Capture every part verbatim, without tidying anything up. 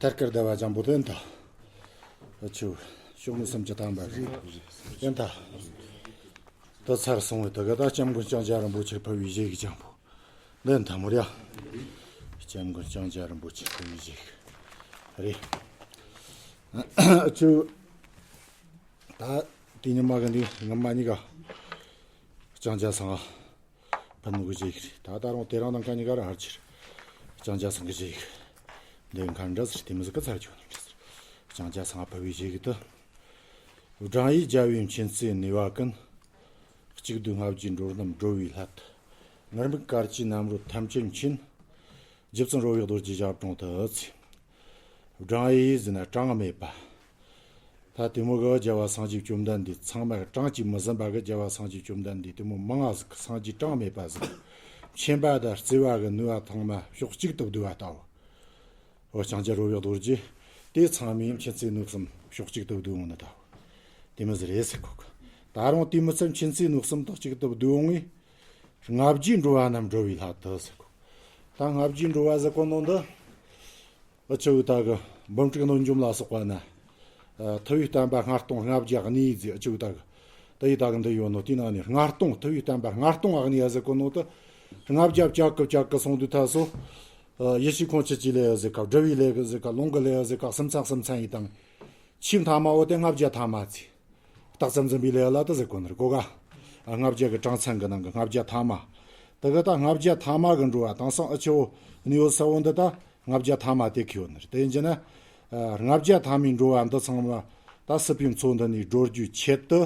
ཐད་ཀར་བདེ་བ་ཅན་པོ་དེ་ཡིན་ད། ཨ་ཆུ། ཤོག་ངོས་སུམ་ཅུ་ཐམ་པ་རེད། ཡིན་ད། དེ་ཚར་སོང་བའི་དེ་ག་ད་སྐྱབས་མགོན་ལྕང་སྐྱ་རིན་པོ་ཆེ་ཕུལ་བའི་གཞས་ཀྱི་ཅང་པོ། འདི་ཡིན་ད་མོ་ར། སྐྱབས་མགོན་ལྕང་སྐྱ་རིན་པོ་ཆེ་ཕུལ་བའི་གཞས་ཀྱི། རེད། ཨ་ཆུ། ད་དེ་ཉི་མ་གི་འདི་ངོ་མ་གཉིས་ཀ་ལྕང་སྐྱ་ཚང་ཕན་ནུ་གི་བཞེས་ཀྱི་རེད། ད་ད་རུང་དེ་རང་དང་ག་གཉིས་ཀ་ར་ཧར་ཆེར་ལྕང་སྐྱ་ཚང་གི་བཞེས་ཀྱི། འདི་མཁན་འདྲ་ཟེར་དེ་མི་ཟིག་གི་ཚར་ཆོག་ནི་འདྲ་ཟེར། ལྕང་སྐྱ་ཚང་ཕ་བའི་བཞེས་ཀྱི་དུ། སྦྲང་ཡིས་རྒྱལ་བའི་མཁྱེན་བརྩེ་ནུས་པ་ཀུན། གཅིག་བསྡུས་ལྔ་བརྒྱའི་འགྲོ་རྣམས་སྒྲོལ་བའི་སླད། ངུར་སྨྲིག་དཀར་གྱི་རྣམ་རོལ་ཐམས་ཅད་མཁྱེན། རྗེ་བཙུན་རོལ་བའི་རྡོ་རྗེ་ཞབས་དྲུང་དུ་ཟེར། སྦྲང་ཡིས་ཟེར་ན་གྲངས་མེད་པ། ད་དེ་མོ་གི་རྒྱལ་བ་སངས་རྒྱས་བཅོམ་ལྡན་འདས་ཚང་མ་གྲངས་ཀྱིས་མི་ཟིན་པ་གི་རྒྱལ་བ་སངས་རྒྱས་བཅོམ་ལྡན་འདས་དེ་མོ་མང་ང་ཟིག་སངས་རྒྱས་གྲངས་མེད་པ་ཟིག་མཁྱེན་པ་དང་བརྩེ་བ་གི་ནུས་པ་ཚང་མ་ཕྱོགས་གཅིག་ཏུ་བསྡུས་པ་ལྟ་བུ། འོ་ལྕང་སྐྱ་རོལ་བའི་རྡོ་རྗེ། དེ་ཚང་མས་མཁྱེན་བརྩེ་ནུས་གསུམ་ཕྱོགས་གཅིག་ཏུ་བསྡུས་འོང་ནི་ལྟ་བུ། དེ་མོ་ཟིག་རེད་ཟེར་གོ་གི། ད་རུང་དེ་མི་ཚད་མཁྱེན་བརྩེ་ནུས་གསུམ་དག་གཅིག་ཏུ་བསྡུས་འོང་ངས། ལྔ་བརྒྱའི་འགྲོ་བ་རྣམས་སྒྲོལ་བའི་སླད་དུ་ཟེར་གོ། ད་ལྔ་བརྒྱའི་འགྲོ་བ་ཟེར་གོ་ནོ་འདི། ཨ་ཆུ་ད་གི་འབུམ་ཕྲུག་གནོད་འཇོམས་ལ་སོགས་པ་ན། ཨ་ཐུབ་པའི་བསྟན་པ་སྔར་སྟོང་ལྔ་བརྒྱ་གནས་ཟེར། ཨ་ཆུ་ད་གི་ད་ཡི་ད་གི་འདི་ཡོད་ནོ་དེའི་ནང་ནས་སྔར་སྟོང་ཐུབ་པའི་བསྟན་པ་སྔར་སྟོང་ཨ་གནས་ཡ་ཟེར་གོ་ནོ་དེ། ལྔ་བརྒྱ་བཅུ་གི་བཅུ་གི་སོང་དུས་ད་སོ། ཨ་ཡེ་ཤེས་ཁོང་ཆུ་སྐྱེས་ལས་ཡ་ཟེར་ག་སྒྲུབ་པའི་ལས་ཀྱི་ཟེར་ག་ལུང་གི་ལས་ཡ་ཟེར་ག་སུམ་ཚན་སུམ་ཚན་ཡི་དང་། ཆེས་མཐའ་མ་བོ་དེ་ལྔ་བརྒྱ་ཐ་མ་ཚེ། རྟགས་ཙམ་འཛིན་པའི་ལས་ལ་དེ་ཟེར་གོ་ནི་རེད་གོ་ག་ལྔ་བརྒྱ་གི་གྲངས་ཚན་གི་ནང་གི་ལྔ་བརྒྱ་ཐ་མ། དེ་གི་ད་ལྔ་བརྒྱ་ཐ་མ་གི་འགྲོ་བ་དེང་སང་ཨ་ཆུ་བོ་གནས་ཡོད་ས་བོ་འདི་ད་ལྔ་བརྒྱ་ཐ་མ་དེ་གི་ཡོད་ནི་རེད། དེ་ཡིན་གྱི་ན། ཨ་ལྔ་བརྒྱ་ཐ་མའི་འགྲོ་བ་འདི་ཚང་མ་ད་སྲིད་པའི་མཚོ་འདི་ནས་སྒྲོལ་རྒྱུའི་ཆེད་དུ།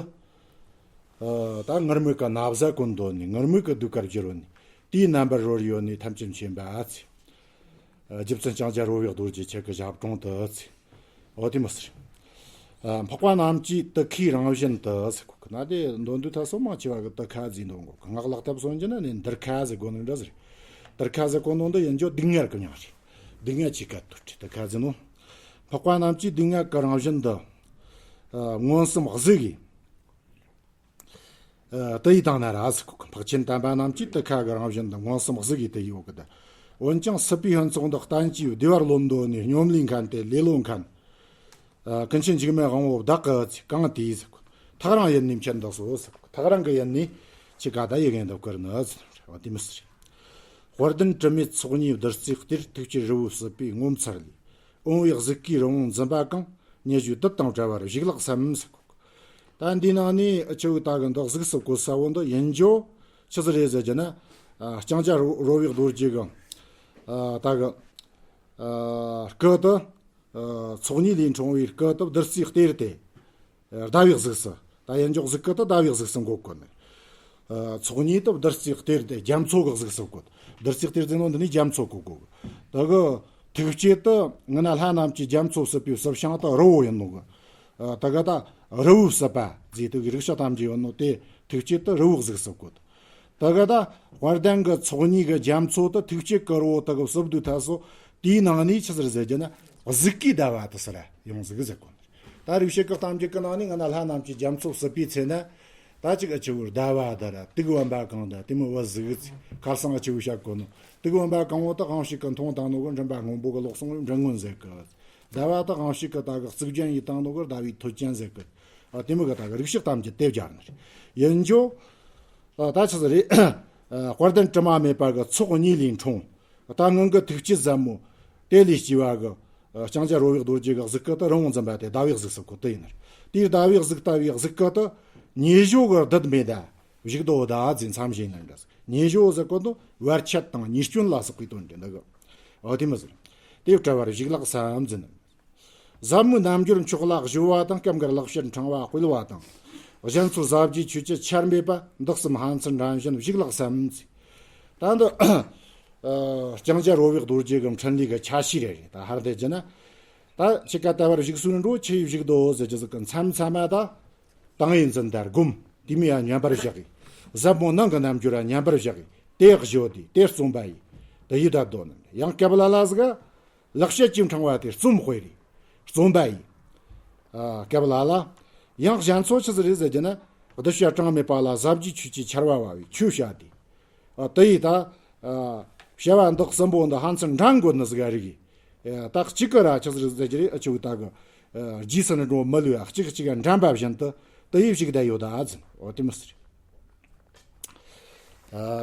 ཨ་ད་ངུར་སྨྲིག་གི་ན་བཟའ་གོན་འདོན་ནས་ངུར་སྨྲིག་གི་ཟློས་གར་བསྒྱུར་བ་ནས་དེའི་རྣམ་པར་རོལ་ཡོད་ནས་ཐམས་ཅད་མཁྱེན་པ་ཨ་ཚེ། རྗེ་བཙུན་ལྕང་སྐྱ་རོལ་བའི་རྡོ་རྗེ་ཁྱེད་ཀྱི་ཞབས་དྲུང་དུ་ཟེར། འོ་དེ་མོ་ཟེར། ཨ་འཕགས་པ་རྣམས་ཀྱི་དུ་ཁའི་རང་བཞིན་དུ་ཟེར་གོ་གི་ན་དེ་འདོན་དུས་ད་སོ་མང་ཆེ་བ་གི་དུ་ཁ་ཟེར་འདོན་གོ་གི། སྔགས་ལག་ཐབས་སོན་གྱི་ན་ནི་འདིར་ཁ་ཟེར་གོ་ནི་འདྲ་ཟེར། དིར་ཁ་ཟེར་གོ་ནོ་འདི་ཡིན་རྒྱུ་སྡུག་བསྔལ་གི་མྱིང་རེད། སྡུག་བསྔལ་གྱི་སྐད་དུ་བྲིས་དུ་ཁ་ཟེར་ནོ། འཕགས་པ་རྣམས་ཀྱི་སྡུག་བསྔལ་གི་རང་བཞིན་དུ། ཨ་མངོན་སུམ་གཟུགས་ཀྱིས། ཨ་དུ་ཡིས་བཏང་ན་ར་ཟེར་གོ་གི། འཕགས་ཆེན་དམ་པ་རྣམས་ཀྱི་དུ་ཁ་གི་རང་བཞིན་དུ་མངོན་སུམ་གཟུགས་ཀྱིས་དུ་ཡིས་ཡོད་གི་ད། འོན་ཀྱང་སྲིད་པའི་ཕུན་ཚོགས་འདི་གཏན་གྱི་བདེ་བར་བློ་འདོད་ནས་སྙོམ་ལས་མཁན་ཏེ་ལེ་ལོ་མཁན། ཨ་ཀུན་མཁྱེན་འཇིགས་མེད་དབང་པོ་བདག་གིས་གང་དེས་ཟེར་གོ། ཐག་རིང་ཡུལ་ནས་མཁྱེན་འདུག་སོ་ཟེར་གོ། ཐག་རིང་གི་ཡུལ་ནས་ཁྱེད་ཀ་ད་ཡི་གེ་འདི་བསྐུར་ནི་ཟེར་བ་དེ་མི་ཟེར། དཔལ་ལྡན་དྲི་མེད་ཚོགས་གཉིས་བདུད་རྩིའི་གཏེར། ཐུགས་བསྐྱེད་རི་བོའི་སྲིད་པའི་ངོ་མཚར་ལས། འོང་བའི་གཟུགས་ཀྱི་རི་བོང་འཛིན་པ་གང་། ཉེ་ཞོ་བདུད་དང་བྲལ་བར་བཞུགས་ལགས་སམ་ཟེར་གོ། ད་འདི་ནང་ནས་ཨ་ཆུ་ད་གི་འདི་གཟུགས་སུ་བཀོད་ས་བོ་འདི་ཡིན་རྒྱུ་ཆི་ཟིག་རེད་ཟེར་རྒྱུ་ན། ཨ་ལྕང་སྐྱ་རོལ་བའི་རྡོ་རྗེ་གི་ཨ་ད་གི་ཨ་སྐུ་དེ་ཨ་ཚོགས་གཉིས་ལས་འཁྲུངས་པའི་སྐུ་དེ་བདུད་རྩིའི་གཏེར་དེ་ཨ་ཟླ་བའི་གཟུགས་སུ། ད་ཡིན་རྒྱུ་གཟུགས་སྐུ་དེ་ཟླ་བའི་གཟུགས་སུ་འགོད་གོ་ནི། ཨ་ཚོགས་གཉིས་དེ་བདུད་རྩིའི་གཏེར་དེ་རྒྱ་མཚོ་གི་གཟུགས་སུ་བཀོད། བདུད་རྩིའི་གཏེར་ཟེར་ནོ་འདི་ནི་རྒྱ་མཚོ་བཀོད་གོ་གི། ད་གི་ཐུགས་བསྐྱེད་དེ་ང་ན་ལྷ་རྣམས་ཀྱི་རྒྱ་མཚོ་སྲིད་པའི་སྲིབ་ཤིང་དེ་རི་བོ་ཡིན་ནོ་གི། ཨ་ད་གི་ད་རི་བོའི་སྲིད་པ་ཟེར་དུས་རིག་བྱ་ཐམས་ཅད་ཡོད་ནོ་དེ་ཐུགས་བསྐྱེད་དེ་རི་བོའི་གཟུགས་སུ་བཀོད། ད་གི་ད་དཔལ་ལྡན་གི་ཚོགས་གཉིས་གི་རྒྱ་མཚོ་དེ་ཐུགས་བསྐྱེད་གི་རི་བོ་དེ་གི་སྲིབ་དུས་ཐ་སོ། དེའི་ནང་ནས་ཆི་ཟེར་ཟེར་རྒྱུ་ན་གཟུགས་ཀྱི་ཟླ་བ་དེ་ཟེར་ཡོང་ཟིག་ཟེར་གོ་ནི། ད་རིག་བྱེད་ཀྱི་གཏམ་རྒྱུད་ཀྱི་ནང་ནས་ང་ན་ལྷ་རྣམས་ཀྱི་རྒྱ་མཚོ་སྲིད་པའི་ཚེ་ན། ད་ཅིག་ཨ་ཆུ་བོར་ཟླ་བ་དེ་ར་དུག་འོན་པ་གང་དང་དེ་མོ་བ་ཟིག་ཚེ་ཁར་སང་ཨ་ཆུ་བོ་བཤད་གོ་ནོ། དུག་འོན་པ་གང་བོ་དག་དབང་ཕྱུག་གི་མཐོང་བཏང་ནོ་གི་མགྲིན་པ་སྔོན་པོ་གི་ལོག་སོང་བའི་མགྲིན་སྔོན་ཟེར་གི། ཟླ་བ་དག་དབང་ཕྱུག་གི་ད་གི་གཙུག་རྒྱན་ཡི་བཏང་ནོ་གི་ཟླ་བའི་ཐོད་ཅན་ཟེར་གི། ཨ་དེ་མོ་གི་ད་གི་རིག་བྱེད་གཏམ་རྒྱུད་དེ་སྦྱར་ནི་རེད། ཡིན་རྒྱུ། ཨ་ད་ཆི་ཟིག་རེད། ཨ་དཔལ་ལྡན་དྲི་མ་མེད་པ་གི་ཚོགས་གཉིས་ལས་འཁྲུངས། ད་སྔོན་གི་ཐུགས་བསྐྱེད་ཟབ་མོ། དེ་ལས་སྐྱེ་བ་གི། ཨ་ལྕང་སྐྱ་རོལ་བའི་རྡོ་རྗེ་གི་གཟུགས་སྐུ་དེ་རི་བོང་འཛིན་པ་དེ་ཟླ་བའི་གཟུགས་སུ་བཀོད་དེ་ཡིན་ནི། དེའི་ཟླ་བའི་གཟུགས་ལྟ་བུའི་གཟུགས་སྐུ་དེ། ཉེ་ཞོ་གི་བདུད་མེད་ད། བཞུགས་དོ་ད་ཟེར་མཚམས་བཞེས་ནི་འདྲ། ཉེ་ཞོ་ཟེར་གོ་དོ་བར་ཆད་དང་ཉེས་སྐྱོན་ལ་སོགས་པའི་དོན་དེ་འདི་གི། འོ་དེ་མོ་ཟེར། དེ་བྲལ་བར་བཞུགས་ལགས་སམ་ཟེར་ནི། ཟབ་མོའི་རྣལ་འབྱོར་མཆོག་ལ་གཞོལ་བ་དང་། སྐབས་འགར་ལེགས་བཤད་ཕྲེང་བ་སྤེལ་བ་དང་། གཞན་ཚོགས་ཟབ་རྒྱས་ཆོས་ཀྱི་ཆར་འབེབས་པ། འདི་གསུམ་ཕན་ཚུན་འགྲན་བཞིན་བཞུགས་ལགས་སམ་ཟེར། ད་འདི། ཨ་ལྕང་སྐྱ་རོལ་བའི་རྡོ་རྗེ་གི་འཕྲིན་ལས་ཀྱི་ཆ་ཤས་རེ་རེད། ད་ཧར་དེ་ཅི་ན། ད་ཁྱེད་ཀ་ལྟ་བར་བཞུགས་སུ་འགྲོ་ཆི་ཡིས་བཞུགས་དོ་ཟེར་རྒྱུ་ཟིག་གི་མཚམས་མཚམས་མ་ད། དང་ཡིན་ཟིན་ད་སྒོམ་དེ་མི་ཡ་ཉམས་པར་བཞག་གི། ཟབ་མོ་ནང་གི་རྣལ་འབྱོར་ཡ་ཉམས་པར་བཞག་གི། དེ་བཞོ་དེ་དེ་རྩོམ་པ་ཡིས། དེ་ཡི་ད་དོ་ནི་ཡང་སྐབས་ལ་ལ་ཟིག་ག་ལེགས་བཤད་ཀྱི་ཕྲེང་བ་དེ་རྩོམ་དཔེ་རེད། རྩོམ་པ་ཡིས། ཨ་སྐབས་ལ་ལ། ཡང་གཞན་ཚོ་ཆི་ཟིག་རེད་ཟེར་རྒྱུ་ན། གདུལ་བྱ་གྲངས་མེད་པ་ལ་ཟབ་རྒྱས་ཆོས་ཀྱི་ཆར་བ་བབས་པའི་ཆོས་བྱ་དེ། ཨ་དེ་ཡིས་ད། ཨ་བྱ་བ་འདི་གསུམ་པོ་འདི་ཕན་ཚུན་འགྲན་དགོས་ནི་ཟིག་ག་རིག་གི། ད་གཅིག་གི་ར་ཆི་ཟིག་རེད་ཟེར་གྱི་རེད། ཨ་ཆུ་ད་གི་རྗེས་སུ་ནི་འགྲོ་མི་ལུས་ཡ། གཅིག་གཅིག་འདྲེན་པ་བཞིན་དུ་དེ་ཡིས་བཞུགས་བསྡད་ཡོད་ད་ཟེར། འོ་དེ་མི་སྲིད།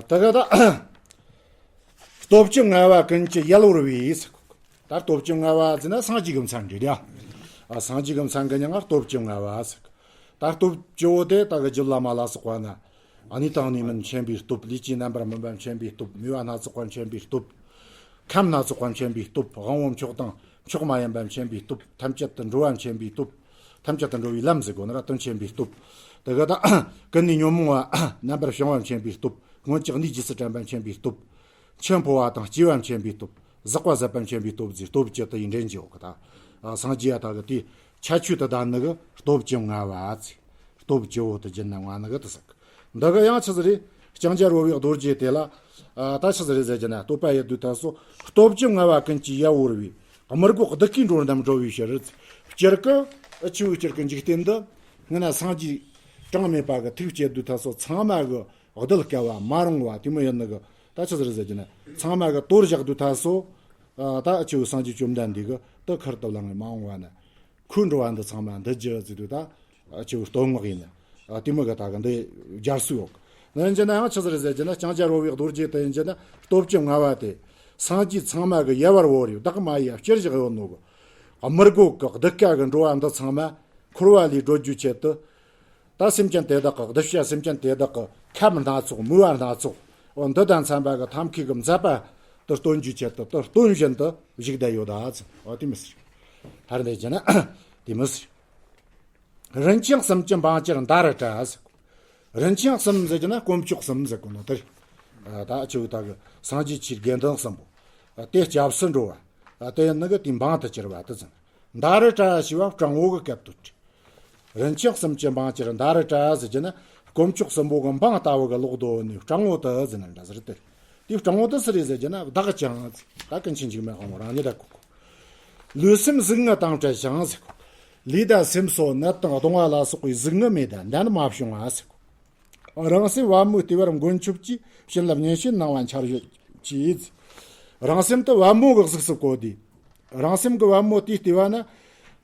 ད་ག་ད་སྟོབས་བཅུ་མངའ་བ་ཀུན་གྱི་ཡལ་བོར་བའི་ཟེར། ད་སྟོབས་བཅུ་མངའ་བ་ཟེར་ན་སངས་རྒྱས་ཀྱི་མཚན་རེད་ཡ། ཨ་སངས་རྒྱས་ཀྱི་མཚན་གྱི་མྱིང་ང་སྟོབས་བཅུ་མངའ་བ་ཟེར། ད་སྟོབས་བཅུ་བོ་དེ་ད་གི་རྒྱུད་བླ་མ་ལ་སོགས་པ་ན། ཨ་ནི་དང་ནི་མིན་མཁྱེན་པའི་སྟོབས། ལུས་ཀྱི་རྣམ་པར་སྨིན་པ་མཁྱེན་པའི་སྟོབས། མོས་པ་སྣ་ཚོགས་པ་མཁྱེན་པའི་སྟོབས། ཁམས་སྣ་ཚོགས་པ་མཁྱེན་པའི་སྟོབས། དབང་པོ་མཆོག་དང་མཆོག་མ་ཡིན་པ་མཁྱེན་པའི་སྟོབས། ཐམས་ཅད་དུ་འགྲོ་བ་མཁྱེན་པའི་སྟོབས། ཐམས་ཅད་དུ་འགྲོ་བའི་ལམ་ཟེར་དགོས་ན་ར་དོན་མཁྱེན་པའི་སྟོབས། དེ་ག་ད་ཀུན་ནས་ཉོན་མོངས་པ་རྣམ་པར་བྱང་བ་མཁྱེན་པའི་སྟོབས། སྔོན་གྱི་གནས་རྗེས་སུ་དྲན་པ་མཁྱེན་པའི་སྟོབས། འཆི་འཕོ་བ་དང་སྐྱེ་བ་མཁྱེན་པའི་སྟོབས། ཟག་པ་ཟད་པ་མཁྱེན་པའི་སྟོབས་ཟེར། སྟོབས་བཅུ་དེ་ཡིས་འདྲེན་གྱི་ཡོད་གི་ད། ཨ་སངས་རྒྱས་ཡ་ད་གི་དེ་ཁྱད་ཆོས་དེ་ད་ནི་གི་སྟོབས་བཅུ་མངའ་བ་ཟེར། སྟོབས་བཅུ་བོ་དེ་བརྒྱུད་ནས་མངའ་ནི་གི་དེ་ཟེར་གི། འདི་གི་ཡང་ཆི་ཟིག་རེད། ལྕང་སྐྱ་རོལ་བའི་རྡོ་རྗེ་དེ་ལ། ཨ་ད་ཆི་ཟིག་རེད་ཟེར་གྱི་ན། བསྟོད་པ་ཡི་དུས་ད་སོ། སྟོབས་བཅུ་མངའ་བ་ཀུན་གྱི་ཡལ་བོར་བའི། དམུ་རྒོད་གདུགས་ཀྱིས་འགྲོ་རྣམས་སྒྲོལ་བའི་ཕྱིར། སྤྱིར་གི་ཨ་ཆུ་བོའི་སྤྱིར་གི་འཇིག་རྟེན་འདི་སྔ་ན་སངས་རྒྱས་གྲངས་མེད་པ་གི་ཐུགས་བསྐྱེད་དུས་ད་སོ་ཚང་མ་གི་གདུལ་དཀའ་བ་མ་རུངས་པ་དེ་མོ་ཡིན་ནི་གི། ད་ཆི་ཟིག་རེད་ཟེར་གྱི་ན། ཚང་མ་གི་གཏོར་བཞག་དུས་ད་སོ། ཨ་ད་ཨ་ཆུ་བོའི་སངས་རྒྱས་བཅོམ་ལྡན་འདས་གི་དེ་ཁུར་དུ་བླངས་ནས་མ་འོངས་པ་ན། ཁོའི་འགྲོ་བ་འདི་ཚང་མ་འདུལ་རྒྱུ་ཟེར་དུས་ད། ཨ་ཆུ་བོའི་བསྟོད་བསྔགས་ཡིན་ན། ཨ་དེ་མོ་གི་ད་གི་འདི་སྦྱར་སྲོལ་ཡོད་གི། ཡིན་གྱི་ན་ཡང་ཆི་ཟིག་རེད་ཟེར་གྱི་ན། ལྕང་སྐྱ་རོལ་བའི་རྡོ་རྗེ་དེ་ཡིན་གྱི་ན་སྟོབས་བཅུ་མངའ་བ་དེ། སངས་རྒྱས་ཚང་མ་གི་ཡལ་བར་བོར་ཡོད། བདག་མ་ཡལ་བ་སྤྱིར་བཞག་ཡོད་ནོ་གི། དམུ་རྒོད་གི་གདུལ་དཀའ་གི་འགྲོ་བ་འདི་ཚང་མ་འཁོར་བ་ལས་སྒྲོལ་རྒྱུའི་ཆེད་དུ། ད་སེམས་ཅན་དེ་དག་གི། གདུལ་བྱ་སེམས་ཅན་དེ་དག་གི་ཁམས་སྣ་ཚོགས། མོས་པ་སྣ་ཚོགས། འོ་འདི་དང་འཚམ་པ་གི་ཐབས་མཁས་ཀྱི་མཛད་པ་དེ་སྟོན་རྒྱུའི་ཆེད་དུ་དེ་སྟོན་བཞིན་དུ་བཞུགས་བསྡད་ཡོད་ད་ཟེར། འོ་དེ་མི་སྲིད། ཧར་འདི་བྱས་ན་དེ་མི་སྲིད། རིན་ཆེན་གསུམ་གྱི་འབངས་ཅིར་མདའ་རུ་བྲལ་ཟེར། རིན་ཆེན་གསུམ་ཟེར་གྱི་ན་དཀོན་མཆོག་གསུམ་ཟེར་གོ་ནོ་དེ་རེད། ད་ཆུ་བོ་ད་གི་སངས་རྒྱས་ཆོས་དགེ་འདུན་གསུམ་པོ། དེ་སྐྱབས་སུ་འགྲོ་བ། དེ་ནི་གི་དེའི་འབངས་དུ་གྱུར་བ་དེ་ཟེར། མདའ་རུ་བྲལ་ཞེས་པ་སྤྲང་བོ་གི་སྐད་དུ་བྲི། རིན་ཆེན་གསུམ་གྱི་འབངས་ཅིར་མདའ་རུ་བྲལ་ཟེར་གྱི་ན། དཀོན་མཆོག་གསུམ་པོ་གི་འབངས་ལྟ་བུ་གི་ལོག་རྡོ་ནི་སྤྲང་བོ་དེ་ཟེར་ན་འདྲ་ཟེར་ཏེ། དེ་སྤྲང་བོ་དེ་སུ་རེད་ཟེར་གྱི་ན། བདག་ཀྱང་ཟེར། ད་ཀུན་མཁྱེན་འཇིགས་མེད་དབང་པོ་རང་ཉིད་ད་གོ་གོ། ལུས་སེམས་ཟུག་རྔུ་དང་བྲལ་ཞིང་ཟེར་གོ། ལུས་དང་སེམས་སོགས་ནད་དང་གདུང་བ་ལ་སོགས་པའི་ཟུག་རྔུ་མེད་དང་ནད་མ་བྱུང་བ་ཟེར་གོ། རང་སེམས་པདྨོའི་ལྟེ་བར་མགོན་ཆུབ་ཀྱི། བྱིན་རླབས་ཉིན་བྱེད་སྣང་བ་འཆར་གཞི་གྱིས། རང་སེམས་དེ་པདྨོ་གི་གཟུགས་སུ་བཀོད་དེ། རང་སེམས་ཀྱི་པདྨོ་དེའི་ལྟེ་བ་ན།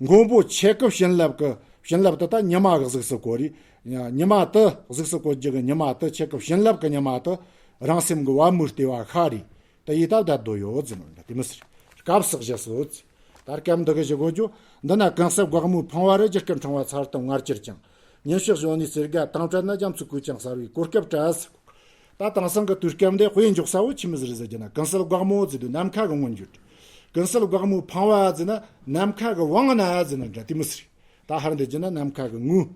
མགོན་པོ་ཁྱེད་ཀྱི་བྱིན་རླབས་ཀྱི། བྱིན་རླབས་དེ་ད་ཉི་མ་གི་གཟུགས་སུ་བཀོད་རེད། ཉི་མ་དེ་གཟུགས་སུ་བཀོད་རྒྱུ་གི་ཉི་མ་དེ། ཁྱེད་ཀྱི་བྱིན་རླབས་ཀྱི་ཉི་མ་དེ་རང་སེམས་ཀྱི་པདྨོའི་ལྟེ་བ་ཤར་རེད། དེ་ཡི་ད་བསྡད་དོ་ཡོད་ཟེར་ནོ་འདྲ་དེ་མི་སྲིད། སྐབས་སུ་བཞག་སོ། ད་སྐབས་འདི་གི་ཞུ་དགོས་རྒྱུ། འདི་ན་གང་གསལ་འགག་མོའི་ཕང་བ་རུ། རྒྱུ་སྐར་འཕྲེང་བ་ཚར་དུ་ངར་གྱུར་ཀྱང་། ཉིན་ཞག་གཞོན་ནུའི་རྩེ་དགའ་དྭངས་བཀྲ་ན། རྒྱ་མཚོའི་གོས་ཅན་གསར་བའི་གོ་སྐབས་བྲལ་ཟེར། ད་དེང་སང་གི་དུས་སྐབས་འདི་དཔེ་འཇོག་ས་བོ་ཆི་མོ་ཟིག་རེད་ཟེར་གྱི་ན། གང་གསལ་འགག་མོ་ཟེར་དུས་ནམ་མཁའ་གི་མངོན་བརྗོད། གང་གསལ་འགག་མོའི་ཕང་བ་ཟེར་ན་ནམ་མཁའ་གི་དབང་ན་ཟེར་ན་འདྲ་དེ་མི་སྲིད། ད་ཧར་འདི་བྱས་ན་ནམ་མཁའ་གི་ངོས།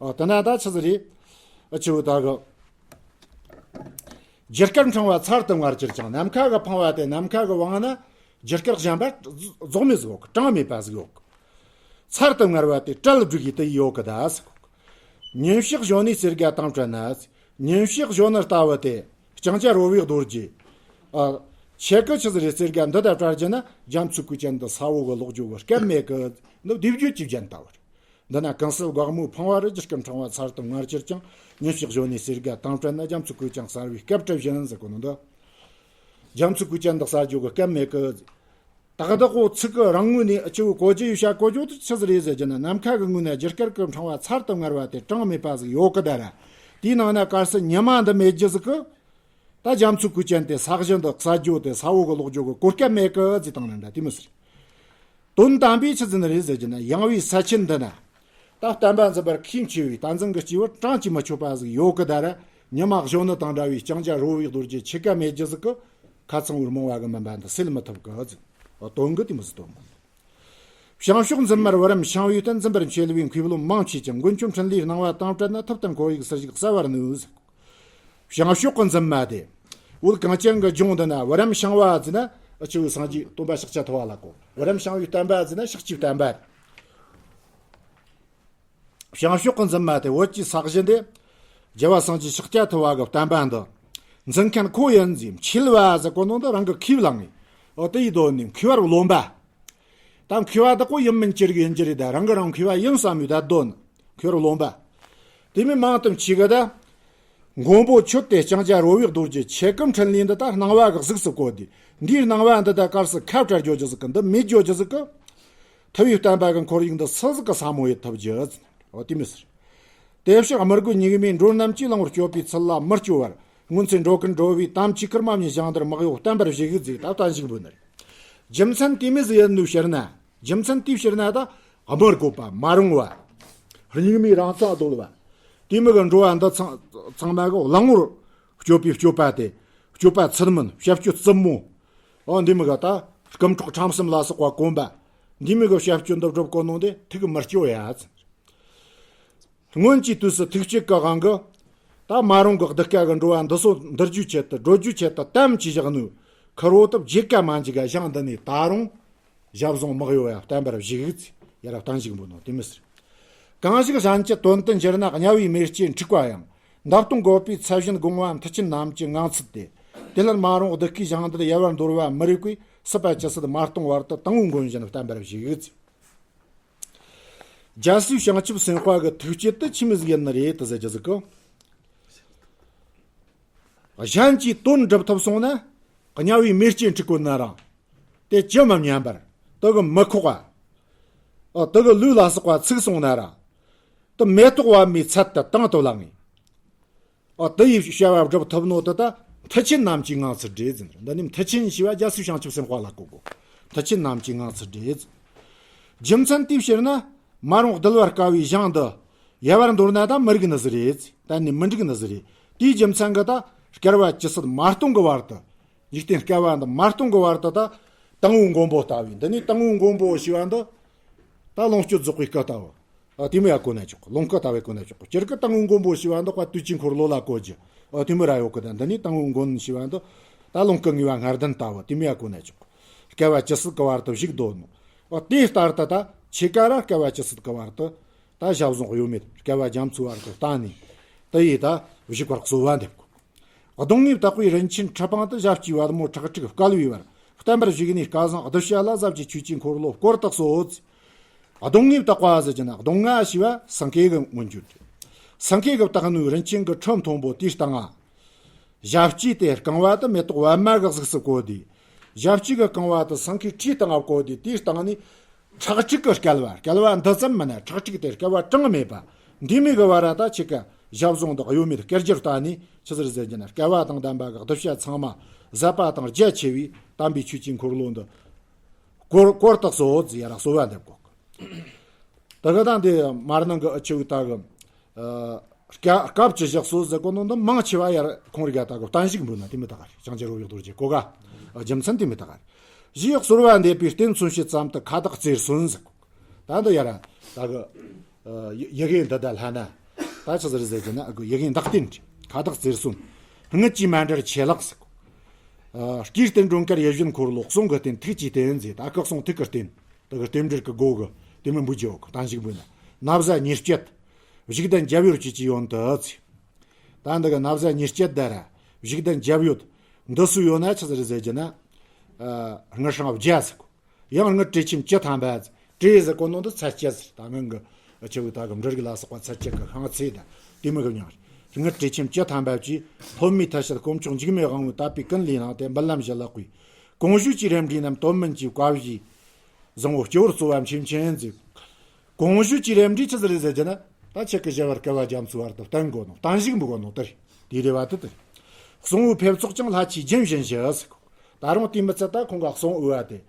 ཨ་དེ་ན་ད་ཆི་ཟིག་རེད། ཨ་ཆུ་བོ་ད་གི། རྒྱུ་སྐར་འཕྲེང་བ་ཚར་དུ་ངར་གྱུར་ཀྱང་། ནམ་མཁའ་གི་ཕང་བ་དེ་ནམ་མཁའ་གི་དབང་ན་རྒྱུ་སྐར་གཞན་པ་རྫོགས་མེད་ཟིག་ཡོད་གི། གྲངས་མེད་པ་ཟིག་ཡོད་གི། ཚར་དུ་ངར་བ་དེ་བྲལ་འགྲོ་གི་དེ་ཡོད་གི་ད་ཟེར་གོ། ཉིན་ཞག་གཞོན་ནུའི་རྩེ་དགའ་དྭངས་བཀྲ་ན། ཉིན་ཞག་གཞོན་ནུ་ལྟ་བུ་དེ་ལྕང་སྐྱ་རོལ་བའི་རྡོ་རྗེ། ཨ། ཁྱེད་ཀྱི་ཆི་ཟིག་རེད། རྩེ་དགའ་འདི་ད་བྲལ་རྒྱུ་ན་རྒྱ་མཚོའི་གོས་ཅན་འདི་ས་འོག་གི་ལོག་རྒྱུ་གི་སྐབས་མེད་གི། འདི་སྡེབ་བརྗོད་ཀྱི་རྒྱན་ལྟ་བུ་རེད། འདི་ན་གང་གསལ་འགག་མོའི་ཕང་བ་རུ། རྒྱུ་སྐར་འཕྲེང་བ་ཚར་དུ་ངར་གྱུར་ཀྱང་། ཉིན་ཞག་གཞོན་ནུའི་རྩེ་དགའ་དྭངས་བཀྲ་ན། རྒྱ་མཚོའི་གོས་ཅན་གསར་བའི་སྐབས་བྲལ་བཞིན་ཟེར་གོ་ནོ་འདི། རྒྱ་མཚོའི་གོས་ཅན་འདི་གསར་རྒྱུ་གི་སྐབས་མེད་གི། ད་བདག་གོ་ཚིག་གི་རང་ངོས་ནས་ཨ་ཆུ་བོ་གོ་རྒྱུ་ཡོད་ཤ་གོ་རྒྱུ་དེ་ཆི་ཟིག་རེད་ཟེར་གྱི་ན། ནམ་མཁའ་གི་ངོས་ནས་རྒྱུ་སྐར་གི་ཕྲེང་བ་ཚར་དུ་ངར་བ་དེ་གྲངས་མེད་པ་ཟིག་ཡོད་གི་ད་ར། དེའི་ནང་ན་གལ་སྲིད་ཉི་མ་འདི་མེད་རྒྱུ་ཟིག་གི། ད་རྒྱ་མཚོའི་གོས་ཅན་དེ་ས་གཞི་འདི་གསར་རྒྱུ་དེ་ས་འོག་གི་ལོག་རྒྱུ་གི་གོ་སྐབས་མེད་གི་ཟེར་བཏང་ན་འདྲ་དེ་མི་སྲིད། དོན་དམ་པའི་ཆི་ཟིག་ནི་རེད་ཟེར་གྱི་ན། ཡངས་པའི་ས་ཆེན་འདི་ན། ད་བསྟན་པ་འཛིན་པར་ཤུགས་ཆེ་བའི་བསྟན་འཛིན་གྱི་སྐྱེས་བུ་གྲངས་ཀྱིས་མི་ཆོད་པ་ཟིག་ཡོད་གི་ད་ར། ཉི་མ་གཞོན་ནུ་དང་འདྲ་བའི་ལྕང་སྐྱ་རོལ་བའི་རྡོ་རྗེ་ཁྱེད་ཀ་མེད་རྒྱུ་ཟིག་གི། ཁ་ཚང་བོའི་རྨོངས་པ་གི་མུན་པ་འདི་སེལ་མི་ཐུབ་གི་ཟེར། དོན་གི་དེ་མི་ཟིག་དོན་གི། བྱང་ཕྱོགས་འཛིན་མར་བུ་རམ་ཤིང་བོའི་སྟེང་། འཛིན་པར་འཆེལ་བའི་མཁས་རློམ་མང་ཆེ་ཀྱང་། མགོན་ཁྱོད་འཕྲིན་ལས་སྣང་བ་དྭངས་བཀྲ་ན། ཐུབ་བསྟན་ཁོར་ཡུག་ཟིལ་ཞིག་གསལ་བར་ནུས་ཟེར། བྱང་ཕྱོགས་ཀྱི་འཛིན་མ་དེ། བོད་གངས་ཅན་གྱི་ལྗོངས་འདི་ན་བུ་རམ་ཤིང་བ་ཟེར་ན། ཨ་ཆུ་བོའི་སངས་རྒྱས་སྟོན་པ་ཤཱཀྱ་ཐུབ་པ་ལ་གོ། བུ་རམ་ཤིང་བོའི་བསྟན་པ་ཟེར་ན་ཤཱཀྱའི་བསྟན་པ། བྱང་ཕྱོགས་ཀྱི་འཛིན་མ་དེ། བོད་ཀྱི་ས་གཞི་འདི། རྒྱལ་བ་སངས་རྒྱས་ཤཱཀྱ་ཐུབ་པ་གི་བསྟན་པ་འདི་འཛིན་མཁན་ཁོ་ཡིན་ཟེར། འཆེལ་བ་ཟེར་གོ་ནོ་འདི་རང་གི་ཁས་བླངས་ནས། འོ་དེ་ཡི་དོན་ནི་མཁས་པར་རློམ་པ། ད་མཁས་པ་དག་གོ་ཡིན་མིན་ཅི་རིགས་ཡིན་གྱི་རེད། ད་རང་གི་རང་མཁས་པ་ཡིན་བསམ་ཡོད་ད་དོན། མཁས་པར་རློམ་པ། དེ་མིན་མང་དུ་མཆིས་གི་ད། མགོན་པོ་ཁྱོད་དེ་ལྕང་སྐྱ་རོལ་བའི་རྡོ་རྗེ་ཆེ་སྐུ་འཕྲིན་ལས་འདི་ད་སྣང་བ་གི་གཟུགས་སུ་བཀོད་དེ། འདིའི་སྣང་བ་འདི་ད་གར་སི་ཁ་བྲལ་རྒྱོ་རྒྱུ་ཟིག་གི་འདི་མེད་རྒྱོ་རྒྱུ་ཟིག་གི། ཐུ་བའི་བསྟན་པ་གི་ཁོར་ཡུག་འདི་སུ་ཟིག་གི་ས་མོ་ཡི་ཐུབ་རྒྱུ། འོ་དེ་མི་ཟེར། དེ་ཕྱིར་དམུ་རྒོད་ཉི་མའི་འགྲོ་རྣམས་ཀྱིས་གླང་པོར་སྤྱོད་པའི་ཚུལ་ལ་མི་སྐྱོ་བར། སྔོན་ཚེ་འགྲོ་ཀུན་འགྲོ་བའི་དམ་ཆོས་ཀརྨ་ཉིད་ཞིང་འདིར་མི་གཡོ་བརྟན་པར་བཞུགས་ཟེར་ད་བསྟན་བཤིག་འབུལ་ནི་རེད། རྒྱུ་མཚན་དེ་མི་ཟིག་ཡིན་ནོ་ཕྱིར་ན། རྒྱུ་མཚན་དེའི་ཕྱིར་ན་ད་དམུ་རྒོད་པ་མ་རུངས་པ། སྙིགས་མའི་རང་རྩ་རྡོལ་བ། དེ་མི་གི་འགྲོ་བ་འདི་ཚང་ཚང་མ་གི་གླང་པོར་སྤྱོད་པའི་སྤྱོད་པ་དེ། སྤྱོད་པ་ཚུལ་མིན་བྱ་སྤྱོད་རྩུབ་མོ། འོ་འདི་མི་གི་ད་རྐུ་འཕྲོག་ཁྲམ་གསུམ་ལ་སོགས་པ་གོམས་པ། འདི་མི་གི་བྱ་སྤྱོད་འདི་སྒྲུབ་གོ་ནོ་འདི་ཐུགས་མི་སྐྱོ་ཡ། སྔོན་གྱི་དུས་སུ་ཐུགས་བསྐྱེད་ཀྱི་དབང་གིས། ད་མ་རུངས་ཀྱི་གདུལ་དཀའ་གི་འགྲོ་བ་འདི་ཚོ་འདུལ་རྒྱུའི་ཆེད་དུ་སྒྲོལ་རྒྱུའི་ཆེད་དུ་དམ་བཅས་བཞག་ནོ། ཁུར་བོ་དུ་བརྗེད་ཀ་མ་འཇིག་ག་ཞིང་འདི་ནས་ད་རུང་། ཞབས་ཟུང་མི་གཡོ་བ་བརྟན་པར་བཞུགས་ཡར་བརྟན་བཞུགས་འབུལ་ནོ་དེ་མི་ཟེར། གང་ཞིག་གཞན་གྱི་དོན་དུ་འགྱུར་ན་དམྱལ་བའི་མེ་ལྕེ་འཁྲིག་པ་ཡང་། འདབ་སྟོང་བཀོད་པའི་ཚད་བཞིན་དགོངས་པ་མཐུ་ཆེན་རྣམས་ཀྱི་ངང་ཚུལ་ཏེ། དེ་ལྷན་མ་རུངས་གདུལ་དཀའི་ཞིང་འདིར་ཡལ་བར་འདོར་བ་མི་རིགས་པས། སྲིད་པ་ཇི་སྲིད་མ་སྟོངས་བར་དུ་དང་པོའི་མགོན་བཞིན་བརྟན་པར་བཞུགས། རྒྱལ་སྲས་བྱང་ཆུབ་སེམས་དཔའ་གི་ཐུགས་བསྐྱེད་དུ་ཆི་མོ་ཟིག་ཡིན་ནི་རེད་དུ་ཟེར་རྒྱུ་ཟིག་གོ། གཞན་གྱིས་དོན་འགྲུབ་ཐུབ་སོང་ན། དམྱལ་བའི་མེ་ལྕེ་འཁྲིག་གོ་ན་རང་། དེ་ཅི་མམ་ཉམས་པར་དུ་གི་མི་ཁོག་པ། ཨ་དུ་གི་ལུས་ལ་སོགས་པ་ཚིག་སོང་ན་རང་། དུ་མེ་ཏོག་པདྨའི་ཚལ་དུ་དང་དུ་ལངས་ངེས། ཨ་དུ་ཡི་བྱ་བ་སྒྲུབ་ཐུབ་ནོ་དུ་ད་མཐུ་ཆེན་རྣམས་ཀྱི་ངང་ཚུལ་འགྲེལ་ཟིན། འདི་ནི་མཐུ་ཆེན་ཞེས་པ་རྒྱལ་སྲས་བྱང་ཆུབ་སེམས་དཔའ་ལ་གོ་དགོས། མཐུ་ཆེན་རྣམས་ཀྱི་ངང་ཚུལ་འགྲེལ་ཟིན། རྒྱུ་མཚན་དེའི་ཕྱིར་ན། མ་རུངས་གདུལ་བར་དཀའ་བའི་ཞིང་འདི། ཡལ་བར་འདོར་ན་ད་མི་རིགས་ནི་ཟིག་རེད། གཏན་ནས་མི་འགྲིག་ནི་ཟིག་རེད། དེའི་རྒྱུ་མཚན་གྱིས་ད་བསྐལ་པ་ཇི་སྲིད་མ་སྟོང་གི་བར་དུ། འཇིག་རྟེན་བསྐལ་པ་འདི་མ་སྟོང་གི་བར་དུ་ད། དང་པོའི་མགོན་པོ་ལྟ་བུའི་འདི་ནི་དང་པོའི་མགོན་པོ་ཞེས་པ་འདི། ད་ལོངས་སྤྱོད་རྫོགས་པའི་སྐུ་ལྟ་བུ། ཨ་དེ་མོ་ཡ་གོ་ན་ཆོག་གི། ལོངས་སྐུ་ལྟ་བུའི་གོ་ན་ཆོག་གི། སྤྱིར་གི་དང་པོའི་མགོན་པོ་ཞེས་པ་འདི་དཔལ་དུས་ཀྱི་འཁོར་ལོ་ལ་གོ་རྒྱུ། ཨ་དེ་མོ་ར་ཡོད་གི། ད་འདི་ནི་དང་པོའི་མགོན་ཞེས་པ་འདི། ད་ལོངས་སྐུ་ངེས་པ་ལྔ་ལྡན་ལྟ་བུ་དེ་མོ་ཡ་གོ་ན་ཆོག་གི། བསྐལ་པ་ཇི་སྲིད་གི་བར་དུ་བཞུགས་སྡོད་ནོ། ཨ་དེ་ལྟར་དུ་ད་ཆེ་ཀ་ར་བསྐལ་པ་ཇི་སྲིད་གི་བར་དུ། ད་ཞབས་ཟུང་གཡོ་མེད་བསྐལ་པ་རྒྱ་མཚོའི་བར་དུ་བརྟན་ནས། དུ་ཡི་ད་བཞུགས་པར་གསོལ་བ་འདེབས་དགོས། གདོང་ལྔས་བཏེགས་པའི་རིན་ཆེན་ཁྲི་པང་དུ། ཞབས་ཀྱི་པདྨོ་ཁྲག་ཁྲིག་བསྐལ་པའི་བར། བརྟན་པར་བཞུགས་ནས་སྐལ་བཟང་གདུལ་བྱ་ལ། ཟབ་ཅིང་ཆོས་ཀྱི་འཁོར་ལོ་བསྐོར་དུ་གསོལ། གདོང་ལྔས་བཏེགས་པ་ཟེར་གྱི་ན་གདོང་ལྔ་ཞེས་པ་སེང་གེ་གི་མངོན་བརྗོད། སེང་གེ་གི་བཏེགས་ནོའི་རིན་ཆེན་གྱི་ཁྲི་མཐོན་པོ་དེའི་སྟེང་ང་། ཞབས་ཀྱི་དེ་རྐང་པ་དེ་མེ་ཏོག་པདྨ་གི་གཟུགས་སུ་བཀོད་དེ། ཞབས་ཀྱི་གི་རྐང་པ་དེ་སེང་གེའི་ཁྲིའི་སྟེང་ང་བཀོད་དེ་དེའི་སྟེང་ནས། ཁྲག་ཁྲིག་གི་བསྐལ་པ། བསྐལ་པ་འདི་ཙམ་མིན་ན་ཁྲག་ཁྲིག་དེ་བསྐལ་པ་གྲངས་མེད་པ། འདི་མོ་གི་བར་ད་ཆེ་ཀ་ཞབས་ཟུང་དུ་གཡོ་མེད་བསྐྱེད་རྒྱུར་བརྟེན་ནས་ཆི་ཟིག་རེད་ཟེར་གྱི་ན། བསྐལ་པ་དང་ལྡན་པ་གི་གདུལ་བྱ་ཚང་མ་ཟབ་པ་དང་རྒྱ་ཆེ་བའི་དམ་པའི་ཆོས་ཀྱི་འཁོར་ལོ་འདི་བསྐོར་བསྐོར་དུ་གསོལ་ཟེར་ཡ་ར་གསོལ་བ་འདེབས་དགོས། དེ་གི་ད་འདི་མར་ནང་གི་ཨ་ཆེ་བོ་ད་གི། ཨ། སྐབས་སྐབས་ཀྱི་ཞག་སོ་ཟེར་གོ་ནོ་འདི་མང་ཆེ་བ་ཡར་ཁོང་རིག་ད་གི་བརྟན་བཞུགས་འབུལ་ན་དེ་མི་ད་ག་རེད། ཅང་ཅེ་རོ་ཡག་རྡོ་རྗེ་གོ་ག་རྒྱུ་མཚན་དེ་མི་ད་ག་རེད། ཞེས་གསོལ་བ་འདེབས་པའི་རྟེན་མཚོན་བྱེད་ཙམ་དུ་ཁ་བཏགས་རྩེར་སོན་ཟེར་གོ། ད་འདི་ཡར་ད་གི། ཨ། ཡི་ཡི་གེ་འདི་ད་ལྷ་ན། ད་ཆི་ཟེར་ཟེར་གྱི་ན་ཨ་གི་ཡི་གེ་འདག་རྟེན་ཁ་བཏགས་རྩེར་སོན། རྔུལ་གྱིས་མ་འདྲར་ཆེ་ལགས་ཟེར་གོ། ཨ། སྐྱེས་རྟེན་སྒྲོན་དཀར་ཡིད་བཞིན་འཁོར་ལོ། གསུང་གི་རྟེན་ཐུགས་ཀྱི་རྟེན་ཟེར། ད་སྐུ་གསུང་ཐུགས་ཀྱི་རྟེན། དེ་གི་རྟེན་འབྲེལ་གྱི་སྒོ་གི་དེ་མི་འབུལ་རྒྱུ་ཡོད་གི། བརྟན་བཞུགས་འབུལ་ན། ན་བཟའ་ཉེར་སྤྱད། བཞུགས་གདན་རྒྱབ་ཡོལ་བཅས་ཀྱི་ཡོན་དུ་ཚེ། ད་འདི་གི་ན་བཟའ་ཉེར་སྤྱད་ད་ར། བཞུགས་གདན་རྒྱབ་ཡོལ། འདི་སུ་ཡོད་ན་ཆི་ཟིག་རེད་ཟེར་གྱི་ན། ཨ། རྔུལ་ཧྲང་བརྒྱ་ཟེར་གོ། ཡང་རྔུལ་དྲི་ཆེམ་བཅུ་ཐམ་པ། དྲི་ཟེར་གོ་ནོ་འདི་ཚད་བཅད་ཟེར། ད་སྔོན་གི་ཆེ་བོ་ད་གི་འབྲུ་རིགས་ལ་སོགས་པ་ཚད་བཅད་གི་ཤིང་ཚད་ད་དེ་མི་གི་མྱིང་རེད། རྔུལ་དྲི་ཆེམ་བཅུ་ཐམ་པ་བཅས་ཐོན་མིའི་མཐུ་བྱད་དཀོན་མཆོག་འཇིགས་མེད་དབང་པོས་དད་པའི་ཀུན་ལས་བླངས་ཏེ་འབུལ་ལམ་བཞི་ལེགས་པའི། གོང་ཞུས་ཀྱི་རིམ་གྲོ་རྣམས་དོན་མིན་གྱི་བཀའ་བཞིན་བཟང་པོ་སྤྱི་བོར་གསོལ་བ་མཆིམས་མཆིམས་མཛད། གོང་ཞུས་ཀྱི་རིམ་གྲོ་ཆི་ཟིག་རེད་ཟེར་གྱི་ན། ད་ཁྱེད་ཀྱི་བྱ་བར་བསྐལ་པ་རྒྱ་མཚོའི་བར་དུ་བརྟན་དགོས་ནོ། བརྟན་བཞུགས་འབུལ་དགོས་ནོ་དེ་རེད། དེའི་རེ་བ་དེ་དེ་རེད། གསང་བའི་ཕེབས་ཚོགས་ཀྱང་ལྷ་ཆོས་རྒྱུན་བཞིན་བཞུགས་ཟེར་གོ། ད་རུང་དེ་མི་ཚད་ད་ཁོང་ག་གསང་བའི་བ་དེ།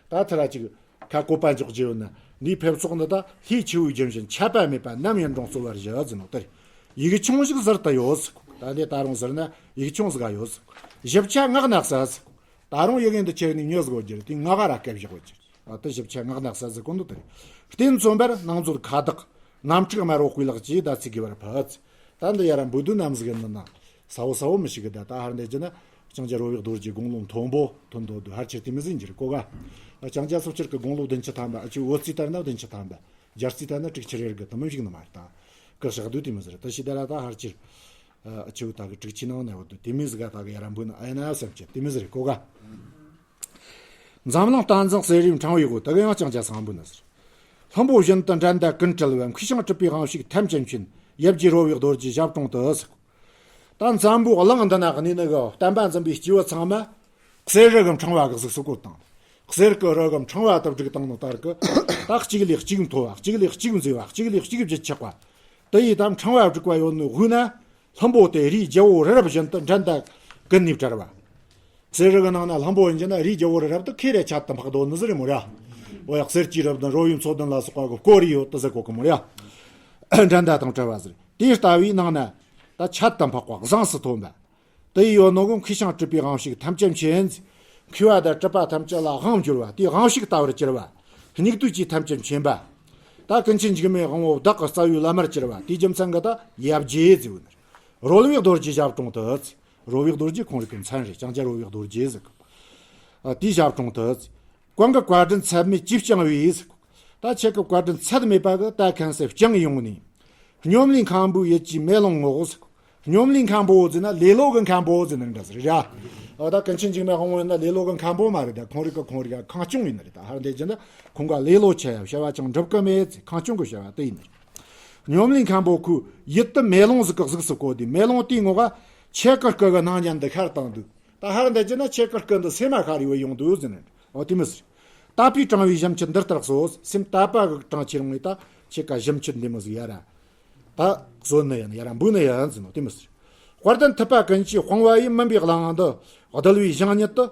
ད་ཐ་ར་ཅིག་ཁ་བཀོད་པ་འཇོག་རྒྱུ་ཡོད་ན། འདིའི་ཕེབས་ཚོགས་འདི་ད་ལྷའི་ཆོས་རྒྱུན་བཞིན་ཆད་པ་མེད་པར་ནམ་ཡིན་རུང་གསོལ་བར་བཞུགས་ཟེར་ནོ་དེ་རེད། ཡིག་ཆུང་ཞིག་ཟུར་དུ་ཡོད་ཟེར་གོ། ད་འདི་ད་རུང་ཟུར་ན་ཡིག་ཆུང་ཟིག་ག་ཡོད་ཟེར་གོ། ཞིབ་ཆ་ངག་ན་གསལ་ཟེར་གོ། ད་རུང་ཡི་གེ་འདི་ཁྱེར་ནས་མྱི་ཟིག་གོ་རྒྱུ་རེད། དེ་ངག་ག་ར་སྐད་བཞག་གོ་རྒྱུ་རེད། ཨ། དེ་ཞིབ་ཆ་ངག་ན་གསལ་ཟེར་གོ་ནོ་དེ་རེད། རྟེན་མཚོན་པར་སྣང་མཛོད་ཁ་བཏགས། རྣམ་འཁྲུག་དམར་པོ་དཔེ་ལེགས་ཀྱིས་ད་ཚིག་གི་བར་ཕུད། ད་འདི་ཡ་ར་འབུལ་དུས་ནམ་ཟིག་ཡིན་ན། ས་བོ་ས་བོ་མི་ཞིག་གི་ད་ད་ཧར་འདེད་ཀྱི་ན། ལྕང་སྐྱ་རོལ་བའི་རྡོ་རྗེ་དགུང་ལོ་མཐོན་པོ་ཐོན་དོ་དུ་ཧར་ཆེར་དེ་མི་ཟིན་གྱི་རེད་གོ་ག། ལྕང་སྐྱ་སོགས་ཆེར་གི་དགུང་ལོ་བདུན་ཅུ་ཐམ་པ། ཨ་ཅེ་འོ་ཙི་ལྟར་ན་བདུན་ཅུ་ཐམ་པ། རྒྱ་རྩིས་ལྟར་ན་དྲུག་ཅུ་རེ་དགུ་དུ་མི་ཞིག་ནི་མ་རེད་ད། གི་ཞག་དུས་དེ་མི་ཟེར་ད་ཞིག་ད་ར་ད་ཧར་ཆེར། ཨ་ཅེ་འོ་ད་གི་དྲུག་ཅུ་ནང་ན་འོ་དུ་དེ་མི་ཟིག་ག་ད་གི་ཡ་ར་འབུལ་ན་ཨ་ཡ་ན་བསམ་གྱི་དེ་མི་ཟེར་གོ་ག། འཛམ་གླིང་བསྟན་འཛིན་གསེར་རིའི་ཕྲེང་བའི་འོག་ད་གི་ཡང་ལྕང་སྐྱ་སང་འབུལ་ན་ཟེར། ལྷུན་པོ་བཞིན་དུ་འགྲན་ཟླ་ཀུན་བྲལ་བའི། མཁས་ཤིང་གྲུབ་པའི་དབང་ཕྱུག་ཐམས་ཅད་མཁྱེན། ཡབ་རྗེ་རོལ་བའི་རྡོ་རྗེ་ཞབས་དྲུང་དུ་ཟེར། ད་ ད་འཛམ་བུ་གླིང་འདི་ན་གནས་ནི་གི་བསྟན་པ་འཛིན་པའི་སྐྱེས་བུ་ཚང་མ་གསེར་རི་གི་ཕྲེང་བ་གི་གཟུགས་སུ་བཀོད་བཏང་། གསེར་གྱི་རི་གི་ཕྲེང་བ་དུ་བསྒྲིགས་བཏང་ནོ་ལྟར་གི། ད་གཅིག་ལས་གཅིག་མཐོ་བ། གཅིག་ལས་གཅིག་མཛེས་པ། གཅིག་ལས་གཅིག་བརྗིད་ཆགས་པ། དེ་ཡི་ད་ཕྲེང་བ་བསྒྲིགས་པ་ཡོད་ནོ་དབུས་ན། ལྷུན་པོ་དེ་རིའི་རྒྱལ་པོ་རི་རབ་བཞིན་དུ་འགྲན་ཟླ་ཀུན་ནས་བྲལ་བ། གསེར་རི་གི་ནང་ན་ལྷུན་པོ་ཡིན་གྱི་ན་རིའི་རྒྱལ་པོ་རི་རབ་དུ་ཁེ་རེ་ཆད་དུ་འཕགས་དོ་ནི་ཟེར་མོ་ར། འོ་ཡ། གསེར་གྱི་རི་བདུན་རོལ་བའི་མཚོ་བདུན་ལ་སོགས་པ་གི་སྐོར་རེ་ཡོད་དུ་ཟེར་གོ་གི་མོ་ར། འགྲན་ཟླ་དང་བྲལ་བ་ཟེར། དེ་ལྟ་བུའི་ནང་ན་ད་ཆད་དུ་འཕགས་པ་གཟེངས་སུ་ཐོན་པ། དེ་ཡི་ཡོད་ནོ་གི་མཁས་ཤིང་གྲུབ་པའི་དབང་ཕྱུག་ཐམས་ཅད་མཁྱེན། མཁས་པ་དང་གྲུབ་པ་ཐམས་ཅད་ལ་དབང་བསྒྱུར་བ། དེའི་དབང་ཕྱུག་ལྟ་བུར་གྱུར་པ། སྙིགས་དུས་ཀྱི་ཐམས་ཅད་མཁྱེན་པ། ད་ཀུན་མཁྱེན་འཇིགས་མེད་དབང་པོ་བདག་གི་རྩ་བའི་བླ་མར་གྱུར་པ། དེའི་རྒྱུ་མཚན་གྱིས་ད་ཡབ་རྗེ་ཟེར་བ་ནི། རོལ་པའི་རྡོ་རྗེ་ཞབས་དྲུང་དུ། རོལ་པའི་རྡོ་རྗེ་ཁོང་རང་གི་མཚན་རེད། ལྕང་སྐྱ་རོལ་པའི་རྡོ་རྗེ་ཟེར་གི། ཨ། དེའི་ཞབས་དྲུང་དུ། གང་གི་བཀའ་དྲིན་ཚད་མེད་ཀྱིས་བསྐྱངས་པའི། ད་ཁྱེད་ཀྱི་བཀའ་དྲིན་ཚད་མེད་པ་གིས་ད་ཁ་སང་བསྐྱངས་ཡོང་ནས། སྙོམས་ལས་མཁན་པོའི་ཡིད་ཀྱི་མེ་ལོང་ངོགས། སྙོམས་ལས་མཁན་པོ་ཟེར་ན་ལེ་ལོ་གི་མཁན་པོ་ཟེར་ན་འདྲ་ཟེར་ར། ཨ། ད་ཀུན་མཁྱེན་འཇིགས་མེད་དབང་པོ་ཡིན་ན་ལེ་ལོ་གི་མཁན་པོ་མ་རེད། ད་ཁོང་རང་གི་ཁོང་རང་གི་ཁེངས་སྐྱུང་ཡིན་ནི་རེད། ད་ཧར་འདི་བྱས་ན་ཁོང་ག་ལེ་ལོ་བྱེད་ཡ་བྱ་བ་ཅང་འགྲུབ་གི་མེད་ཟེར། ཁེངས་སྐྱུང་གི་བྱ་བ་དེ་ཡིན་ནི་རེད། སྙོམས་ལས་མཁན་པོ་ཁོའི་ཡིད་དུ་མེ་ལོང་ཟིག་གི་གཟུགས་སུ་བཀོད་དེ། མེ་ལོང་དེའི་ངོ་ག་ཁྱེད་ཀྱི་སྐུ་གི་སྣང་བརྙན་འདི་ཤར་བཏང་འདུག། ད་ཧར་འདི་བྱས་ན་ཁྱེད་ཀྱི་སྐུ་འདི་སེམས་མ་ཤར་ཡོད་ཡོང་འདུག་ཟེར་ནས། འོ་དེ་མི་ཟེར། དད་པས་དྲངས་པའི་བྱིན་ཆུ་འདི་ལྟར་གསོལ། སེམས་དད་པ་གིས་དྲངས་ཁྱེར་འོང་ངས་ད་ཁྱེད་ཀ་བྱིན་ཆུ་འདི་མོ་ཟིག་ཡར་ར། ད་གསོལ་ནི་ཡིན། ཡར་ར་འབུལ་ནི་ཡིན་ཟེར་ནོ་དེ་མི་ཟེར། དཔལ་ལྡན་ཐུབ་པ་ཀུན་གྱི་དཔུང་པ་ཡིས། མུན་པའི་གླིང་འདི་བརྡལ་བའི་ཞིང་ཉིད་དུ།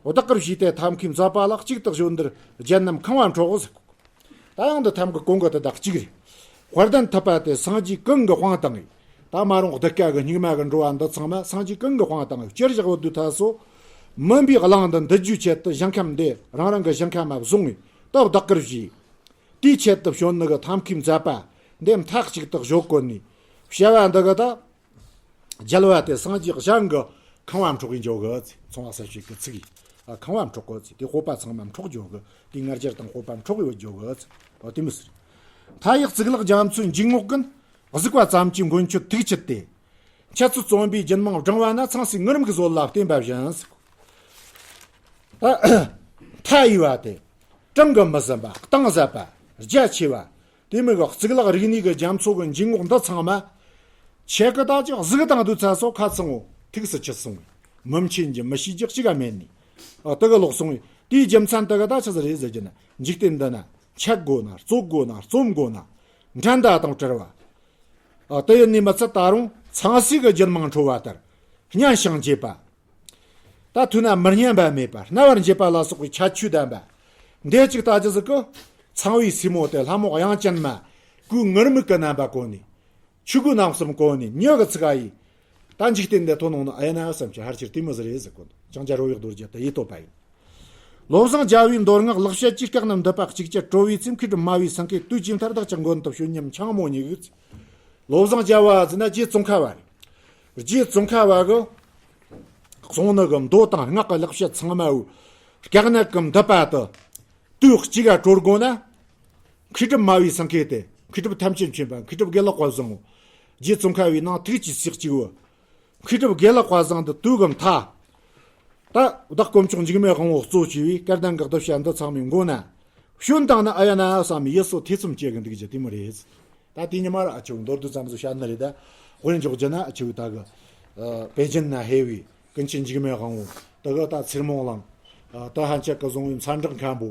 བདག་གིར་བཞུས་ཏེ་ཐབས་མཁས་མཛད་པ་ལ། གཅིག་ཏུ་བཞོན་འདིར་རྒྱལ་རྣམས་ཁེངས་པ་འཕྲོག་ཟེར། ད་ཡང་འདི་ཐབས་མཁས་གོང་གི་དེ་དག་གཅིག་རེད། དཔལ་ལྡན་ཐུབ་པ་དེ་སངས་རྒྱས་ཀུན་གྱི་དཔང་བཏང་ངས། ད་མ་རུངས་གདུལ་དཀའ་གི་སྙིགས་མ་གི་འགྲོ་བ་འདི་ཚང་མ་སངས་རྒྱས་ཀུན་གྱི་དཔང་བཏང་ངས་སྐྱོབ་བཞག་པ་དུས་ཐ་སོ། མུན་པའི་གླིང་འདི་འདུལ་རྒྱུའི་ཆེད་དུ་ཞིང་ཁམས་འདི་རང་རང་གི་ཞིང་ཁམས་མ་བཟུང་ངས་ད་བདག་གིར་བཞུས། དེའི་ཆེད་དུ་བྱོན་ནི་གི་ཐབས་མཁས་མཛད་པ་འདི་མཐའ་གཅིག་ཏུ་བཞོ་བཀོད་ནས། བྱ་བ་འདི་གི་ད། རྒྱལ་བ་དེ་སངས་རྒྱས་གཞན་གྱི་ཁེངས་པ་འཕྲོག་གིན་འཇོག་གི་ཚེ། ཚོང་བ་གསལ་བྱེད་ཀྱི་ཚིག་ཡིན། ཨ། ཁེངས་པ་འཕྲོག་གི་ཚེ་དེ་སྤོབས་པ་ཚང་མ་འཕྲོག་འཇོག་གི། དེ་ང་རྒྱལ་དང་སྤོབས་པ་འཕྲོག་ཡོད་འཇོག་གི་ཚེ། ཨ། དེ་མི་ཟེར། མཐའ་ཡས་གཙུག་ལག་རྒྱ་མཚོའི་འཇུག་ངོགས་ཀུན། གཟིགས་པ་ཙམ་གྱིས་མགོན་ཁྱོད་ཐུགས་ཆུད་དེ། འཆད་རྩོད་རྩོམ་པའི་རྒྱུད་མང་བགྲང་བ་ན། ཚངས་སྲས་ངུར་སྨྲིག་གི་ཟོལ་ལ་བརྟེན་པ་བཞིན། ད་མཐའ་ཡས་པ་དེ། གྲངས་ཀྱིས་མི་ཟིན་པ། གཏིང་ཟབ་པ། རྒྱ་ཆེ་བ། དེ་མོ་གི་གཙུག་ལག་རིག་གནས་ཀྱི་རྒྱ་མཚོ་གི་འཇུག་ངོགས་འདི་ཚང་མ། ཁྱེད་ཀྱིས་ད་ཅིག་གཟིགས་དང་དུས་ཚ་སོ་ཁ་ཚང་ངོ་ཐུགས་སུ་ཆུད་སོང་། མི་མཁྱེན་རྒྱུ་མི་ཤེས་རྒྱུ་གཅིག་ག་མེད་ནི། ཨ། དེ་གི་ལོག་སོང་བས་དེའི་རྒྱུ་མཚན་དེ་གི་ད་ཆི་ཟིག་རེད་ཟེར་རྒྱུ་ན། འཇིག་རྟེན་འདི་ན་འཆད་དགོས་ན། རྩོད་དགོས་ན། རྩོམ་དགོས་ན། འགྲན་ཟླ་དང་བྲལ་བ། ཨ། དེ་ཡིན་ནི་མི་ཚད་ད་རུང་ཚངས་སྲས་ཀྱི་རྒྱུད་མང་འཕྲོ་བ་ལྟར་སྙན་ཞིང་འཇེབས་པ། ད་ཐོས་ན་མི་སྙན་པ་མེད་པ། རྣ་བར་འཇེབས་པ་ལ་སོགས་པའི་ཁྱད་ཆོས་ལྡན་པ། འདི་གཅིག་ལྟ་ཅི་ཟིག་གི། ཚངས་པའི་སྲས་མོ་དེ་ལྷ་མོ་དབྱངས་ཅན་མ། གོས་ངུར་སྨྲིག་གི་རྣམ་པ་གོན་ནས། ཆོས་གོས་རྣམ་གསུམ་གོན་ནས་མྱི་གི་ཚུགས་ཀ་ཡིས། ད་འཇིག་རྟེན་འདི་ཐོན་ནོ་ནི་ཨ་ཡ་ན་བསམ་གྱི་ཧར་ཆེར་དེ་མོ་ཟིག་རེད་ཟེར་གོ། ལྕང་སྐྱ་རོལ་པའི་རྡོ་རྗེ་དེ་ཡེ་བསྟོད་པ་ཡིན། བློ་བཟང་རྒྱལ་བའི་མདོ་སྔགས་ལེགས་བཤད་ཀྱི། སྐབས་རྣམས་འདོད་པ་གཅིག་ཅར་གྲོལ་བའི་ཚེ། མཁས་གྲུབ་སྨྲ་བའི་སེང་གེ་དུས་ཀྱི་མཐར། བདག་ཅག་མགོན་དུ་བྱོན་སྙམ་འཆང་མོ་ཉིད། བློ་བཟང་རྒྱལ་བ་ཟེར་ན་རྗེ་ཙོང་ཁ་བ་རེད། རྗེ་ཙོང་ཁ་བ་གི་གསུང་ནི་གི་མདོ་དང་སྔགས་ཀྱི་ལེགས་བཤད་ཚང་མ་བོ་སྐབས་རྣམས་ཀྱི་འདོད་པ་དེ་དུས་གཅིག་ག་གྲོལ་དགོས་ན། མཁས་གྲུབ་སྨྲ་བའི་སེང་གེ་དེ། མཁས་གྲུབ་ཐམས་ཅད་མཁྱེན་པ། མཁས་གྲུབ་དགེ་ལེགས་དཔལ་བཟང་བོ། རྗེ་ཙོང་ཁ་བའི་ནང་ཐུགས་ཀྱི་སྲས་གཅིག་བོ། མཁས་གྲུབ་དགེ་ལེགས་དཔལ་བཟང་འདི་དུས་གི་མཐའ། ད་བདག་དཀོན་མཆོག་འཇིགས་མེད་དབང་པོ་གཙོ་བྱས་པའི་སྐལ་ལྡན་གྱི་གདུལ་བྱ་འདི་ཚང་མའི་མགོ་ན་བྱོན་བཏང་ན་ཨ་ཡ་ན་བསམ་ཡིད་སོ་ཐེ་ཚོམ་སྐྱེ་གི་འདུག་རྒྱུ་དེ་མོ་རེད། ད་དེ་ཉི་མ་ར་ཨ་ཆུ་མདོར་བསྡུས་ཙམ་ཞིག་བཤད་ནི་རེད། ད་དཔེར་འཇོག་རྒྱུ་ན་ཨ་ཆུ་ད་གི། ཨ། པེ་ཅིན་ན་ཧེ་བའི་ཀུན་མཁྱེན་འཇིགས་མེད་དབང་པོ། ད་གི་ད་ཚེར་མོ་གླིང་། ཨ། ད་ཧན་ཆད་གི་བཟུང་བའི་མཚན་གྲགས་མཁན་པོ།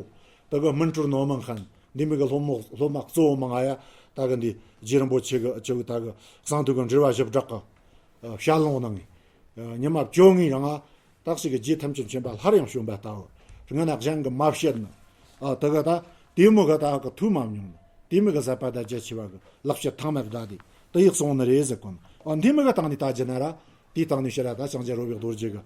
ད་གི་སྨིན་གྲོལ་ནོར་མང་མཁན། འདི་མོ་གི་སློབ་མ་སློབ་མ་གཙོ་བོ་མང་ང་ཡ། ད་གི་འདི་རྗེ་རིན་པོ་ཆེ་གི་ཨ་ཆུ་ད་གི་གསང་འདུས་གི་འགྲེལ་པ་བཞི་སྦྲགས་གི། ཨ། ཞལ་ལུང་གནང་ངས། ཨ། ཉི་མ་བཅོ་ལྔའི་རིང་ང་། བདག་ཅག་གི་རྗེ་ཐམས་ཅད་མཁྱེན་པ་སླར་ཡང་བྱོན་པ་ལྟ་བུ། སྔ་ན་གཞན་གྱིས་མ་བཤད་ནི། ཨ། དེ་ག་ད་དེ་མོ་ག་ད་གི་ཐོས་མ་མྱོང་ནི། དེ་མོ་གི་ཟབ་པ་དང་རྒྱ་ཆེ་བ་གི་ལེགས་བཤད་ཐང་མར་བརྡལ་ཏེ་དེ་ཡི་གསུང་ནི་རེད་ཟེར་གོ་ནི། ཨ། འདི་མོ་གི་སྟེང་ནས་ལྟ་རྒྱུ་ན་ར། དེའི་སྟེང་ནས་ཕྱིར་ར་ད་ལྕང་སྐྱ་རོལ་པའི་རྡོ་རྗེ་གི་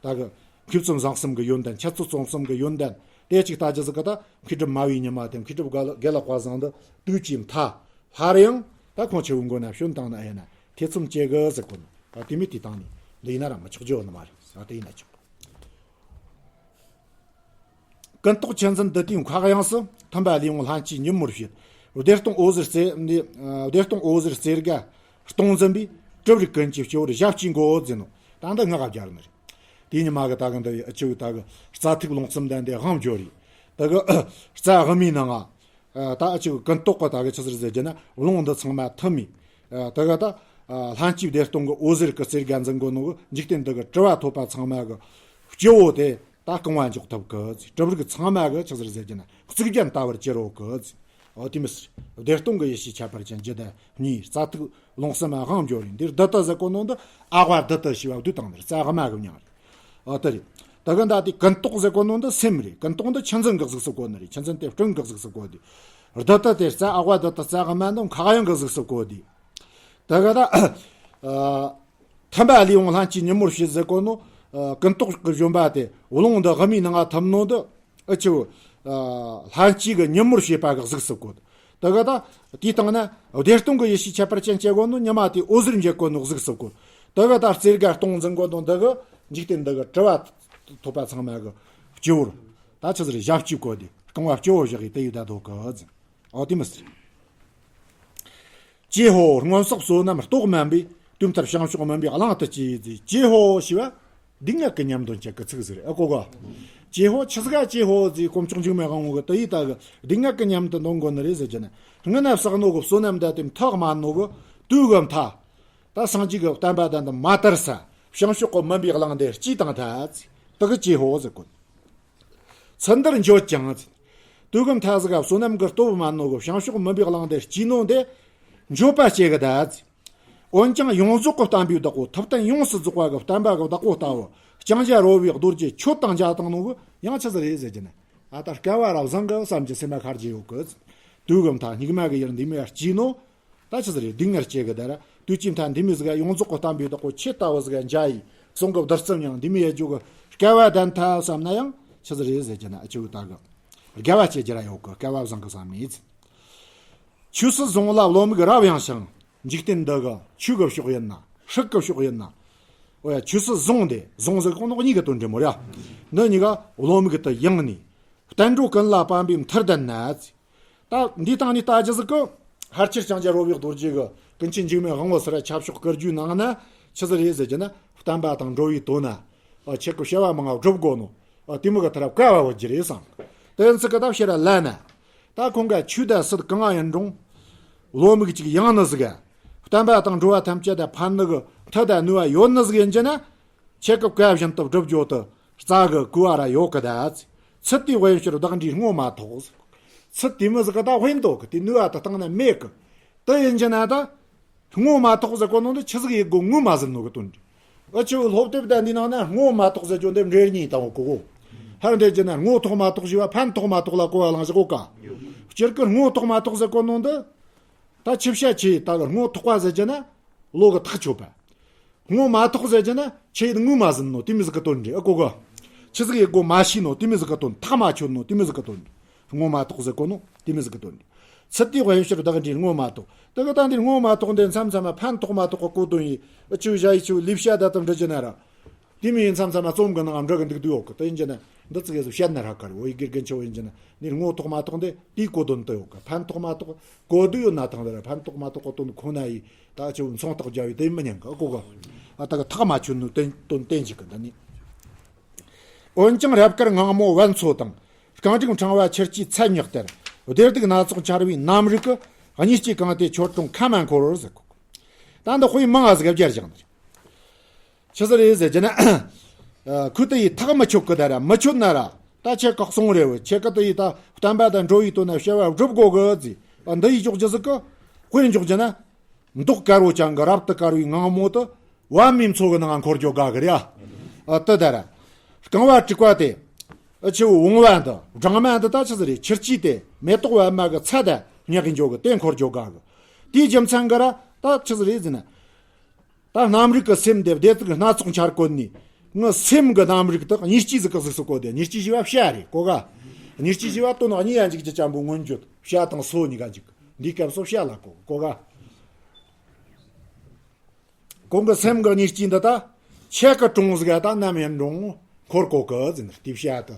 ད་གི་མཁས་བཙུན་བཟང་གསུམ་གི་ཡོན་ཏན། འཆད་རྩོད་རྩོམ་གསུམ་གི་ཡོན་ཏན། དེ་གཅིག་ལྟ་རྒྱུ་ཟིག་གི་ད་མཁས་གྲུབ་སྨྲ་བའི་ཉི་མ་དེ། མཁས་གྲུབ་དགེ་ལེགས་དཔལ་བཟང་འདི་དུས་ཀྱི་མཐའ། སླར་ཡང་ད་ཁོང་ཆེ་བོའི་མགོ་ན་བྱོན་བཏང་ན་ཨེ་ན་ཐེ་ཚོམ་སྐྱེ་གི་ཟེར་གོ་ནི། ད་དེ་མོ་དེའི་སྟེང་ནས་འདི་ཡིན་ན་ར་མི་ཆོག་རྒྱུ་ཡོད་ནི་མ་རེད། ད་དེ་ཡིན་ན་ཆོག། ཀུན་རྟོག་ཆུ་འཛིན་བདུད་སྡེའི་མཁའ་དབྱིངས་སུ། མཐུན་པ་ལས་འོངས་ལྷན་སྐྱེས་ཉིན་མོར་བྱེད། བདེ་སྟོང་འོད་ཟེར་རྩེ། བདེ་སྟོང་འོད་ཟེར་རྩེ་དགའ་སྟོང་འཛིན་པའི། གྲུབ་རིགས་ཀུན་གྱི་སྤྱི་བོར་ཞབས་ཀྱིས་བགོ་ཟེར་ནོ། ད་འདི་ངག་ག་སྦྱར་ནི་རེད། དེའི་ཉི་མ་གི་ད་གི་འདི་ཨ་ཆུ་ད་གི་རྩ་ཐིག་ལུང་གསུམ་ལྡན་དེ་དབང་བསྒྱུར་རེད། ད་གི་རྩ་དབུ་མའི་ནང་ང་། ཨ། ད་ཨ་ཆུ་ཀུན་རྟོག་གི་ད་གི་ཆི་ཟེར་ཟེར་རྒྱུ་ན་ལུང་འདི་ཚང་མ་ཐུན་མིན། ཨ། ད་གི་ད་ ལྷན་སྐྱེས་བདེ་སྟོང་གི་འོད་ཟེར་གྱི་རྩེ་དགའ་འཛིན་གོ་ནོ་གི་འཇིག་རྟེན་འདི་གི་གྲུབ་པ་ཐོབ་པ་ཚང་མ་གི་སྤྱི་བོ་དེ་ད་རྐང་བ་འཇོག་ཐུབ་གི། གྲུབ་རིགས་ཚང་མ་གི་ཆི་ཟིག་རེད་ཟེར་རྒྱུ་ན་གཙུག་རྒྱན་ལྟ་བུར་གྱུར་རོ་གི། འོ་དེ་མི་སྲིད། བདེ་སྟོང་གི་ཡེ་ཤེས་ཁྱད་པར་ཅན་ཇི་ལྟ་བརྙེས། རྩ་ཐིག་རླུང་གསུམ་དབང་འབྱོར་རེ། འདིར་བདུད་དུ་ཟེར་གོ་ནོ་འདི་ཨ་ཝ་བདུད་དུ་ཞེས་པ་བདུད་དང་འདིར་རྩ་དབུ་མ་གི་མྱིང་རེད། འོ་དེ་རེད། ད་གི་ད་དེ་ཀུན་རྟོག་ཟེར་གོ་ནོ་འདི་སེམས་རེད། ཀུན་རྟོག་འདི་ཆུ་འཛིན་གི་གཟུགས་སུ་གོ་ནི་རེད། ཆུ་འཛིན་དེ་སྤྲིན་གི་གཟུགས་སུ་གོ་དེ། བདུད་དུ་དེ་རྩ་ཨ་ཝ་བདུད་དུ་རྩ་དབུ་མ་འདི་མཁའ་དབྱིངས་གི་གཟུགས་སུ་གོ་དེ། ད་གི་ད། ཨ། ཐིམ་པ་ལས་འོངས་ལྷན་སྐྱེས་ཉིན་མོར་བྱེད་ཟེར་གོ་ནོ། ཨ། ཀུན་རྟོག་གི་བཞོན་པ་དེ་རླུང་འདི་དབུ་མའི་ནང་ང་ཐིམ་ནོ་འདི། ཨ་ཆུ། ཨ། ལྷན་སྐྱེས་ཀྱི་ཉིན་མོར་བྱེད་པ་གི་གཟུགས་སུ་གོ། དེ་གི་ད། དེའི་སྟེང་ན་བདེ་སྟོང་གི་ཡེ་ཤེས་ཁྱད་པར་ཅན་སྐྱེ་གོ་ནོ་ཉི་མ་དེ་འོད་ཟེར་འགྱེད་གོ་ནོ་གཟུགས་སུ་གོ། དེ་གི་ད་རྩེ་དགའ་སྟོང་འཛིན་གོ་ནོ་འདི་གི་འཇིག་རྟེན་འདི་གི་གྲུབ་པ་ཐོབ་པ་ཚང་མ་གི་སྤྱི་བོར། ད་ཆི་ཟིག་རེད། ཞབས་ཀྱུས་གོ་དེ་རྐང་བ་སྤྱི་བོར་བཞག་གི་དེ་ཡི་ད་དོ་གི་ཟེར། འོ་དེ་མི་སྲིད། ཀྱེ་ཧོ། སྔོན་བསགས་བསོད་ནམས་རྟོག་དམན་པས། དུས་མཐར་བྱང་ཕྱོགས་མུན་པའི་གླིང་དུ་སྐྱེས་ཟེར། ཀྱེ་ཧོ་ཞེས་པ། སྡུག་བསྔལ་གྱི་ཉམས་དོན་བྱེད་ཀྱི་ཚིག་ཟིག་རེད། ཨ་གོ་ག། ཀྱེ་ཧོ་ཆི་ཟིག་ག་ཀྱེ་ཧོ་ཟེར། དཀོན་མཆོག་འཇིགས་མེད་དབང་པོ་གི་དེ་ཡི་ད་གི་སྡུག་བསྔལ་གྱི་ཉམས་དེ་འདོན་དགོས་ནི་རེད་ཟེར་རྒྱུ་ན། སྔོན་ན་བསགས་ནོ་གི་བསོད་ནམས་དེ་དེ་མཐའ་དམན་ནོ་གི་དུས་གི་མཐའ། ད་སངས་རྒྱས་ཀྱི་བསྟན་པ་དང་དེ་མ་དར་ས། བྱང་ཕྱོགས་ཀྱི་མུན་པའི་གླིང་དེ་སྐྱེས་དང་ཐལ་ཟེར། དེ་གི་ཀྱེ་ཧོ་ཟེར་གོ། ཚུལ་འདིར་འགྱོད་ཀྱང་། དུས་གི་མཐའ་ཟིག་ག་བསོད་ནམས་ཀྱི་སྟོབས་མ་ནོ་གི་བྱང་ཕྱོགས་མུན་པའི་གླིང་དེ་སྐྱེས་ནོ་དེ། འགྱོད་པ་སྐྱེ་གི་ད། འོན་ཀྱང་ཡོངས་རྫོགས་ཀྱི་བསྟན་པའི་བདག་པོ། ཐུབ་བསྟན་ཡོངས་སུ་རྫོགས་པ་གི་བསྟན་པ་གི་བདག་པོ་ལྟ་བུ་ལྕང་སྐྱ་རོལ་པའི་རྡོ་རྗེ་ཁྱོད་དང་མཇལ་བཏང་ནོ་གི་ཡང་ཆི་ཟིག་རེད་ཟེར་རྒྱུ་ན། ཨ་ད་སྐལ་བ་རབ་བཟང་གི་བསམ་གྱི་སེམས་མ་ཁར་གྱི་ཡོད་གི། དུས་གི་མཐའ་སྙིགས་མ་གི་ཡུལ་འདི་མོ་ཡར་སྐྱེས་ནོ། ད་ཆི་ཟིག་རེད། སྡུག་བསྔལ་སྐྱེ་གི་ད་ར། དུས་ཀྱི་མཐའ་འདི་མོ་ཟིག་ག་ཡོངས་རྫོགས་ཀྱི་བསྟན་པའི་བདག་པོ་ཁྱེད་ལྟ་བུ་ཟིག་ག་མཇལ་ཡི། གསུང་གི་བདུད་རྩི་མྱང་འདི་མོ་ཡེ་རྒྱུ་གི་སྐལ་བ་ལྡན་ཐལ་བསམ་ན་ཡང་ཆི་ཟིག་རེད་ཟེར་རྒྱུ་ན། ཨ་ཆུ་ད་གི་དགའ་བ་སྐྱེ་རྒྱུ་ར་ཡོད་གི། སྐལ་བ་བཟང་གི་བསམ་ནས། ཆོས་སྲིད་ཟུང་ལ་བློ་མིག་རབ་ཡངས་ཤིང་། འཇིག་རྟེན་འདི་གི་ཆོས་ཀྱི་ཕྱོགས་ཡིན་ན་སྲིད་ཀྱི་ཕྱོགས་ཡིན་ན། འོ་ཡ་ཆོས་སྲིད་ཟུང་དེ། ཟུང་ཟེར་གོ་ནོ་གཉིས་ཀྱི་དོན་འདྲེ་མོ་ར། འདི་གཉིས་ཀ་བློ་མིག་ཏུ་ཡངས་ནས། བསྟན་འགྲོ་ཀུན་ལ་ཕན་པའི་མཐུ་ལྡན་ན། ད་འདི་སྟེང་ནས་ལྟ་རྒྱུ་ཟིག་གི། ཕལ་ཆེར་ལྕང་སྐྱ་རོལ་པའི་རྡོ་རྗེ་གི་ཀུན་མཁྱེན་འཇིགས་མེད་དབང་པོ་སི་ར་ཁྱབ་ཕྱོགས་བཀའ་བརྒྱུད་ནང་ན་ཆི་ཟིག་རེད་ཟེར་རྒྱུ་ན། བསྟན་པ་དང་འགྲོ་བའི་དོན་ན། ཨ་ཁྱེད་ཀྱི་བྱ་བ་མང་ང་སྒྲུབ་དགོས་ནོ། ཨ་དེ་མོ་གི་ཐ་ར་བཀའ་བ་བོ་རྒྱུ་རེད་བསམ། དེ་ཡིན་ཚིག་གི་ད་ཕྱིར་ར་ལ་ན། ད་ཁོང་ག་ཆོས་དང་སྲིད་གང་ཡིན་རུང་། བློ་མིག་ཅིག་ཡངས་ནི་ཟིག་ག་བསྟན་པ་དང་འགྲོ་བ་ཐམས་ཅད་ད་ཕན་ནི་གི་མཐུ་དང་ནུས་པ་ཡོད་ནི་ཟིག་ཡིན་རྒྱུ་ན། ཁྱེད་ཀྱི་བཀའ་བཞིན་དུ་བསྒྲུབ་རྒྱུ་དེ་རྩ་གི་གོ་བ་ར་ཡོད་གི་ད། ཚུལ་དེའི་དབང་ཕྱིར་བདག་འདྲའི་ངོ་མ་ཐོགས། ཚུལ་དེ་མོ་ཟིག་གི་ད་དབང་འདུག་གི། དེ་ནུས་པ་དེ་སྟེང་ན་མེད་གི། དེ་ཡིན་རྒྱུ་ན་ད། ངོ་མ་ཐོགས་ཟེར་གོ་ནོ་འདི་ཆི་ཟིག་ཡེད་དགོ་ངོ་མ་ཟིན་ནོ་གི་དོན་རེད། ཨ་ཆུ་སློབ་དེབ་ད་འདི་ནང་ན་ངོ་མ་ཐོགས་ཟེར་རྒྱུ་འདི་འབྲེལ་གཉིས་དང་གོ་གོ། ཧར་འདྲེ་རྒྱུ་ན་ངོ་ཐོགས་མ་ཐོགས་ཞེས་པ་ཕན་ཐོགས་མ་ཐོགས་ལ་གོ་བ་ལང་ཞིག་གོ་ཀ། སྤྱིར་གི་ངོ་ཐོགས་མ་ཐོགས་ཟེར་གོ་ནོ་འདི། ད་ཆི་བཤད་ཆི་ད་གི་ངོ་ཐོགས་པ་ཟེར་རྒྱུ་ན། བློ་གི་ཐག་ཆོད་པ། ངོ་མ་ཐོགས་ཟེར་རྒྱུ་ན་ཆི་ཡེད་ངོ་མ་ཟིན་ནོ་དེ་མོ་ཟིག་གི་དོན་རེད། ཨ་གོ་གོ། ཆི་ཟིག་ཡེད་དགོ་མ་ཤེས་ནོ་དེ་མོ་ཟིག་གི་དོན། ཐག་མ་ཆོད་ནོ་དེ་མོ་ཟིག་གི་དོན་རེད། ངོ་མ་ཐོགས་ཟེར་གོ་ནོ་དེ་མོ་ཟིག་གི་དོན་རེད། ཚུལ་དེའི་དབང་ཕྱིར་བདག་འདྲའི་ངོ་མ་ཐོགས། དེ་གི་ད་འདིར་ངོ་མ་ཐོགས་འདི་མཚམས་མཚམས་མ་ཕན་ཐོགས་མ་ཐོགས་གི་གོ་དོན་ཡིན། ཨ་ཆུ་བཞག་ཡི་ཆུ་ལས་བཤད་ད་དམ་འདྲི་རྒྱུ་ན་ར། དེ་མིན་མཚམས་མཚམས་མ་རྩོམ་གི་ནང་འབྲི་གི་འདུག་དུ་ཡོད་གི། དེ་ཡིན་རྒྱུ་ན་འདི་ཙི་གེ་ཟིག་བཤད་ན་ར་དཀའ་རེད། འོ་ཡི་དགེ་རྒན་ཆེ་བོ་ཡིན་རྒྱུ་ན་འདིར་ངོ་ཐོགས་མ་ཐོགས་འདི་དེའི་གོ་དོན་དུ་ཡོད་གི། ཕན་ཐོགས་མ་ཐོགས་གོ་དུ་ཡོད་ན་ཐང་དེ་ར། ཕན་ཐོགས་མ་ཐོགས་གི་དོན་ཁོ་ན་ཡི་ད་ཆེ་བོ་མཚུངས་རྟགས་རྒྱབ་ཡི་དེ་མི་ཉན་གི། ཨ་གོ་གི། ཨ་ད་གི་ཐག་མ་ཆོད་ནོ་དོན་དོན་བསྟན་ཅིག་གི་འདི་ནི། འོན་ཀྱང་རབ་དཀར་ངང་མོ་བན་ཚོ་དང་། རྐང་དྲུག་ཕྲེང་བ་ཆུ་སྐྱེས་ཚད་ཉག་ལྟར། བདེ་སྡུག་སྣ་ཚོགས་འཆར་བའི་རྣམ་རིག་གི། གཉིས་སྐྱེས་གང་དེ་ཁྱོད་དྲུང་ཁ་མ་འཁོར་བར་ཟེར་གོ། ད་འདི་དཔེ་མང་ང་ཟིག་བརྒྱར་བཞག་ནི་རེད། ཆི་ཟིག་རེད་ཟེར་རྒྱུ་ན། ཁོས་དེ་ཡི་ཐག་མི་ཆོད་གི་ད་ར། མི་ཆོད་ན་ར། ད་ཁྱེད་ཀྱི་གསུང་རེད་བ། ཁྱེད་ཀྱི་དེ་ཡི་ད་བསྟན་པ་དང་འགྲོ་བའི་དོན་ན་བྱ་བ་སྒྲུབ་དགོ་གི་ཟེར། འདི་ཡི་འཇོག་རྒྱུ་ཟིག་གི། དཔེ་འཇོག་རྒྱུ་ན། མདོག་དཀར་བོ་ཅན་གྱི་རབ་ཏུ་དཀར་བའི་ངང་མོ་དེ། བ་མོའི་མཚོ་གི་ནང་འཁོར་རྒྱུ་དགའ་གི་རེད་ཨ། ཨ་དེ་ད་ར། རྐང་བ་དྲུག་པ་དེ། ཨ་ཆེ་བོ་བུང་བ་འདི། སྦྲང་མ་འདི་ད་ཆི་ཟིག་རེད། ཆུ་སྐྱེས་དེ་མེ་ཏོག་པདྨ་གི་ཚད་ད་ཉག་གི་འཇོག་གི་དེ་འཁོར་རྒྱུ་དགའ་གི། དེའི་རྒྱུ་མཚན་གི་ར་ད་ཆི་ཟིག་རེད་ཟེར་ན། ད་རྣམ་རིག་གི་སེམས་དེ་བདེ་སྡུག་སྣ་ཚོགས་འཆར་གོ་ནི། ངའི་སེམས་གི་རྣམ་རིག་དེ་གཉིས་སྐྱེས་ཟིག་གི་གཟུགས་སུ་གོ་དེ། གཉིས་སྐྱེས་ཞེས་པ་བྱ་རེད་གོ་ག། གཉིས་སྐྱེས་ཞེས་པ་དོན་གཉིས་ཡ་འཇུག་རྒྱུ་ཅན་པོ་མངོན་བརྗོད། བྱ་དང་སོ་གཉིས་ཀ་འཇུག། འདིའི་སྐབས་སུ་བྱ་ལ་གོ་གོ་ག། གོང་གི་སེམས་གི་གཉིས་སྐྱེས་འདི་ད། ཁྱེད་ཀྱི་དྲུང་ཟིག་ད་ནམ་ཡིན་རུང་འཁོར་གོ་གི་ཟེར་ནས་དེ་བཤད་དུ།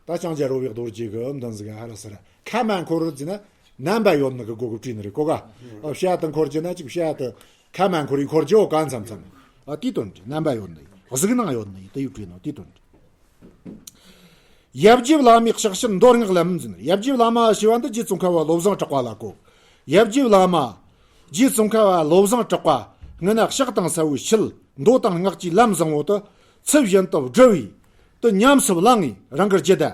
ད་ལྕང་སྐྱ་རོལ་པའི་རྡོ་རྗེ་གི་མདུན་ཟིག་ཧ་ར་སི་ར་ཁ་མ་འཁོར་ཟེར་ན་རྣམ་པ་ཡོད་ནི་གི་གོ་གི་བྲིས་ནི་རེད་གོ་ག། ཨ་བཤད་དུ་འཁོར་གྱི་ན་ཅིག་བཤད་དུ་ཁ་མ་འཁོར་ཡི་འཁོར་གྱི་འོ་ག་མཚམས་མཚམས། ཨ་དེའི་དོན་རེད། རྣམ་པ་ཡོད་ནི་གཟུགས་སྣང་ཡོད་ནི་དེ་ཡི་བྲིས་ནོ་དེའི་དོན་རེད། ཡབ་རྗེ་བླ་མའི་ཕྱག་ཕྱིར་མདོ་སྔགས་ལམ་ཟེར། ཡབ་རྗེ་བླ་མ་ཞེས་པ་འདི་རྗེ་ཙོང་ཁ་པ་བློ་བཟང་གྲགས་པ་ལ་གོ། ཡབ་རྗེ་བླ་མ། རྗེ་ཙོང་ཁ་པ་བློ་བཟང་གྲགས་པ། ངི་ན་ཕྱག་དང་ས་བོའི་ཕྱིར། མདོ་དང་སྔགས་ཀྱི་ལམ་བཟང་བོ་དེ། ཚུལ་བཞིན་དུ་བསྒྲུབས་པས་དེ་ཉམས་སུ་བླངས་ངས་རང་གི་རྒྱུད་ད།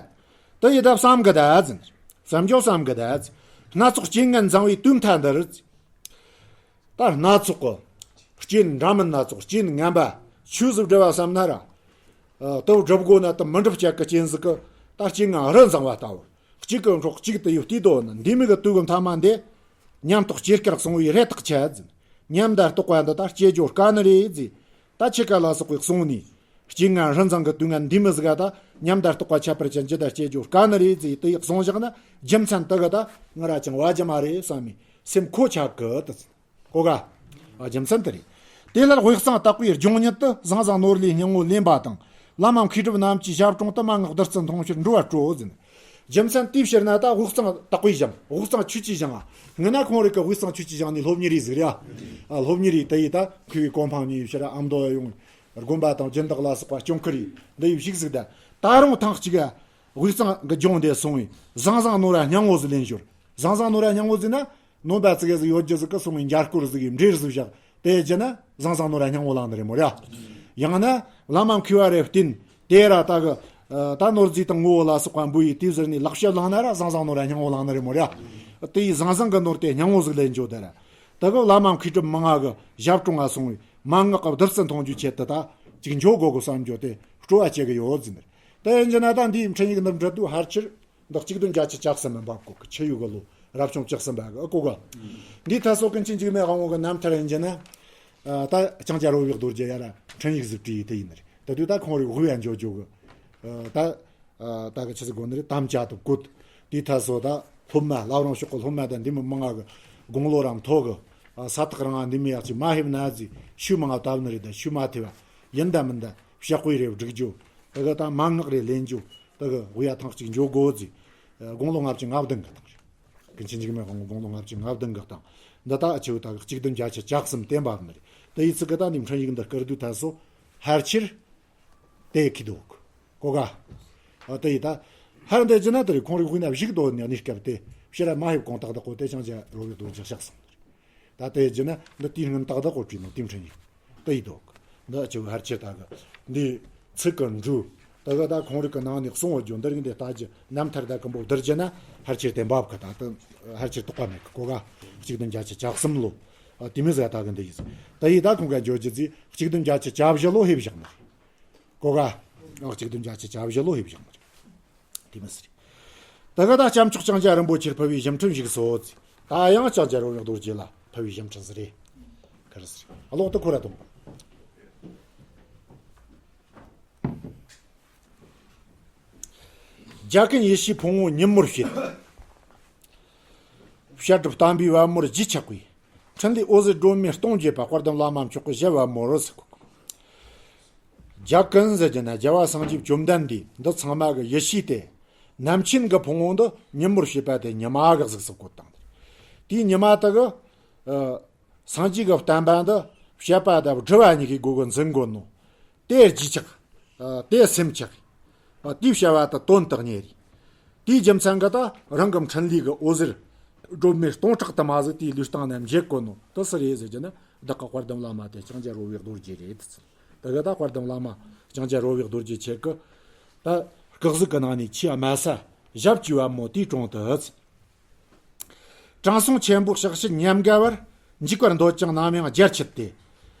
དེ་ཡི་ད་བསམ་གི་ད་ཟིན། བསམ་བྱོ་བསམ་གི་ད་ཟིན། སྣ་ཚོགས་རྐྱེན་ངན་བཟང་བའི་དུས་མཐའ་འདིར། ད་སྣ་ཚོགས་ཀྱི་རྐྱེན་འདྲ་མིན་སྣ་ཚོགས་རྐྱེན་ངན་པ་ཆོས་སུ་བསྒྲུབ་པ་བསམ་ན་ར། ཨ། དེ་བསྒྲུབ་དགོས་ན་དེ་མི་འགྲུབ་བྱེད་ཀྱི་རྐྱེན་ཟིག་གི་ད་རྐྱེན་ངན་རི་བཟང་བ་ལྟ་བུ། གཅིག་གི་འཕྲོག་གཅིག་ཏུ་ཡོད་དུས་དོ་ནི་འདི་མི་གི་དུས་གི་མཐའ་མ་འདི། ཉམས་རྟོགས་སྐྱེ་སྐར་སོང་བའི་རེ་ཐག་ཆད་ཟིན། ཉམས་དང་རྟོགས་པ་འདི་ད་སྐྱེ་རྒྱུ་དཀའ་ནི་རེད་ཟེ། ད་ཆི་ག་ལ་སོགས་པའི་གསུང་ནི། རྐྱེན་ངན་རི་བཟང་གི་དུས་ངན་འདི་མི་ཟིག་ག་ད་ཉམས་དང་རྟོགས་པ་ཁྱད་པར་ཅན་ཇི་ལྟར་སྐྱེ་རྒྱུ་དཀའ་ནི་རེད་ཟེ། དེ་ཡི་གསུང་བཞག་ན་རྒྱུ་མཚན་དེ་གི་ད་ང་ར་ཅང་བ་རྒྱུ་མ་རེད་བསམ་མི་སེམས་ཁོ་ཆག་གི་དེ་ཟིན། གོ་ག་ཨ། རྒྱུ་མཚན་དེ་རེད། དེ་ལྟར་དབུས་གཙང་དག་པའི་སྦྱོང་ཉིད་དུ་ཟང་ཟིང་ནོར་ལུའི་སྙིང་བོ་ལེན་པ་དང་། བླ་མ་མཁས་གྲུབ་རྣམས་ཀྱི་ཞབས་དྲུང་དུ་མན་ངག་བདུད་རྩི་མཐོང་ཕྱིར་འགྲོ་བར་སྤྲོ་ཟིན། རྒྱུ་མཚན་དེའི་ཕྱིར་ན་ད་དབུས་གཙང་དག་པའི་ཞིང་། དབུས་གཙང་ཆོས་ཀྱི་ཞིང་། ང་ན་ཁོང་རིག་གི་དབུས་གཙང་ཆོས་ཀྱི་ཞིང་ནི་སློབ་གཉེར་རེད་ཟིག་རེད། ཨ། སློབ་གཉེར་རེད། དེ་ཡི་ད་མཁས་པའི་གོ་འཕང་ཉེ་བའི་ཕྱིར་ཨ་མདོ་ཡོང་། དགོན་པ་དང་སྦྱིན་བདག་ལ་སོགས་པ་སྐྱོང་ཁུར་རེད། འདི་ཡི་ཞིག་ཟིག་ད། ད་རུང་ཐེངས་གཅིག་དབུས་གཙང་གི་ལྗོངས་འདི་སོང་བས་ཟང་ཟིང་ནོར་བ་སྙིང་བོ་ཟིག་ལེན་ཞོར། ཟང་ཟིང་ནོར་བ་སྙིང་བོ་ཟིག་ན། ནོམ་པ་ཙི་གེ་ཟིག་ཡོད་རྒྱུ་ཟིག་གི་སོང་བའི་འཇའ་སྐོར་ཟིག་གི་འབྲས་ཟིག་བཞག་དེ་རྒྱུ་ན་ཟང་ཟིང་ནོར་བ་སྙིང་བོ་ལངས་ནི་རེད་མོ་ར། ཡང་ན་བླ་མ་མཁས་པ་རེ་བསྟེན། དེ་ར་ད་གི་ཨ་ད་ནོར་རྫས་དང་དངོས་པོ་ལ་སོགས་པ་འབུལ་ཡི་དེའི་ཟུར་ནས་ལག་ཤེས་བླངས་ན་ར་ཟང་ཟིང་ནོར་བ་སྙིང་བོ་ལངས་ནི་རེད་མོ་ར། དེ་ཡི་ཟང་ཟིང་གི་ནོར་དེ་སྙིང་བོ་ཟིག་ལེན་འཇོག་དེ་ར། ད་གི་བླ་མ་མཁས་གྲུབ་མང་ང་གི་ཞབས་དྲུང་ང་སོང་བས་མན་ངག་གི་བདུད་རྩི་འཐུང་རྒྱུའི་ཆེད་དུ་ད་ཅིག་འཇོག་དགོས་གི་བསམ་རྒྱུ་དེ་སྤྲོ་བ་བྱེད་གི་ཡོད་ཟིན། དེ་ཡིན་རྒྱུ་ན་ད་འདིའི་འཕྲིན་ཡིག་འདི་འབྲི་དུས་ཕལ་ཆེར། འདི་གཅིག་བདུན་བརྒྱད་ཅུ་གྱ་གསུམ་མིན་པ་གོ་གི་ཆུ་ཡོས་གི་ལོ་རབ་བྱུང་བཅུ་གསུམ་པ་གི་ཨ་གོ་གི། འདིའི་ཐད་སོགས་ཀུན་མཁྱེན་འཇིགས་མེད་དབང་པོ་གི་རྣམ་ཐར་ཡིན་རྒྱུ་ན། ཨ་ད་ལྕང་སྐྱ་རོལ་བའི་རྡོ་རྗེ་ཡ་ར་འཕྲིན་ཡིག་ཟིག་བྲིས་ཡི་དེ་ཡིན་ནི་རེད། ད་དུས་ད་ཁོང་རིག་དབུས་ཡ་འཇོག་འཇོག་གི། ཨ་ད་ཨ་ད་གི་ཆི་ཟིག་གོ་ནི་རེད། དམ་བཅའ་དུ་བཀོད། དེའི་ཐད་སོ་ད་སློབ་མ་བླ་བྲང་ཕྱོགས་གི་སློབ་མ་དང་འདི་མི་མང་ང་གི་དགུང་ལོ་ར་མཐོ་གི། ཨ་ས་ཐག་རིང་ང་འདི་མི་ཡག་ཅིག་མ་ཕེབས་ན་ཟིག་ཤུལ་མང་ང་བཏབ་ནི་རེད། ད་ཤུལ་མ་ཐེབས་པ་ཡིན་ད་མིན་ད་ཕྱག་དཔེ་རེ་བསྒྲིག་རྒྱུ། ད་གི་ད་མན་ངག་རེ་ལེན་རྒྱུ། ད་གི་དབུས་ཡ་ཐེངས་གཅིག་འཇོག་དགོས་ཟིག་དགུང་ལོ་ལྔ་བཅུ་ང་བདུན་གི་ཐང་རེད། ཀུན་མཁྱེན་འཇིགས་མེད་དབང་པོ་དགུང་ལོ་ལྔ་བཅུ་ང་བདུན་གི་ཐང་། འདི་ད་ཨ་ཆེ་བོ་ད་གི་གཅིག་བདུན་བརྒྱད་ཅུ་གྱ་གསུམ་བསྟན་པ་ནི་རེད། དེ་ཡི་ཚིག་གི་ད་ནི་འཕྲིན་ཡིག་འདི་བསྐུར་དུས་ད་སོ་ཕལ་ཆེར་དེ་ཁི་དོག་གོ་ག་ཨ་དེ་ཡི་ད་ཧར་འདི་རྒྱུ་ན་དེ་རེད། ཁོང་རིག་དབུས་ན་བཞུགས་དོ་ནི་གནས་སྐབས་དེ་ཕྱིར་མ་ཕེབས་གོང་ཏག་ཏག་གོ་དེ་ལྕང་སྐྱ་རོལ་བའི་རྡོ་རྗེ་གཤེགས་སོང་། ད་དེ་རྒྱུ་ན་འདི་དུས་སྔོན་ཏག་ཏག་གོ་བྲིས་ནོ་དེ་འཕྲིན་ཡིག་དེ་ཡི་དོག་འདི་ཨ་ཆེ་བོ་ཕལ་ཆེར་ད་གི་འདི་ཚིག་གི་འབྲུ། ད་གི་ད་ཁོང་རིག་གི་ནང་ནས་གསུང་བ་བརྗོད་འདི་རིགས་འདི་ལྟ་རྒྱུ་རྣམ་ཐར་ད་གི་འབོ་བསྡུར་རྒྱུ་ན་ཕལ་ཆེར་དེ་འབབ་གི་ད་ད་ཕལ་ཆེར་དོགས་པ་མེད་གི་གོ་ག་གཅིག་བདུན་བརྒྱད་ཅུ་གྱ་གསུམ་ལོ། ཨ་དེ་མི་ཟ་ད་གི་འདི་ཡིན། ད་ཡི་ད་ཁོང་ག་འཇོག་རྒྱུ་ཚིག་གཅིག་བདུན་བརྒྱད་ཅུ་གྱ་བཞི་ལོ་ཕེབས་བཞག་ནི་གོ་ག་ཨ་གཅིག་བདུན་བརྒྱད་ཅུ་གྱ་བཞི་ལོ་ཕེབས་བཞག་ནི་དེ་མི་ཟེར། ད་ག་ད་སྐྱབས་མཆོག་ལྕང་སྐྱ་རིན་པོ་ཆེར་ཕུལ་བའི་ཞབས་འཕྲིན་ཞིག་སོ། ད་ཡང་ལྕང་སྐྱ་རོལ་བའི་རྡོ་རྗེ་ལ་ཕུལ་བའི་ཞབས་འཕྲིན་ཟེར་རེད། ག་རེ་ཟེར་ཀློག་ཏུ་ཁོ་ར་དང་། རྒྱ་ཀུན་ཡེ་ཤེས་ཕུང་པོ་ཉིན་མོར་བྱེད། བཤད་སྒྲུབ་བསྟན་པའི་པད་མོར་བརྗིད་ཆགས་པའི། འཕྲིན་ལས་འོད་ཟེར་སྒྲོན་མེ་སྟོང་འགྱེད་པ། དཔལ་ལྡན་བླ་མ་མཆོག་གི་ཞབས་པད་མོར་ཟེར། རྒྱ་ཀུན་ཟེར་རྒྱུ་ན་རྒྱལ་བ་སངས་རྒྱས་བཅོམ་ལྡན་འདས་འདི་ཚང་མ་གི་ཡེ་ཤེས་ཏེ། རྣམ་མཁྱེན་གི་ཕུང་པོ་འདི་ཉིན་མོར་བྱེད་པ་དེ་ཉི་མ་གི་གཟུགས་སུ་བཀོད་བཏང་། དེའི་ཉི་མ་དེ་གི་ཨ་སངས་རྒྱས་ཀྱི་བསྟན་པ་འདི་བཤད་པ་དང་སྒྲུབ་པ་གཉིས་ཀྱི་སྒོ་གི་འཛིན་དགོས་ནོ། དེ་རྗེས་ཆགས། ཨ་དེ་སེམས་ཆགས། ཨ་དེའི་བྱ་བ་དེ་དོན་དུ་གཉེར་རེད། དེའི་རྒྱུ་མཚན་གྱིས་ད་རང་གི་འཕྲིན་ལས་ཀྱི་འོད་ཟེར་སྒྲོན་མེ་སྟོང་ཕྲག་དུ་མ་ཟིག་དེའི་ལུས་སྟེང་ན་འགྱེད་དགོས་ནོ་དེ་སུ་རེད་ཟེར་རྒྱུ་ན་བདག་གི་དཔལ་ལྡན་བླ་མ་དེ་ལྕང་སྐྱ་རོལ་བའི་རྡོ་རྗེ་རེད་ཟེར། དེ་གི་ད་དཔལ་ལྡན་བླ་མ་ལྕང་སྐྱ་རོལ་བའི་རྡོ་རྗེ་ཁྱེད་ཀྱི་ད་སྐུ་གཟུགས་ཀྱི་ནང་ནས་ཆེས་དམའ་ས་ཞབས་ཀྱི་པད་མོ་དེའི་དྲུང་དུ་ཟེར། དྲང་སྲོང་ཆེན་པོ་ཕྱག་ཕྱི་ཉམས་དགའ་བར། འཇིགས་པར་འདོད་ཀྱང་ནམ་ཡང་རྒྱལ་ཆད་དེ།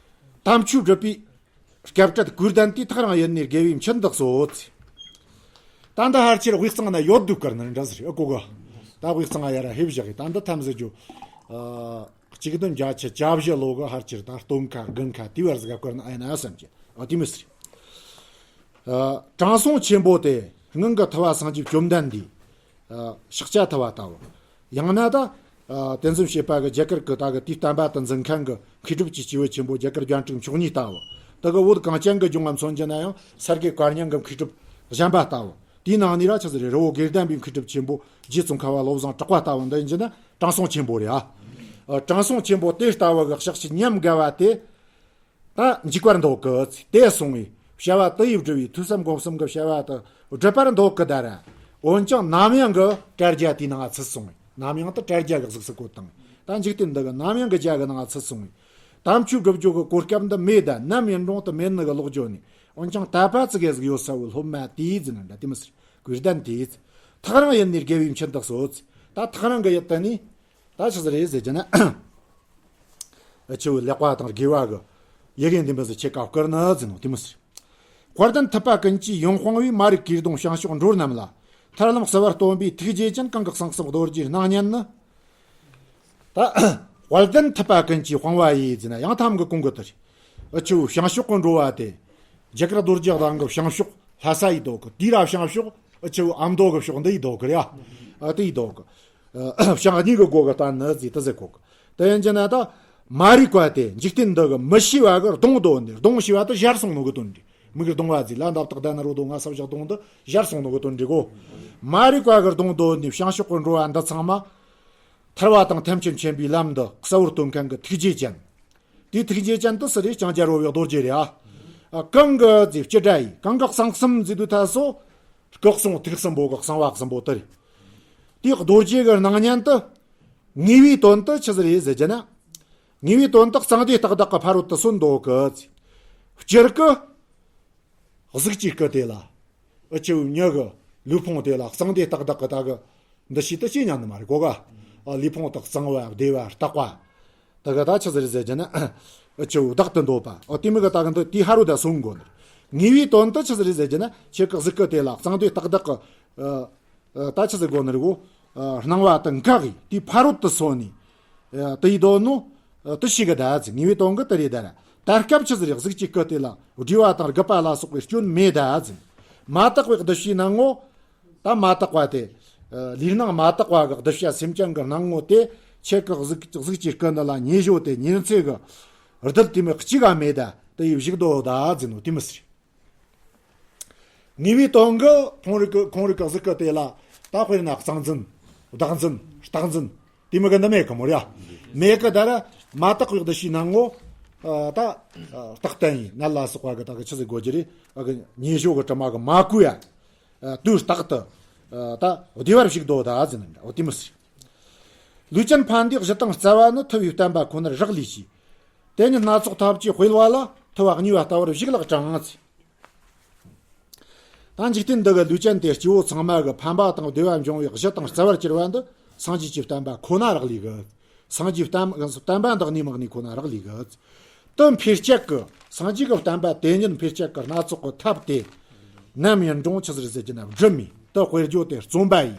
དམ་ཆོས་སྒྲུབ་པའི་སྐྱབས་བྲལ་གོས་ལྡན་དེ། ཐག་རིང་ཡུལ་ནས་དགེ་བའི་མཆུ་འདེགས་སོ། ད་འདི་ཕལ་ཆེར་དབུས་གཙང་ན་ཡོད་དུས་བསྐུར་ནི་འདྲ་ཟེར་ཨ་གོ་གི། ད་དབུས་གཙང་ང་ཡར་ཕེབས་བཞག་གི། ད་འདི་ཐམས་ཅད་རྒྱུ། ཨ་གཅིག་བདུན་བརྒྱད་ཅུ་གྱ་བཞི་ལོ་གི་ཕལ་ཆེར་ད་སྟོན་ཁ་དགུན་ཁ་དེའི་བར་ཟིག་ག་བསྐུར་ནི་ཨེ་ན་བསམ་གྱི། ཨ་དེ་མི་ཟེར། ཨ་དྲང་སྲོང་ཆེན་པོ་དེ་སྔོན་གྱི་ཐུབ་པ་སངས་རྒྱས་བཅོམ་ལྡན་འདས། ཨ་ཤཱཀྱ་ཐུབ་པ་ལྟ་བུ། ཡང་ན་ད་ཨ་དེ་འཛིན་བྱེད་པ་གི་རྒྱ་གར་གྱི་ད་གི་དེའི་བསྟན་པ་དེ་འཛིན་མཁན་གྱི་མཁས་གྲུབ་ཀྱི་སྐྱེས་བུ་ཆེན་པོ་རྒྱ་གར་རྒྱན་དྲུག་མཆོག་གཉིས་ལྟ་བུ། ད་གི་བོད་གངས་ཅན་གྱི་ལྗོངས་ལ་མཚོན་རྒྱུ་ན་ཡང་སར་གའི་བཀའ་རྙིང་གི་མཁས་གྲུབ་གཞན་པ་ལྟ་བུ། དེའི་ནང་ནས་ར་ཆི་ཟིག་རེད། རི་བོ་དགེ་ལྡན་པའི་མཁས་གྲུབ་ཆེན་པོ་རྗེ་ཙོང་ཁ་པ་བློ་བཟང་གྲགས་པ་ལྟ་བུ་འདི་ཡིན་རྒྱུ་ན་དྲང་སྲོང་ཆེན་པོ་རེད་ཨ། ཨ་དྲང་སྲོང་ཆེན་པོ་དེ་ལྟ་བུ་གི་ཕྱག་ཕྱི་ཉམས་དགའ་བ་དེ། ད་འཇིགས་པར་འདོད་གི་ཟེར། དེ་སོང་བས་བྱ་བ་དེ་ཡིས་བསྒྲུབས་པའི་ཐོས་བསམ་སྒོམ་གསུམ་གྱི་བྱ་བ་དེ་སྒྲུབ་པར་འདོད་གི་ད་ར། འོན་ཀྱང་ནམ་ཡང་གི་དྲ་རྒྱ་དེའི་ནང་ཚུད་སོང་བས། ནམ་ཡང་དུ་དྲ་རྒྱ་གི་གཟུགས་སུ་བཀོད་བཏང་། ད་འཇིག་རྟེན་འདི་གི་ནམ་ཡང་གི་རྒྱ་གི་ནང་ཚུད་སོང་བས། དམ་ཆོས་སྒྲུབ་རྒྱུ་གི་གོ་སྐབས་འདི་མེད་ད། ནམ་ཡིན་རུང་དུ་མེད་ནི་གི་ལོག་རྒྱུ་ནི། འོན་ཀྱང་དད་པ་ཙི་གེ་ཟིག་ཡོད་ས་བོ་སློབ་མ་དེའི་ཟིན་འདྲ་དེ་མི་ཟེར། གོས་ལྡན་དེའི་ཐག་རིང་ཡིན་ནི་དགེ་བའི་མཆན་དག་སོ། ད་ཐག་རིང་གི་ཡུལ་དུ་ནི། ད་ཆི་ཟིག་རེད་ཟེར་རྒྱུ་ན། ཆུ་བོ་ལེགས་པ་དང་དགེ་བ་གི་ཡི་གེ་འདི་མི་ཟིག་ཆེ་ཀ་བཀར་ན་ཟིན་ནོ་དེ་མི་ཟེར། དཔལ་ལྡན་ཐུབ་པ་ཀུན་གྱིས་ཡོན་སྤངས་པའི། མ་རིག་གིས་གདུང་བྱང་ཕྱོགས་འགྲོ་རྣམས་ལ། ཐར་ལམ་གསལ་བར་སྟོན་པའི་ཐུགས་རྗེ་ཅན། གང་གི་གསང་གསུམ་རྡོ་རྗེའི་སྣང་བརྙན་ནི། ད་དཔལ་ལྡན་ཐུབ་པ་ཀུན་གྱིས་སྤངས་པ་ཡིས་ཟེར་ན་ཡང་ཐམ་གི་གོང་གི་དེ་རེད། ཨ་ཆུ་བོ་བྱང་ཕྱོགས་ཀྱི་འགྲོ་བ་དེ། རྒྱ་གར་རྡོ་རྗེ་གདན་གྱི་བྱང་ཕྱོགས་ལྷ་ས་ཡི་རྡོ་གི། དེ་ར་བྱང་ཕྱོགས་ཨ་ཆུ་བོ་ཨ་མདོ་གི་ཕྱོགས་འདི་ཡི་རྡོ་གི་རེད་ཨ། ཨ་དེ་ཡི་རྡོ་གི། ཨ་བྱང་གཉིས་ཀྱི་སྒོ་གི་སྟེང་ན་ཟིག་དེ་ཟེར་གོ་གི། དེ་ཡིན་གྱི་ན་ད་མ་རིག་པ་དེ་འཇིག་རྟེན་འདི་གི་མི་ཤེས་པ་གི་གདུང་འདོད་ནི། གདུང་ཞེས་པ་དེ་གཞར་སོང་ནོ་གི་དོན་རེད། མིག་གི་གདུང་བ་ཟིག་ལ་འདབ་ཐག་ད་ན་རོ་རྡོ་ང་ས་བཞག་གདུང་འདི་གཞར་སོང་ནོ་གི་དོན་རེད་གོ། མ་རིག་པ་གི་གདུང་འདོད་ནི་བྱང་ཕྱོགས་ཀྱི་འགྲོ་བ་འདི་ཚང་མ། ཐར་བ་དང་ཐམས་ཅད་མཁྱེན་པའི་ལམ་འདི་གསལ་བོར་སྟོན་མཁན་གྱི་ཐུགས་རྗེ་ཅན། དེའི་ཐུགས་རྗེ་ཅན་དུ་སུ་རེད། ལྕང་སྐྱ་རོལ་བའི་རྡོ་རྗེ་རེད་ཨ། ཨ་གང་གི་ཟེར་སྤྱི་སྒྲ་ཡིས། གང་གི་གསང་གསུམ་ཟེར་དུས་ཐ་སོ། སྐུ་གསུང་ཐུགས་གསུམ་པོ་གི་གསང་བ་གསུམ་པོ་དེ་རེད། དེའི་རྡོ་རྗེ་གི་སྣང་བརྙན་དུ། ངེས་པའི་དོན་དུ་ཆི་ཟིག་རེད་ཟེར་རྒྱུ་ན། ངེས་པའི་དོན་དུ་གཙང་སྡེ་སྟག་བདག་གི་ཕ་རོལ་ཏུ་སོན་འདོད་གི། སྤྱིར་གི། གཟུགས་ཀྱི་སྐུ་དེ་ལ། ཨ་ཆུ་བོ་མྱི་གི་ལུས་ཕུང་དེ་ལ་གཙང་སྡེ་སྟག་བདག་གི་ད་གི། འདི་ཞིག་ཏུ་ཤེས་ཉན་ནི་མ་རེད་གོ་ག། ཨ་ལུས་ཕུང་དག་གཙང་བ་བདེ་བ་རྟག་པ། ད་གི་ད་ཆི་ཟིག་རེད་ཟེར་རྒྱུ་ན། ཨ་ཆུ་བོ་བདག་ཏུ་འདོད་པ། ཨོ་དེ་མི་གི་ད་གི་འདི་དེའི་ཕ་རོལ་ཏུ་སོན་དགོས་ནི། ངེས་པའི་དོན་དུ་ཆི་ཟིག་རེད་ཟེར་རྒྱུ་ན་ཁྱེད་ཀྱི་གཟུགས་སྐུ་དེ་ལ་གཙང་སྡེ་སྟག་བདག་གི། ཨ། ཨ་ད་ཆི་ཟིག་དགོས་ནི་རེད་གོ། ཨ་སྣང་བ་དང་འགག་གི་དེའི་ཕ་རོལ་ཏུ་སོན་ནི། ཨ་དེ་ཡི་དོན་ནོ། ཨ་དེ་ཞིག་གི་ད་ཟིག་ངེས་པའི་དོན་གི་དེ་རེད་ད་ར། ད་སྐབས་ཆི་ཟིག་རེད། གཟུགས་ཀྱི་སྐུ་དེ་ལ་བསྒྲིབས་པ་དང་རྒུད་པ་ལ་སོགས་པའི་སྐྱོན་མེད་ད་ཟིག་མ་དག་པའི་གདུལ་བྱའི་སྣང་ངོ་། ད་མ་དག་པ་དེ། ཨ་ལུས་སྣང་མ་དག་པ་གི་གདུལ་བྱ་སེམས་ཅན་གྱི་སྣང་ངོ་དེ། ཁྱེད་ཀྱི་གཟུགས་གཟུགས་ཀྱི་སྐུ་འདི་ལ་ཉེས་བྱས་ཏེ་ཉེས་འཚེ་གི་རྡུལ་དེ་མོ་གཅིག་ག་མེད་ད། དེ་ཡི་བཞུགས་དོ་ད་ཟེར་ནོ་དེ་མི་ཟེར། ངེས་པའི་དོན་གྱི་ཁོང་རིག་གི་ཁོང་རིག་གི་གཟུགས་སྐུ་དེ་ལ་ད་དཔེར་ན་གཙང་འཛིན། བདག་འཛིན། རྟག་འཛིན། དེ་མོ་གི་འདི་མེད་གི་མོ་ར། མེད་གི་ད་ར། མ་དག་པའི་གདུལ་བྱའི་སྣང་ངོ་། ཨ་ད། ཨ་རྟག་བརྟན་ཡིན་ནད་ལ་སོགས་པ་གི་ད་གི་ཆི་ཟིག་དགོས་རྒྱུ་རེད། ཨ་གི་ཉེས་བྱས་གི་དྲི་མ་གི་མ་གོས་ཡ། ཨ་དུས་རྟག་ཏུ། ཨ་ད་བདེ་བར་བཞུགས་དོ་ད་ཟེར་ནི་འདྲ་འོ་དེ་མི་ཟེར། ལུས་ཅན་ཕན་བདེའི་གཞི་དང་རྩ་བ་ནི། ཐུབ་པའི་བསྟན་པ་ཁོ་ནར་རག་ལས་ཀྱིས། དེ་ཉིད་སྣ་ཚོགས་ཐབས་ཀྱིས་སྤེལ་བ་ལ། ཐུབ་པ་གཉིས་པ་ལྟ་བུར་བཞུགས་ལགས་གྲང་ངེ། ད་འཇིག་རྟེན་འདི་གི་ལུས་ཅན་དེ་སྐྱེ་བོ་ཚང་མ་གི་ཕན་པ་དང་བདེ་བ་འབྱུང་བའི་གཞི་དང་རྩ་བར་གྱུར་པ་འདི་སངས་རྒྱས་ཀྱི་བསྟན་པ་ཁོ་ན་རག་ལས་གི། སངས་རྒྱས་བསྟན་བསྟན་པ་འདི་གནས་མ་གནས་ཁོ་ན་རག་ལས་གི། དེ་འཕེལ་བྱེད་ཀྱི་སངས་རྒྱས་ཀྱི་བསྟན་པ་དེ་ཉིད་འཕེལ་བྱེད་ཀྱི་སྣ་ཚོགས་ཀྱི་ཐབས་དེ་ནམ་ཡིན་རུང་ཆི་ཟིག་ཟེར་གྱི་ན་སྒྲུབ་མི་དེ་དཔེར་བརྗོད་དེ་རྩོམ་པ་ཡིས།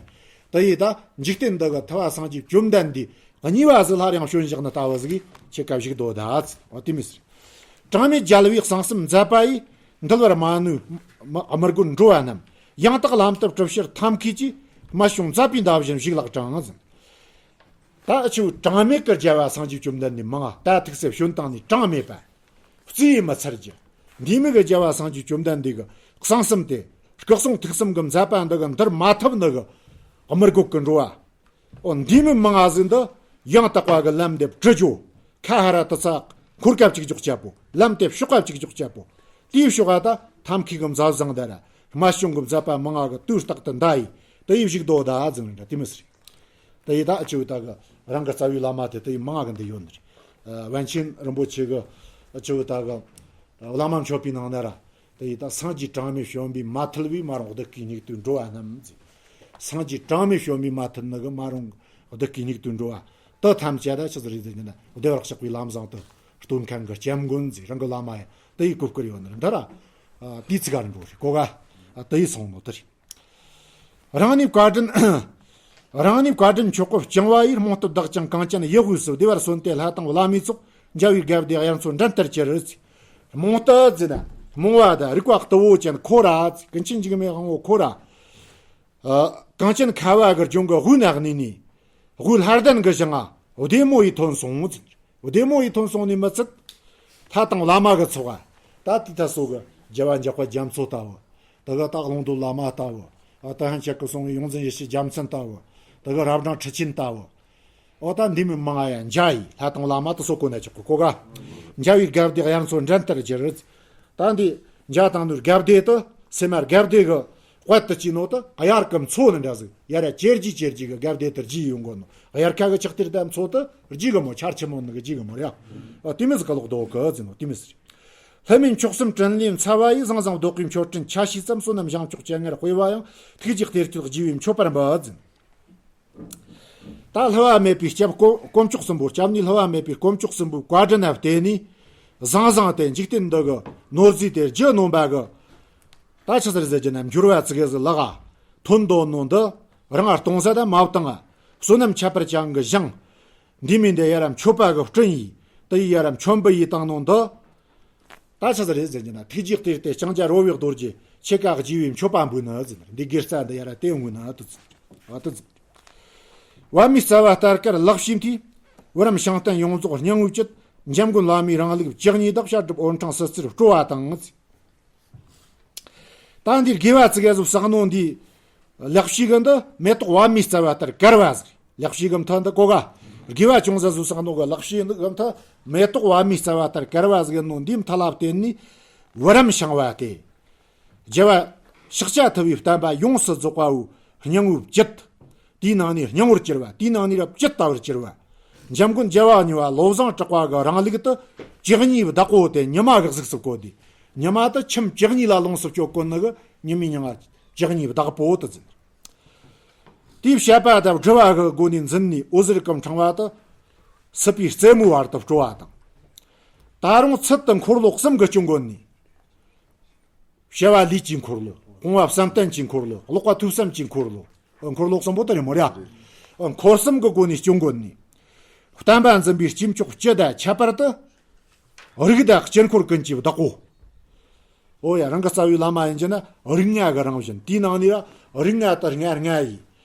དེ་ཡིས་ད་འཇིག་རྟེན་འདི་གི་ཐུབ་པ་སངས་རྒྱས་བཅོམ་ལྡན་འདས་གཉིས་པ་ཟིག་སླར་ཡང་བྱོན་བཞག་ནི་ལྟ་བུ་ཟིག་ཁྱེད་ཀ་བཞུགས་དོ་ད་ཟེར་བ་དེ་མི་ཟེར། གྲངས་མེད་རྒྱལ་བའི་གསང་གསུམ་མཛད་པ་ཡིས། འདུལ་བར་མ་ནུས་མ་མི་དགོས་འགྲོ་བ་རྣམས། ཡང་དག་ལམ་དུ་གྲུབ་ཕྱིར་ཐབས་མཁས་ཀྱིས། རྨད་བྱུང་མཛད་པའི་མདའ་བཞིན་བཞུགས་ལགས་གྲང་ཟེར། ད་ཨ་ཆུ་གྲངས་མེད་ཀྱི་རྒྱལ་བ་སངས་རྒྱས་བཅོམ་ལྡན་འདས་མང་ང་ད་ཐུགས་སྲས་བྱོན་བཏང་ནས་གྲངས་མེད་པ། རྩིས་ཡིས་མི་ཚར་རྒྱུ། འདི་མོ་གི་རྒྱལ་བ་སངས་རྒྱས་བཅོམ་ལྡན་འདས་ཀྱི་གསང་གསུམ་དེ། སྐུ་གསུང་ཐུགས་གསུམ་གྱི་མཛད་པ་འདི་གི་འདིར་མ་ཐུབ་ནི་གི་མི་དགོས་ཀྱི་འགྲོ་བ། འོ་འདི་མོ་མང་ང་ཟིག་འདི་ཡང་དག་པ་གི་ལམ་འདི་བཀྲི་རྒྱུ། ཁ་ཧ་ར་ཏི་ཚ་འཁོར་སྐབས་གཅིག་འཇོག་བྱ་པོ། ལམ་དེ་ཕྱོགས་སྐབས་གཅིག་འཇོག་བྱ་པོ། དེའི་ཕྱོགས་ཀ་ད་ཐབས་མཁས་གི་མཛད་བཟང་ད་ར་རྨད་བྱུང་གི་མཛད་པ་མང་ང་གི་དུས་རྟག་ཏུ་འདའ་ཡི་དེ་ཡི་བཞུགས་དོ་ད་ཟེར་ནི་འདྲ་དེ་མི་ཟེར། དེ་ཡི་ད་ཨ་ཆུ་ད་གི་རང་གི་རྩ་བའི་བླ་མ་དེ་དེ་ཡི་མང་ང་གི་འདི་ཡོད་ནི་རེད། ཨ་པཎ་ཆེན་རིན་པོ་ཆེ་གི་ཨ་ཆུ་ད་གི་བླ་མ་མཆོད་པའི་ནང་ན་ར། དེ་ཡི་ད་སངས་རྒྱས་གྲངས་མེད་བྱོན་པས་མ་ཐུལ་བའི། མ་རུངས་བདུད་ཀྱི་སྙིགས་དུས་འགྲོ་བ་རྣམས་ཟེར། སངས་རྒྱས་གྲངས་མེད་བྱོན་པས་མ་ཐུལ་ནི་གི་མ་རུངས་བདུད་ཀྱི་སྙིགས་དུས་འགྲོ་བ། དེ་ཐམས་ཅད་ད་ཆི་ཟིག་རེད་ཟེར་ན་བདེ་བར་གཤེགས་པའི་ལམ་བཟང་དུ་སྟོན་མཁན་གྱི་སྐྱབས་མགོན་ཟེར་རང་གི་བླ་མ་ཡ་དེ་ཡི་གོ་བསྐུར་ཡོད་ནི་འདི་ར། ཨ་དེའི་ཚིག་ག་རིང་པོ་རེད་གོ་ག། ཨ་དེ་ཡི་སོང་ནོ་དེ་རེད། རང་ཉིད་བཀའ་དྲིན། རང་ཉིད་བཀའ་དྲིན་མཆོག་གི་བཅིངས་པ་ཡིས། རྨོངས་རྟུལ་བདག་ཀྱང་གངས་ཅན་ཡུལ་དབུས་སུ། བདེ་བར་སོན་ཏེ་ལྷ་དང་བླ་མའི་ཚོགས། འཇའ་བའི་དགའ་བདེ་དབྱར་མཚོ་འགྲན་ལྟར་གྱུར། རྨོངས་རྟུལ་ཟེར་ན་རྨོངས་པ་དང་རིག་པ་རྟུལ་བོ་ཅན་ཁོ་ར། ཀུན་མཁྱེན་འཇིགས་མེད་དབང་པོ་ཁོ་ར། ཨ་གངས་ཅན་ཁ་བ་གི་ལྗོངས་ཀྱི་དབུས་ན་གནས་ནས་དབུས་ལྷ་ལྡན་གྱི་ཞིང་ང་བདེ་མོ་ཡིས་ཐོན་སོང་། བདེ་མོ་ཡིས་ཐོན་སོང་ནི་མི་ཚད། ལྷ་དང་བླ་མ་གི་ཚོགས་ད་དེ་ད་སོ་གི་རྒྱལ་བ་འཇམ་དཔལ་རྒྱ་མཚོ་ལྟ་བུ། དེ་གི་ད་ཀློང་རྡོལ་བླ་མ་ལྟ་བུ། ཨ་ད་ཧན་ཆད་ཀྱི་སོང་བའི་ཡོངས་འཛིན་ཡེ་ཤེས་རྒྱལ་མཚན་ལྟ་བུ། དེ་གི་རབ་འབྲིང་ཁྲི་ཆེན་ལྟ་བུ། འོ་ད་འདི་མི་མང་ང་ཡ་འཇའ་ཡིས་ལྷ་དང་བླ་མ་དེ་སོ་གོ་ན་ཆོག་གི་གོ་ག། འཇའ་བའི་དགའ་བདེ་དབྱར་མཚོ་འགྲན་ལྟར་གྱུར། ད་འདི་འཇའ་དང་ནོར་དགའ་བདེ་དེ་སེམས་མ་དགའ་བདེ་གི་ དཔལ་དུ་སྐྱེས་ནོ་དུ་དབྱར་གི་མཚོ་ནི་འདྲ་ཟིག་ཡར་ཡ་ཇེ་རྒྱས་ཇེ་རྒྱས་གི་གབ་དེ་དུ་རྒྱས་ཡོང་གོ་ནོ། དབྱར་ཁ་གི་ཆགས་ཏེར་དུ་མཚོ་དུ་རྒྱས་གི་མོ། ཆར་ཆི་མོ་ནི་གི་རྒྱས་གི་མོ་རེད་ཡ། དེ་མི་ཟིག་ག་ལོག་དོ་གི་ཟིན་ནོ། དེ་མི་ཟིག་རེད། ལྷ་མིན་མཆོག་གསུམ་དྲིན་ལས་འཚལ་བ་ཡིས། ཟང་ཟིང་བདོག་གི་མཆོད་སྤྲིན་ཆ་ཤས་ཙམ། བསོད་ནམས་བྱང་ཕྱོགས་སྤྱན་སྔར་སྤེལ་བ་ཡང་། ཐུགས་རྗེའི་གཏེར་ཁྲོད་རྒྱས་པའི་མཆོད་པར་འབུལ་ཟིན། ད་བསླུ་བ་མེད་པའི་སྐྱབས་དཀོན་དཀོན་མཆོག་གསུམ་པོ། སྐྱབས་གནས་བསླུ་བ་མེད་པའི་དཀོན་མཆོག་གསུམ་པོའི་བཀའ་དྲིན་ལ་བརྟེན་ནས། ཟང་ཟིང་སྟེ་འཇིག་རྟེན་འདི་གི་ནོར་རྫས་དེ་རྒྱུ་ནོམ་པ་གི། ད་ཆི་ཟེར་ཟེར་གྱི་ན། འབྱོར་བ་ཙི་གེ་ཟིག་ལག་ཐོན་དོ་ནོ་འདི་རང་གཏོང་ས་ད་མ་བཏང་ང་། བསོད་ནམས་ཁྱད་པར་ཅན་གི་ཞིང་འདི་མིན་འདི་ཡར་མཆོད་པ་གི་སྤྲིན་ཡིས་དེ་ཡི་ཡར་མཆོད་འབུལ་ཡིས་བཏང་ནོ་འདི། ད་ཆི་ཟིག་རེད་ཟེར་གྱི་ན། ཐུགས་རྗེའི་གཏེར་དེ་ལྕང་སྐྱ་རོལ་བའི་རྡོ་རྗེ་ཁྱེད་ཀ་རྒྱས་པའི་མཆོད་པ་འབུལ་ནི་ཟེར། འདི་དགེ་རྩ་འདི་ཡར་དེ་འོང་ནི་དུ་ཟེར། ཨ་དུ་ཟེར། བ་མོའི་རྩ་བ་ལྟར་དཀར་ལག་ཕྱིས་མཐིལ། བུ་རམ་ཤིང་རྟ་ཡོངས་རྫོགས་སྙིང་པོའི་བཅུད། འཇམ་མགོན་བླ་མའི་རིང་ལུགས་བཅུ་གཉིས་བདག་བཤད་སྒྲུབ་འོན་ཀྲང་སི་ཙིར་སྤྲོ་བ་དང་། ད་འདིར་དགེ་བ་ཙི་གེ་ཟིག་བསགས་ནོ་འདི། ལག་ཕྱིས་གི་འདི་མེ་ཏོག་བ་མོའི་རྩ་བ་ལྟར་དཀར་བ་ཟིག་ལག་ཕྱིས་གི་མཐའ་འདི་གོ་ག་དགེ་བ་ཅུང་ཟད་ཟིག་བསགས་ནོ་གི་ལག་ཕྱིས་གི་མཐའ་མེ་ཏོག་བ་མོའི་རྩ་བ་ལྟར་དཀར་བ་ཟིག་ཡིན་ནོ་འདིའི་མཐའ་ལ་བརྟེན་ནས། བུ་རམ་ཤིང་བ་སྟེ། རྒྱལ་བ་ཕྱག་བྱ་ཐུབ་པའི་བསྟན་པ་ཡོངས་སུ་རྫོགས་པའོ། སྙིང་པོའི་བཅུད། དེའི་ནང་ནས་སྙིང་པོར་གྱུར་པ། དེའི་ནང་ནས་ར་བཅུད་ལྟ་བུར་གྱུར་པ། འཇམ་མགོན་རྒྱལ་བ་གཉིས་པ་བློ་བཟང་གྲགས་པ་གི་རིང་ལུགས་དེ་བཅུ་གཉིས་པའི་བདག་པོ་དེ་ཉི་མ་གི་གཟུགས་སུ་བཀོད་དེ། ཉི་མ་དེ་ཁྱིམ་བཅུ་གཉིས་ལ་ལོངས་སུ་སྤྱོད་གོ་ནི་གི་ཉི་མའི་ཉི་མ་བཅུ་གཉིས་པའི་བདག་པོ་དུ་འཛིན། དེའི་བཤད་པ་དང་སྒྲུབ་པ་གི་སྒོ་ནས་འཛིན་ནས་འོད་ཟེར་གྱི་ཕྲེང་བ་དེ་སྲིད་པའི་རྩེ་མོའི་བར་དུ་སྤྲོ་བ་དང་། ད་རུང་ཚུལ་དུ་འཁོར་ལོ་གསུམ་གྱི་སྐྱོང་གོ་ནས། བྱ་བ་ལས་ཀྱི་འཁོར་ལོ། སྤོང་བ་བསམ་གཏན་གྱི་འཁོར་ལོ། ཀློག་པ་ཐོས་བསམ་གྱི་འཁོར་ལོ། འཁོར་ལོ་གསུམ་པོ་དེ་རེད་མོ་ར། འཁོར་གསུམ་གྱི་སྒོ་ནས་སྐྱོང་གོ་ནས། བསྟན་པ་འཛིན་པའི་སྐྱེས་མཆོག་སྤྱི་དང་ཁྱད་པར་དུ། རིགས་དང་དཀྱིལ་འཁོར་ཀུན་གྱི་བདག་པོ། འོ་ཡ། རང་གི་རྩ་བའི་བླ་མ་ཡིན་གྱི་ན་རིགས་ལྔ་གི་རང་བཞིན། དེའི་ནང་ནས་ར་རིགས་ལྔ་དང་ལྔ་ལྔ་ཡིས།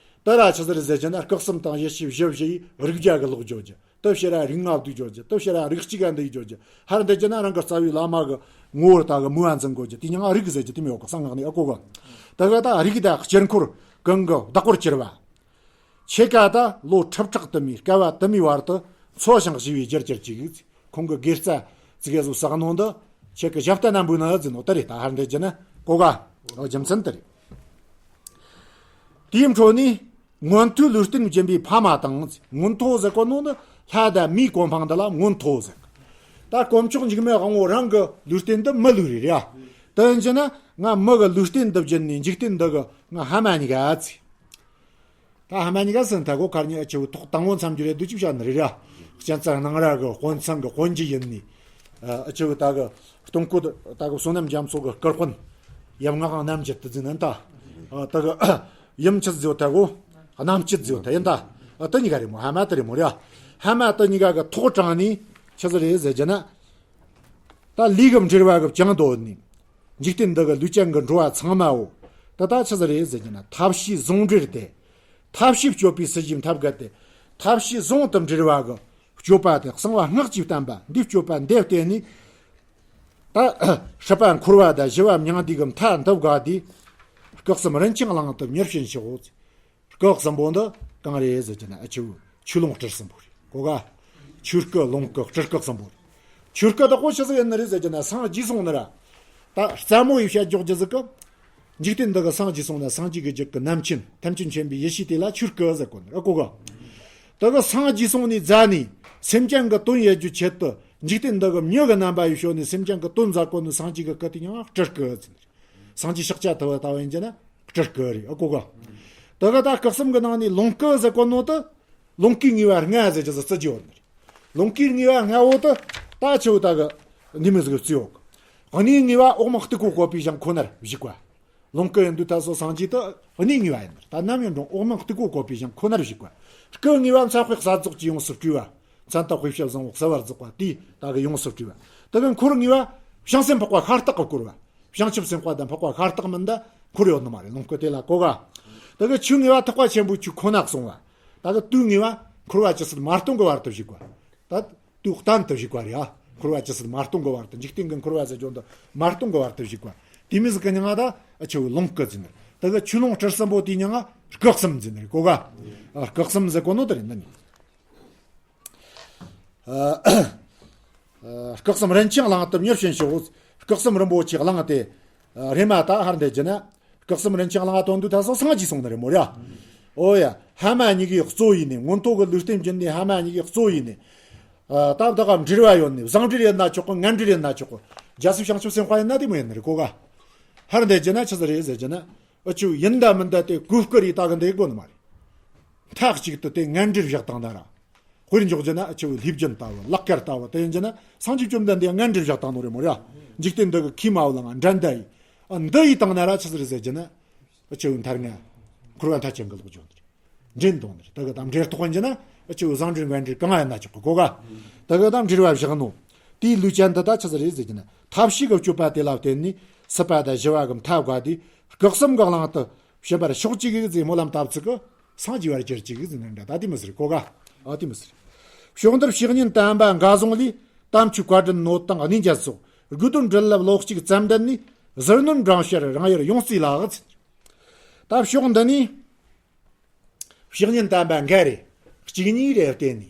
དེ་ར་ཆི་ཟེར་ཟེར་གྱི་ན། སྐུ་གསུམ་དང་ཡེ་ཤེས་བཞི་བཞི་ཡིས་རིགས་བརྒྱ་གི་ལོག་བརྗོད་རྒྱུ། དེ་ཕྱིར་ར་རིགས་ལྔ་བསྡུས་བརྗོད་རྒྱུ། དེ་ཕྱིར་ར་རིགས་གཅིག་ག་འདུས་བརྗོད་རྒྱུ། ཧར་འདི་གྱི་ན་རང་གི་རྩ་བའི་བླ་མ་གི་ངོ་བོར་ད་གི་མོས་པ་འཛིན་དགོས་རྒྱུ། དེ་ཉང་རིགས་ཟེར་རྒྱུ་དེ་མོ་ཡོད་གི། གསང་སྔགས་ནས་ཨ་གོ་གི། དེ་གི་ད་རིགས་དང་དཀྱིལ་འཁོར་ཀུན་གྱི་བདག་པོར་གྱུར་པ། ཁྱེད་ཀ་ད་ལོ་ཁྲི་ཕྲག་དུ་མའི་བསྐལ་པ་དུ་མའི་བར་དུ་འཚོ་ཞིང་གཞེས་པའི་རྒྱུར་གྱུར་ཅིག་ཁོང་གི་དགེ་རྩ་ཙི་གེ་ཟིག་བསགས་ནོ་འདི་ཁྱེད་ཀྱི་ཞབས་བརྟན་ན་འབུལ་ནི་ཟེར་ནོ་དེ་རེད། ད་ཧར་འདི་གྱི་ན་གོ་ག་རྒྱུ་མཚན་དེ་རེད། དེའི་འཕྲོ་ནས། མངོན་མཐོའི་ལུས་རྟེན་སྦྱིན་པའི་ཕ་མ་དང་། མངོན་མཐོ་ཟེར་གོ་ནོ་ནི་ལྷ་དང་མིའི་གོ་འཕང་འདི་ལ་མངོན་མཐོ་ཟེར། ད་དཀོན་མཆོག་འཇིགས་མེད་དབང་པོ་རང་གི་ལུས་རྟེན་འདི་མི་ལུས་རེད་ཡ། དེ་ཡིན་གྱི་ན་ང་མི་གི་ལུས་རྟེན་འདི་བརྒྱུད་ནས་འཇིག་རྟེན་འདི་གི་ང་ཕ་མ་གཉིས་ཀ་ཚེ། ད་ཕ་མ་གཉིས་ཀ་ཟེར་ད་གོ་ཁར་ཉི་ཨ་ཆེ་བོ་ཐོག་དང་པོ་མཚམས་སྦྱོར་རེད་འདུག་ཅིག་བྱ་ནི་རེད་ར། གཅན་གཟན་སྣང་ར་གི་དཔོན་ཚང་གི་དཔོན་རྒྱུ་ཡིན་ནི། ཨ་ཆེ་བོ་ད་གི་སྟོང་སྐུ་ད་གི་བསོད་ནམས་རྒྱ་མཚོ་གི་སྐུ་དཔོན། ཡབ་ངག་དབང་རྣམ་རྒྱལ་དུ་འཛིན་ནན་ད། ཨ་ད་གི་ཡུམ་ཆི་ཟེར་ད་གོ། རྣམ་སྤྱི་ཟེར་ད་ཡིན་ད། ཨ་ད་གཉིས་ཀ་རེད་མོ། ཕ་མ་ད་རེད་མོ་ར། ཕ་མ་ད་གཉིས་ཀ་གི་ཐོག་དྲངས་ནི་ཆི་ཟེར་རེད་ཟེར་རྒྱུ་ན། ད་ལས་གི་འབྲེལ་བ་གི་བྱང་དོ་ནི། འཇིག་རྟེན་འདི་གི་ལུས་ཅན་གི་འགྲོ་བ་ཚང་མའོ། ད་ད་ཆི་ཟིག་རེད་ཟེར་གྱི་ན་ཐབས་ཤེས་ཟུང་འབྲེལ་ཏེ། ཐབས་ཤེས་སྤྱོད་པའི་སྲིད་ཞིའི་ཐབས་བརྒལ་ཏེ། ཐབས་ཤེས་ཟུང་དུ་འབྲེལ་བ་གི་སྤྱོད་པ་དེ་གསང་བ་སྔགས་ཀྱི་བསྟན་པ་འདི་སྤྱོད་པ་འདི་བརྟེན་ནས། ད་སྲིད་པ་འཁོར་བ་དང་ཞི་བ་མྱང་འདས་ཀྱི་མཐའ་འདི་བགགས་ཏེ། སྐུ་གསུམ་རིན་ཆེན་གླིང་དུ་མྱུར་ཕྱིན་ཤོག་སྐུ་གསུམ་པོ་འདི་གང་རེད་ཟེར་གྱི་ན་ཨ་ཆུ། ཆུ་ཀླུང་སྤྲུལ་གསུམ་པོ་རེད་གོ་ག་ཆོས་སྐུ་ཀླུང་སྐུ་སྤྲུལ་སྐུ་གསུམ་པོ་རེད། ཆོས་སྐུ་དག་པོ་ཆི་ཟིག་ཡིན་ནི་རེད་ཟེར་གྱི་ན་སངས་རྒྱས་སོང་ནི་ར། ད་རྩ་མོ་ཡི་བཤད་འཇོག་རྒྱུ་ཟིག་གི་འཇིག་རྟེན་འདི་གི་སངས་རྒྱས་སོང་ན་སངས་རྒྱས་ཀྱི་རྒྱུད་ཀྱི་རྣམ་མཁྱེན་ཐམས་ཅད་མཁྱེན་པའི་ཡེ་ཤེས་དེ་ལ་ཆོས་སྐུ་ཟེར་གོ་ནི་རེད་གོ་ག་དེ་གི་སངས་རྒྱས་སོང་ནི་རྫ་ནི་སེམས་ཅན་གྱི་དོན་ཡེད་རྒྱུ་ཆེད་དུ་འཇིག་རྟེན་འདི་གི་མྱི་གི་རྣམ་པ་ཡི་ཞོན་ནི་སེམས་ཅན་གྱི་དོན་མཛད་གོ་ནི་སངས་རྒྱས་ཀྱི་སྐུ་དེ་ཡང་སྤྲུལ་སྐུ་ཟེར། སངས་རྒྱས་ཤཱཀྱ་ཐུབ་པ་ལྟ་བུ་ཡིན་གྱི་ན་སྤྲུལ་སྐུ་རེད་ཨ་གོ་ག་དེ་གི་ད་སྐུ་གསུམ་གི་ནང་ནས་ཀླུང་སྐུ་ཟེར་གོ་ནོ་དེ། ཀླུང་སྐུའི་ངེས་པ་ལྔ་ཟེར་གྱི་ཟིག་བརྩི་རྒྱུ་ཡོད་ནི་རེད། ཀླུང་སྐུའི་ངེས་པ་ལྔ་བོ་དེ་ད་ཆེ་བོ་ད་གི་འདི་མོ་ཟིག་བརྩི་ཡོད་གི་གནས་ངེས་པ་འོག་མིན་སྟུག་པོ་བཀོད་པའི་ཞིང་ཁོ་ནར་བཞུགས་པ། ཀླུང་སྐུ་ཡིན་དུས་ད་སོ་སངས་རྒྱས་དེ་གནས་ངེས་པ་ཡིན་ནི་རེད། ད་ནམ་ཡིན་རུང་འོག་མིན་སྟུག་པོ་བཀོད་པའི་ཞིང་ཁོ་ནར་བཞུགས་པ། སྐུ་ངེས་པ་མཚན་དཔེ་གསལ་རྫོགས་ཀྱིས་ཡོངས་སུ་སྤྲུལ་བ། མཚན་དང་དཔེ་བྱད་བཟང་པོ་གསལ་བར་རྫོགས་པ་དེས་ད་གི་ཡོངས་སུ་སྤྲུལ་བ། ད་གི་འཁོར་ངེས་པ་བྱང་སེམས་འཕགས་པ་ཤ་སྟག་གིས་བསྐོར་བ། བྱང་ཆུབ་སེམས་དཔའ་དང་འཕགས་པ་ཤ་སྟག་མིན་ད་འཁོར་ཡོད་ནི་མ་རེད། ཀླུང་སྐུ་དེ་ལ་གོ་ག་དེ་གི་ཆོས་ངེས་པ་ཐེག་པ་ཆེན་པོའི་ཆོས་ཁོ་ན་གསུངས་པ། ད་གི་དུས་ངེས་པ་འཁོར་བ་ཇི་སྲིད་མ་སྟོངས་ཀྱི་བར་དུ་བཞུགས་པ། ད་དུས་གཏན་དུ་བཞུགས་པ་རེད་ཨ། འཁོར་བ་ཇི་སྲིད་མ་སྟོངས་ཀྱི་བར་དུ་འཇིག་རྟེན་གྱི་འཁོར་བ་ཟེར་རྒྱུ་འདི་མ་སྟོངས་ཀྱི་བར་དུ་བཞུགས་པ། དེ་མོ་ཟིག་གི་མྱིང་ང་ད་ཨ་ཆེ་བོ་ཀླུང་སྐུ་ཟེར་ནི། ད་གི་ཆོས་ཀླུང་སྤྲུལ་གསུམ་པོ་དེའི་མྱིང་ང་སྐུ་གསུམ་ཟེར་ནི་རེད་གོ་ག་ཨ་སྐུ་གསུམ་ཟེར་གོ་ནོ་དེ་རེད་འདི་ནི། ཨ། སྐུ་གསུམ་རིན་ཆེན་གླིང་དུ་མྱུར་ཕྱིན་ཤོག་སྐུ་གསུམ་རིན་པོ་ཆེའི་གླིང་དེ། རེམ་མ་ད་ཧར་འདི་གྱི་ན། སྐུ་གསུམ་རིན་ཆེན་གླིང་ང་ཐོན་དུས་ད་སོ་སངས་རྒྱས་སོང་ནི་རེད་མོ་ར། ཨོ་ཡ། ཧ་མ་གཉིས་ཀའི་གཙོ་ཡིན་ནི། མངོན་མཐོ་གི་ལུས་རྟེན་བརྒྱུད་ནས་ཧ་མ་གཉིས་ཀའི་གཙོ་ཡིན་ནི། ཨ། ད་བདག་ག་འབྲེལ་བ་ཡོད་ནི། བཟང་འབྲེལ་ཡིན་ན་ཆོག་གི། ངན་འབྲེལ་ཡིན་ན་ཆོག་གི། རྒྱལ་སྲས་བྱང་ཆུབ་སེམས་དཔའ་ཡིན་ན་དེ་མོ་ཡིན་ནི་རེད་གོ་ག། ཧར་འདི་བྱས་ན་ཆི་ཟིག་རེད་ཟེར་གྱི་ན། ཨུ་ཆུ་ཡིན་ད་མིན་ད་དེ་གུ་སྐུ་རེད་ད་གི་འདི་གོ་ནི་མ་རེད། མཐའ་གཅིག་ཏུ་དེ་ངན་འབྲེལ་བཞག་བཏང་ན་ར། དཔེར་འཇོག་རྒྱུ་ན་ཨུ་ཆུ་ལྷས་བྱིན་ལྟ་བུ། ལག་དཀར་ལྟ་བུ། དེ་ཡིན་གྱི་ན་སངས་རྒྱས་བཅོམ་ལྡན་འདས་ངན་འབྲེལ་བཞག་བཏང་ནོ་རེད་མོ་ར། འཇིག་རྟེན་འདི་གི་ཁས་མ་བླངས་འགྲན་ཟླ་ཡིས། ཨ། འདི་ཡིས་བཏང་ན་ར་ཆི་ཟིག་རེད་ཟེར་གྱི་ན། ཨུ་ཆུ་མཐར་ང་འཁོར་བ་མཐའ་ཅན་གི་ལོག་འཇོག་འདི་རེད། འདྲེན་གཏོང་ནི་རེད། ད་གི་དང་འབྲེལ་ཐོག་ཡིན་གྱི་ན་ཨུ་ཆུ་བཟང་འབྲེལ་ངན་འབྲེལ་གང་ཡིན་ན་ཆོག་གི་གོ་ག། ད་གི་དང་འབྲེལ་བ་བཞག་ནོ། དེའི་ལུས་ཅན་འདི་ད་ཆི་ཟིག་རེད་ཟེར་གྱི་ན། ཐབས་ཤེས་ཀྱི་སྤྱོད་པ་དེ་ལ་བརྟེན་ནས་སྲིད་པ་དང་ཞི་བ་གི་མཐའ་བཀག་དུས། སྐུ་གསུམ་གྱི་གླིང་དུ་ཕྱིན་པར་ཤོག་ཅིག་གིས་ཟེར་སྨོན་ལམ་བཏབ་ཚིག་གི། སངས་རྒྱས་པར་གྱུར་ཅིག་གིས་ཟེར་ནི་འདྲ། ད་དེ་མོ་ཟིག་རེད་གོ་ག། ཨ། དེ་མོ་ཟིག་རེད། ཕྱོགས་འདིར་བཤེས་གཉེན་དམ་པ་འགའ་བཟུང་ལས། དམ་ཆོས་བཀའ་དྲིན་ནོད་དང་གནས་མཇལ་སོགས། དགུ་དོན་འབྲེལ་ལབ་ལོག་ཅིག་ཙམ་འདི་ནི། ཟུར་སྣོན་འབྲིང་བཤད་རང་ཡུལ་ཡོངས་རྩིས་ལ་ཟེར། ད་ཕྱོགས་འདི་ནས། བཤེས་གཉེན་དམ་པ་འགའ་རེ། གཅིག་གཉིས་རེ་བསྟེན་ནས།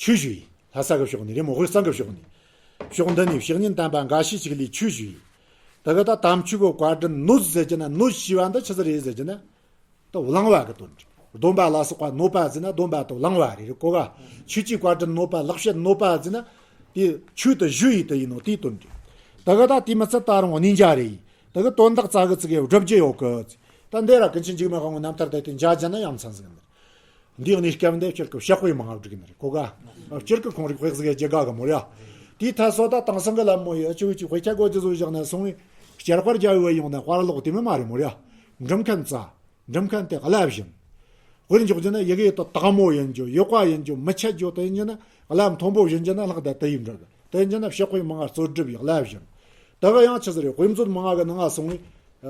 ཆོས་ཞུས་ཡིན། ལྷ་ས་གི་ཕྱོགས་ནས་རེད་མོ། དབུས་གཙང་གི་ཕྱོགས་ནས། ཕྱོགས་འདི་ནས་བཤེས་གཉེན་དམ་པ་འགའ་ཤས་ཅིག་ལས་ཆོས་ཞུས་ཡིན། ད་གི་ད་དམ་ཆོས་གི་བཀའ་དྲིན་ནོད་ཟེར་གྱི་ན། ནོད་ཞུས་པ་འདི་ཆི་ཟིག་རེད་ཟེར་གྱི་ན། ད་བླང་བ་གི་དོན་རེད། སྡོམ་པ་ལ་སོགས་པ་ནོད་པ་ཟེར་ན་སྡོམ་པ་དང་བླང་བ་རེད་གོ་ག། ཆོས་ཀྱི་བཀའ་དྲིན་ནོད་པ། ལེགས་བཤད་ནོད་པ་ཟེར་ན། དེ་ཆོས་དེ་ཞུས་ཡིན་དེ་ཡིན་ནོ་དེའི་དོན་རེད། ད་གི་ད་དེ་མི་ཚད་ད་རུང་གནས་མཇལ་རེད་ཡིན། ད་གི་དོན་དག་ཙ་གི་ཙི་གི་སྒྲུབ་རྒྱུ་ཡོད་གི། ད་འདི་ར་ཀུན་མཁྱེན་འཇིགས་མེད་དབང་པོའི་རྣམ་ཐར་དེ་དེ་མཇལ་རྒྱུ་ན་ཡ་མཚན་ཟིག་ཡིན། འདིའི་གནས་སྐབས་འདི་སྤྱིར་གི་ཕྱག་དཔེ་མང་བ་བསྒྲིགས་ནི་རེད་གོ་ག། སྤྱིར་གི་ཁོང་རིག་དཔེ་ཟིག་རྒྱལ་དགའ་གི་མོ་ར། དེའི་ཐད་སོ་ད་དེང་སང་གི་ལམ་མོ་ཡི་ཅི་བོ་ཅི་དཔེ་ཆ་གོ་རྒྱུ་བཟོ་བཞག་ན་སོང་བས། བསྐྱར་དཔར་རྒྱག་ཡོད་ཡོང་ན་དཔར་ཀློག་དེ་མི་མ་རེད་མོ་ར། འགྲིམ་མཁན་རྩ། འགྲིམ་མཁན་དེ་བླ་བཞིན། དཔེར་འཇོག་རྒྱུ་ན་ཡི་གེ་དེ་དག་མོ་ཡིན་རྒྱུ། ཡོད་པ་ཡིན་རྒྱུ། མི་ཆད་རྒྱུ། དེ་ཡིན་རྒྱུ་ན་བླ་མཐོན་པོ་བཞིན་རྒྱུ་ན་ལྷག་ད་དེ་ཡིན་འགྲོ་གི། དེ་ཡིན་རྒྱུ་ན་ཕྱག་དཔེ་མང་ང་རྩོད་སྒྲུབ་ཡི་བླ་བཞིན། དེ་ག་ཡང་ཆི་ཟིག་རེད། དཔེ་མཛོད་མང་ང་གི་ནང་ང་སོང་བས།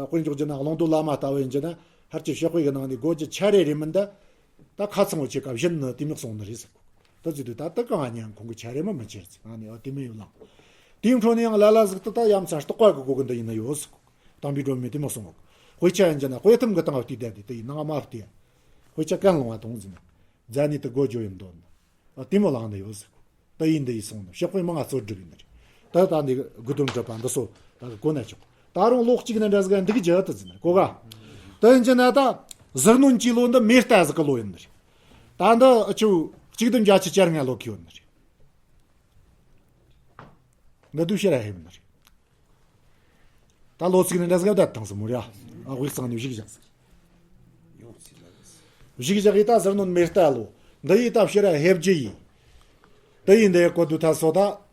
དཔེར་འཇོག་རྒྱུ་ན་ཀློང་རྡོལ་བླ་མ་ལྟ་བུ་ཡིན་རྒྱུ་ན། ཕལ་ཆེར་ཕྱག་དཔེ་གི་ནང་ནས་དགོས་རྒྱུ་ཆ་རེ་རེ་མིན་ད། ད་ཁ་ཚང་བོ་ཆེ་ཀ་བཞིན་ནི་དེ་མི་གསུང་ནི་རེད་ཟེར་གོ། ད་ཟེར་དུས་ད་ད་གང་ང་ཉན་ཁོང་གི་ཆ་རེ་མི་མི་ཆེར་ཟེར། ང་ནི་ཨ་དེ་མི་ཡོད་ལང་། དེའི་འཕྲོ་ནས་ཡང་ལ་ལ་ཟིག་ཏུ་ད་ཡ་མཚན་རྟོགས་པ་གི་སྒོ་གི་འདི་ཡིན་ན་ཡོད་ཟེར་གོ། དམ་པའི་སྒྲོན་མེ་དེ་མི་གསུང་གོ། དཔེ་ཆ་ཡིན་རྒྱུ་ན་དཔེ་ཐུམ་གི་སྟེང་བལྟས་བསྡད་དེ་དེ་ཡིན་ནང་མ་བལྟས། དཔེ་ཆ་གན་ལོང་བ་དང་ཟིན། རྫ་ནི་དུ་སྒོ་རྒྱུ་ཡིན་འདོད་ན། ཨ་དེ་མོ་ལང་ནི་ཡོད་ཟེར་གོ། ད་ཡིན་འདི་ཡིན་སོང་ནི་ཕྱག་དཔེ་མང་ང་རྩོད་སྒྲུབ་ཡིན་ནི་རེད། ད་ད་འདི་དགུ་དོན་གྲུབ་པ་འདི་སོ་ད་གི་གོ་ན་ཆོག། ད་རུང་ལོག་གཅིག་ནི་འདྲ་ཟིག་འདི་གི་རྒྱུ་དུ་ཟིན་ནི་གོ་ག། ད་ཡིན་གྱི་ན་ད་ཟུར་སྣོན་གྱི་ལོ་འདི་མེ་རྟ་ཟིག་གི་ལོ་ཡིན་ནི་རེད། ད་འདི་ཨ་ཆུ་གཅིག་བདུན་བརྒྱད་ཅུ་གྱ་ལྔ་ལོ་གི་ཡོད་ནི་རེད། འདི་དུ་ཕྱིར་ར་ཧེ་ཡིན་ནི་རེད། ད་ལོ་ཚིགས་ནི་འདྲ་ཟིག་བསྡད་དང་ཟིན་མོ་ར། ཨ་དབུས་གཙང་ནས་བཞུགས་བཞག་ཟིག། བཞུགས་བཞག་ཡི་ད་ཟུར་སྣོན་མེ་རྟ་ལོ། འདི་ཡི་ད་ཕྱིར་ར་ཧེ་བརྒྱུད་ཡི། འདི་ཡི་འདི་ཡི་གོ་དུ་ཐ་སོ་ད།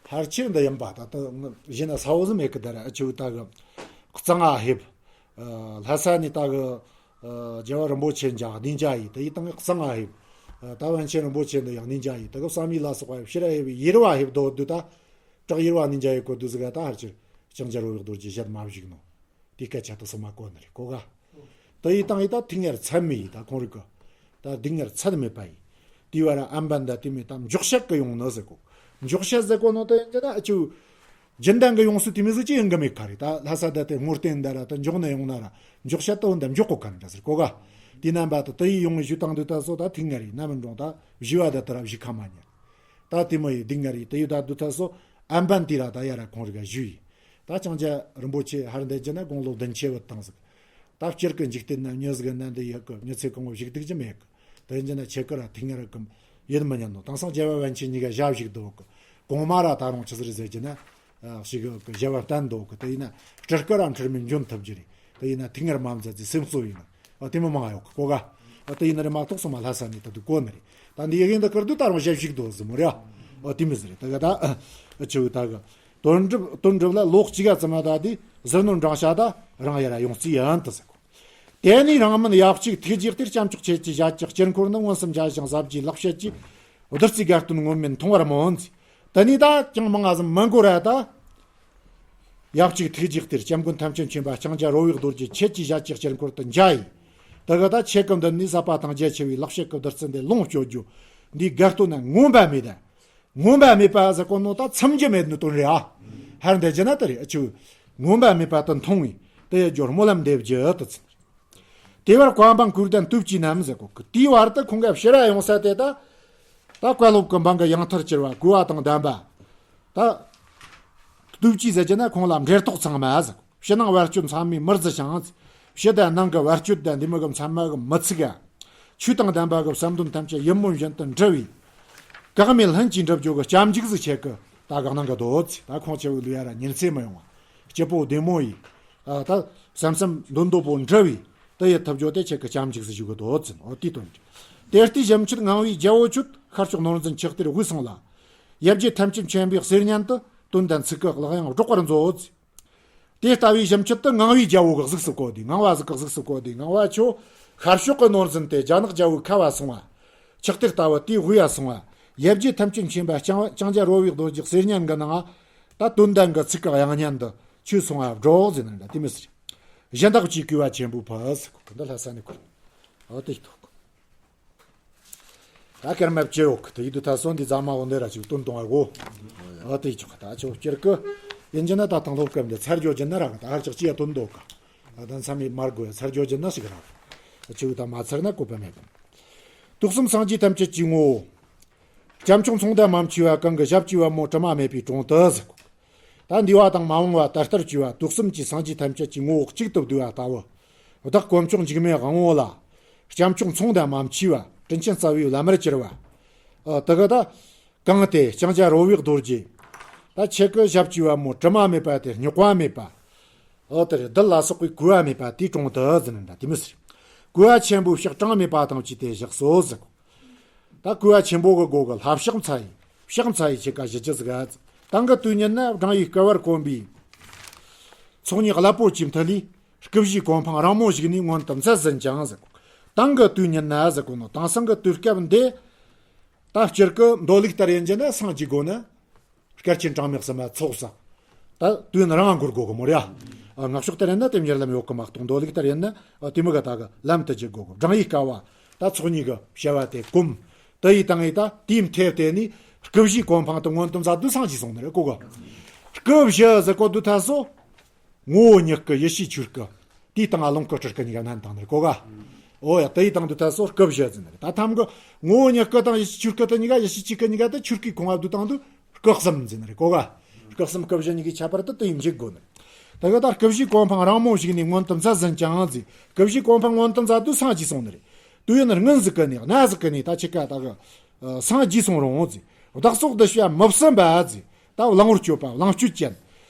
ཕལ་ཆེར་འདི་ཡིན་པ་ད་ད་གཞན་ན་ས་བོ་ཟིག་མེད་གི། ད་ར་ཨ་ཆུ་ད་གི་གཙང་ང་ཧེབ། ལྷ་ས་ནས་ད་གི་རྒྱལ་བ་རིན་པོ་ཆེ་འཇག་གནས་འཇག་ཡི། དེ་ཡི་སྟེང་གི་གཙང་ང་ཧེབ། ད་པཎ་ཆེན་རིན་པོ་ཆེ་འདི་ཡང་གནས་འཇག་ཡི། ད་གི་བསམ་ཡས་ལ་སོགས་པ་ཕྱིར་ཧེབ་ཡེར་བ་ཧེབ་དོ་དུ་ད། བྲག་ཡེར་བ་གནས་འཇག་ཡི་གོ་དུ་ཟིག་ག་ད་ཕལ་ཆེར་ལྕང་སྦྱར་བོ་ཡག་རྡོ་རྗེ་བཞད་མ་བཞུགས་ནོ། དེ་སྐད་ཆ་དུ་སོ་མ་གོ་ནི་རེད་གོ་ག། དེ་ཡི་སྟེང་ཡི་ད་ཐིག་ངེར་ཚད་མི་ཡི་ད་ཁོང་རིག་གི། ད་སྡུག་བསྔལ་ཚད་མེད་པ་ཡིན། དེའི་བར་ཨམ་བན་ད་དེ་མི་ད་འཇོག་བཤད་གི་ཡོང་ནི་ཟེར་གོ། འཇོག་བཤད་ཟེར་གོ་ནོ་དེ་ཡིན་གྱི་ད་ཨ་ཆུ། རྒྱུན་ལྡན་གི་ཡོངས་སུ་དེ་མི་ཟིག་ཅི་ཡིན་གི་མེད་ཁ་རེད། ད་ལྷ་ས་ད་དེ་སྔོ་རྟེན་འདི་ར་ད་འཇོག་ནི་ཡོང་ན་ར་འཇོག་བཤད་ད་འོན་ད་འཇོག་གོ་ཁ་ནི་འདྲ་ཟེར་གོ་ག། དེ་རྣམ་པ་ད་དེ་ཡི་ཡོང་ངི་ཞུ་དང་དུ་ད་སོ་ད་ཐིག་ངེར་ཡིན་ན་མི་འགྲོང་ད་བཞི་བ་ད་དེ་ར་བཞི་ཁ་མ་ཉན། ད་དེ་མོ་ཡི་སྡུག་བསྔལ་ཡི་དེ་ཡི་ད་དུ་ད་སོ་ཨམ་བན་དེ་ར་ད་ཡ་ར་ཁོང་རིག་ག་ཞུ་ཡི། ད་ལྕང་སྦྱར་རིན་པོ་ཆེ་ཧར་འདེད་ཀྱི་ན་དགུང་ལོ་བདུན་ཅུ་བུད་བཏང་ཟིག། ད་སྤྱིར་གི་འཇིག་རྟེན་ན་མྱི་ཟིག་ན་འདི་ཡོད་གི། མྱི་ཚེ་གང་བོ་ཞིག་སྡུག་རྒྱུ་མེད་གི། དེ་ཡིན་ན་ཁྱེད་ཀི་ར་ཐིག་ངེར་གི་ཡིད་མི་ཉན་ནོ། དེང་སང་རྒྱལ་བ་པཎ་ཆེན་གཉིས་ཀ་ཞབས་ཞུགས་འདུག་གི། གོང་མ་ར་ད་རུང་ཆི་ཟིག་རེད་ཟེར་གྱི་ན། ཞིག་གི་ཞབས་བརྟན་འདུག་གི། དེ་ཡིན་ན་སྤྲུལ་སྐུ་ར་འཁྲུལ་མེད་འབྱོན་ཐུབ་རྒྱུ་རེད། དེ་ཡིན་ན་ཐིག་ངེར་མ་མཛད་ཚེ་སེམས་གསོ་ཡིན་ན། ཨ་དེ་མི་མང་ཡོད་གི་གོ་ག། ཨ་དེ་ཡིན་ན་རེ་མ་གཏོགས་སོ་མ་ལྷ་ས་ནས་ད་དུ་གོ་ནི་རེད། ད་འདི་ཡི་གེ་འདི་བསྐུར་དུས་ད་རུང་ཞབས་ཞུགས་འདུག་ཟེར་མོ་རེད། ཨ་དེ་མི་ཟེར་རེད། ད་ག་ད་ཨ་ཆུ་ད་གི་དོན་གྲུབ་དོན་གྲུབ་ལ་ལོག་གཅིག་ག་ཙམ་མ་ད་དེ་ཟུར་སྣོན་འབྲིང་བཤད་ད་རང་ཡ་ར་ཡོངས་རྩིས་ཡིན་ད་ཟེར་གོ། དེ་ནས་རང་མིན་ཡབ་གཅིག་ཐུགས་རྗེ་གཏེར། སྐྱབས་མཆོག་ཁྱེད་ཀྱི་ཞལ་གྱི་དཀྱིལ་འཁོར་ནི། མངོན་སུམ་མཇལ་ཞིང་ཟབ་རྒྱས་ལེགས་བཤད་ཀྱི། བདུད་རྩིའི་དགའ་སྟོན་ངོམས་མིན་མཐོང་བར་སྨོན། དེ་ནས་ད་ཅང་མང་ང་ཟིག་མི་འགོར་ར་ད། ཡབ་གཅིག་ཐུགས་རྗེ་གཏེར། སྐྱབས་མགོན་ཐམས་ཅད་མཁྱེན་པ་ལྕང་སྦྱར་རོལ་བའི་རྡོ་རྗེ་ཁྱེད་ཀྱི་ཞལ་གྱི་དཀྱིལ་འཁོར་དུ་མཇལ་ཡི། དེ་ག་ད་ཁྱེད་ཀྱི་མདུན་ནས་ཟབ་པ་དང་རྒྱ་ཆེ་བའི་ལེགས་བཤད་ཀྱི་བདུད་རྩི་འདི་ལོངས་སྤྱོད་རྒྱུ། འདིའི་དགའ་སྟོན་ན་ངོམས་པ་མེད་ད། ངོམས་པ་མེད་པ་ཟེར་གོ་ནོ་ད་ཚིམ་རྒྱུ་མེད་ནི་དོན་རེད་ཨ། ཧར་འདི་རྒྱུ་ན་དེ་རེད། ཨ་ཆུ་ངོམས་པ་མེད་པ་དེ་མཐོང་བས་དེ་ཡི་རྒྱུར་སྨོན་ལམ་འདེབས་རྒྱུ་དེ་ཚིག། དེ་བར་བཀའ་འབངས་གུས་ལྡན་སྟོབས་ཀྱིས་ནམ་ཟེར་གོ་གི། དེའི་བར་དུ་ཁོང་གི་ཕྱིར་ར་ཡོང་ས་དེ་ད། ད་བཀའ་སློབ་ཀྱི་འབངས་ཀྱི་ཡང་མཐར་གྱུར་པ་གུས་པ་དང་ལྡན་པ། ད། སྟོབས་ཀྱིས་ཟེར་གྱི་ན་ཁོང་ལ་འབྲེལ་ཐོགས་ཚང་མ་ཟེར་གོ། ཕྱི་ནང་བར་གཅོད་མཚམས་མེད་མི་བརྫི་ཞིང་། ཕྱི་དང་ནང་གི་བར་གཅོད་དང་འདི་མོ་གི་མཚམས་མ་གི་མི་ཚིག་ག་ཆོས་དང་ལྡན་པ་གི་བསམ་དོན་ཐམས་ཅད་ཡིད་སྨོན་བཞིན་དུ་འགྲུབ་པའི། གེགས་མེད་ལྷུན་གྱིས་འགྲུབ་རྒྱུ་གི་སྐྱབས་འཇུག་ཟིག་ཁྱེད་ཀྱི་ད་ག་གནང་གི་འདུག། ད་ཁོང་ཆེ་བོའི་ལུས་ཡ་ར་ཉིན་ཚེ་མི་ཡོང་བ། སྐྱིད་པོ་བདེ་མོ་ཡིས། ད་བསམ་བསམ་འདོད་འདོད་པོ་འགྲུབ་པའི། དེ་ཡི་ཐུབ་རྒྱུ་དེ་ཁྱེད་ཀྱི་སྐྱབས་འཇུག་ཟིག་ཞུ་གི་འདུག། འོ་དེའི་དོན་ཏེ། དེ་ལྟའི་བྱམས་ཆོས་ངང་བའི་རྒྱལ་པོ་ཁྱོད། ཤར་ཕྱོགས་ནོར་འཛིན་ཆགས་གཏེར་དབུས་སོང་ལ། ཡབ་རྗེ་ཐམས་ཅད་མཁྱེན་པའི་གསེར་སྙན་དུ། དོན་དང་ཚིག་གི་གླགས་དབྱངས་སྒྲོག་པར་མཛོད། དེ་ལྟ་བུའི་བྱམས་ཆོས་དེ་ངང་བའི་རྒྱལ་པོ་གི་གཟུགས་སུ་བཀོད་དེ། ངང་བ་ཟིག་གི་གཟུགས་སུ་བཀོད་དེ། ངང་བ་ཁྱོད་ཤར་ཕྱོགས་ཀྱི་ནོར་འཛིན་ཏེ་རྒྱ་ནག་རྒྱལ་པོའི་ཁ་བ་སོང་བ། ཆགས་གཏེར་ལྟ་བུ་དེའི་དབུས་ཡ་སོང་བ། ཡབ་རྗེ་ཐམས་ཅད་མཁྱེན་པ་ལྕང་ལྕང་སྐྱ་རོལ་བའི་རྡོ་རྗེ་གསེར་སྙན་གྱི་ནང་ང་། ད་དོན་དང་གི་ཚིག་གི་དབྱངས་སྙན་དུ་ཁྱོད་སོང་བ་སྒྲོག་ཟེར་ནི་འདྲ་དེ་མི་སྲིད། གཞན་བདག་གིས་གུས་པ་ཆེན་པོས་ཕུལ་ཟེར་གོ་འདི་ལྷ་ས་ནས་གོ། འོ་དེ་ཐོག་ད་སྐར་མ་བཅུ་ཡོད་གི་དེ་ཡིད་དུ་ད་སོང་འདི་རྫ་མ་འོ་འདི་ར་ཅིག་དོན་གཏོང་བ་གོ། འོ་དེ་ཆོག་ད་ཆོག་སྤྱིར་གི། ཡིན་གྱི་ན་ད་དང་ལོ་སྐབས་འདི་ཚར་རྒྱོ་གྱི་ན་རག་ད་ཧར་ཅག་ཅི་ཡ་དོན་འདོད་ག་ད་མཚམས་མེད་མར་དགོས་ཚར་རྒྱོ་གྱི་ན་ཞིག་རག་ཆུ་ད་མ་ཚར་ན་བཀོད་པ་མེད་དམ། དུག་གསུམ་སངས་རྒྱས་ཐམས་ཅད་ཀྱི་ངོ་བོ། སྐྱབས་མཆོག་མཚུངས་ལྡན་མ་མཆིས་པ། གང་གི་ཞབས་ཀྱི་པད་མོ་དྲི་མ་མེད་པའི་དྲུང་དུ་ཟེར་གོ། ད་འདས་པ་དང་མ་འོངས་པ་ད་ལྟར་གྱི་བ་དུག་གསུམ་གྱི་སངས་རྒྱས་ཐམས་ཅད་ཀྱི་ངོ་བོ་གཅིག་ཏུ་བསྡུས་པ་ལྟ་བུ། བདག་དཀོན་མཆོག་འཇིགས་མེད་དབང་པོ་ལ། སྐྱབས་མཆོག་མཚུངས་ལྡན་མ་མཆིས་པ། དྲིན་ཅན་རྩ་བའི་བླ་མར་གྱུར་པ། ཨ་དེ་ག་ད། གང་དེ་ལྕང་སྐྱ་རོལ་བའི་རྡོ་རྗེ། ད་ཁྱེད་ཀྱི་ཞབས་ཀྱི་པད་མོ་དྲི་མ་མེད་པ་དེ་རྙོག་པ་མེད་པ། ཨོ་དེ་རེད་རྡུལ་ལ་སོགས་པའི་གོས་པ་མེད་པ་དེའི་དྲུང་དུ་ཟེར་ནི་འདྲ་དེ་མི་ཟེར། གོས་པ་ཆེན་པོའི་ཕྱག་གྲངས་མེད་པ་དང་བཅས་ཏེ་བཞག་སོ་ཟེར་གོ། ད་གོས་པ་ཆེན་པོ་གི་སྒོ་གི་ལྷ་ཕྱག་འཚལ་ཡི། ཕྱག་འཚལ་ཡི་ཁྱེད་ཀ་བཞི་བཅུ་ཟིག་ག་ཟེར། དང་གི་དུས་ཉིད་ན་བགྲང་ཡིག་བསྐུལ་བར་གོམས་པའི། ཚོགས་གཉིས་ཀླད་པོ་གྱི་མཐིལ་ལས། སྐུ་བཞིའི་གོ་འཕང་རིང་མོ་ཞིག་ནས་མངོན་དུ་མཛད་ཟིན་ཅིང་ཟེར། དང་གི་དུས་ཉིད་ན་ཟེར་གོ་ནོ་དེང་སང་གི་དུས་སྐབས་འདི། ད་སྤྱིར་གི་མདོ་ལུགས་ལྟར་ཡིན་གྱི་ན་སངས་རྒྱས་དགོས་ན། སྐལ་ཆེན་གྲངས་མེད་གསུམ་མ་ཚོགས་བསགས། ད་དུས་ཡུན་རིང་འགོར་དགོས་གི་མོ་རེད་ཨ། སྔགས་ཕྱོགས་ལྟར་ཡིན་ན་དེ་མྱུར་ལམ་ཡོད་གི་མ་གཏོགས་མདོ་ལུགས་ལྟར་ཡིན་ན་དེ་མོ་ག་ད་གི་ལམ་དུ་བརྒྱུད་དགོས་གི། བགྲང་ཡིག་བསྐུལ་བ། ད་ཚོགས་གཉིས་གི་བྱ་བ་དེ་གོམས། དེ་ཡི་དང་ཡི་ད་དེའི་མཐེབ་དེ་ནས་སྐུ་བཞིའི་གོ་འཕང་དུ་མངོན་དུ་མཛད་དུས་སངས་རྒྱས་སོང་ནི་རེད་གོ་གི། སྐུ་བཞི་ཟེར་གོ་དུས་ད་སོ། ངོ་བོ་ཉིད་སྐུ་ཡེ་ཤེས་ཆོས་སྐུ། དེའི་སྟེང་ང་ལོངས་སྐུ་སྤྲུལ་སྐུ་གཉིས་ཀ་བསྣན་བཏང་ནི་རེད་གོ་ག། འོ་ཡ་དེ་ཡི་དང་དུ་ད་སོ་སྐུ་བཞི་ཟེར་ནི་རེད། ད་ཐམ་གི་ངོ་བོ་ཉིད་སྐུ་དང་ཡེ་ཤེས་ཆོས་སྐུ་དེ་གཉིས་ཀ་ཡེ་ཤེས་ཆོས་སྐུ་གཉིས་ཀ་དེ་ཆོས་སྐུའི་ཁོངས་ང་བསྡུས་བཏང་དུས་སྐུ་གསུམ་ཟེར་ནི་རེད་གོ་ག། སྐུ་གསུམ་སྐུ་བཞི་གཉིས་ཀའི་ཁྱད་པར་དེ་དེ་ཡིན་འཇུག་དགོས་ནི་རེད། ད་གི་ད་སྐུ་བཞིའི་གོ་འཕང་རིང་མོ་ཞིག་ནས་མངོན་དུ་མཛད་ཟིན་ཅིང་ཟེར། སྐུ་བཞིའི་གོ་འཕང་མངོན་དུ་མཛད་དུས་སངས་རྒྱས་སོང་ནི་རེད། དུས་ཡུན་སྔོན་ཟིག་གི་ནས་གནའ་ཟིག་གི་ནས་ད་ཁྱེད་ཀ་ད་གི། སངས་རྒྱས་སོང་རུང་ཟེར། བདག་སོགས་གདུལ་བྱ་མི་བསྲུན་པ་ཟེར། ད་བླང་བར་སྤྱོད་པ་བླང་སྤྱོད་ཅན།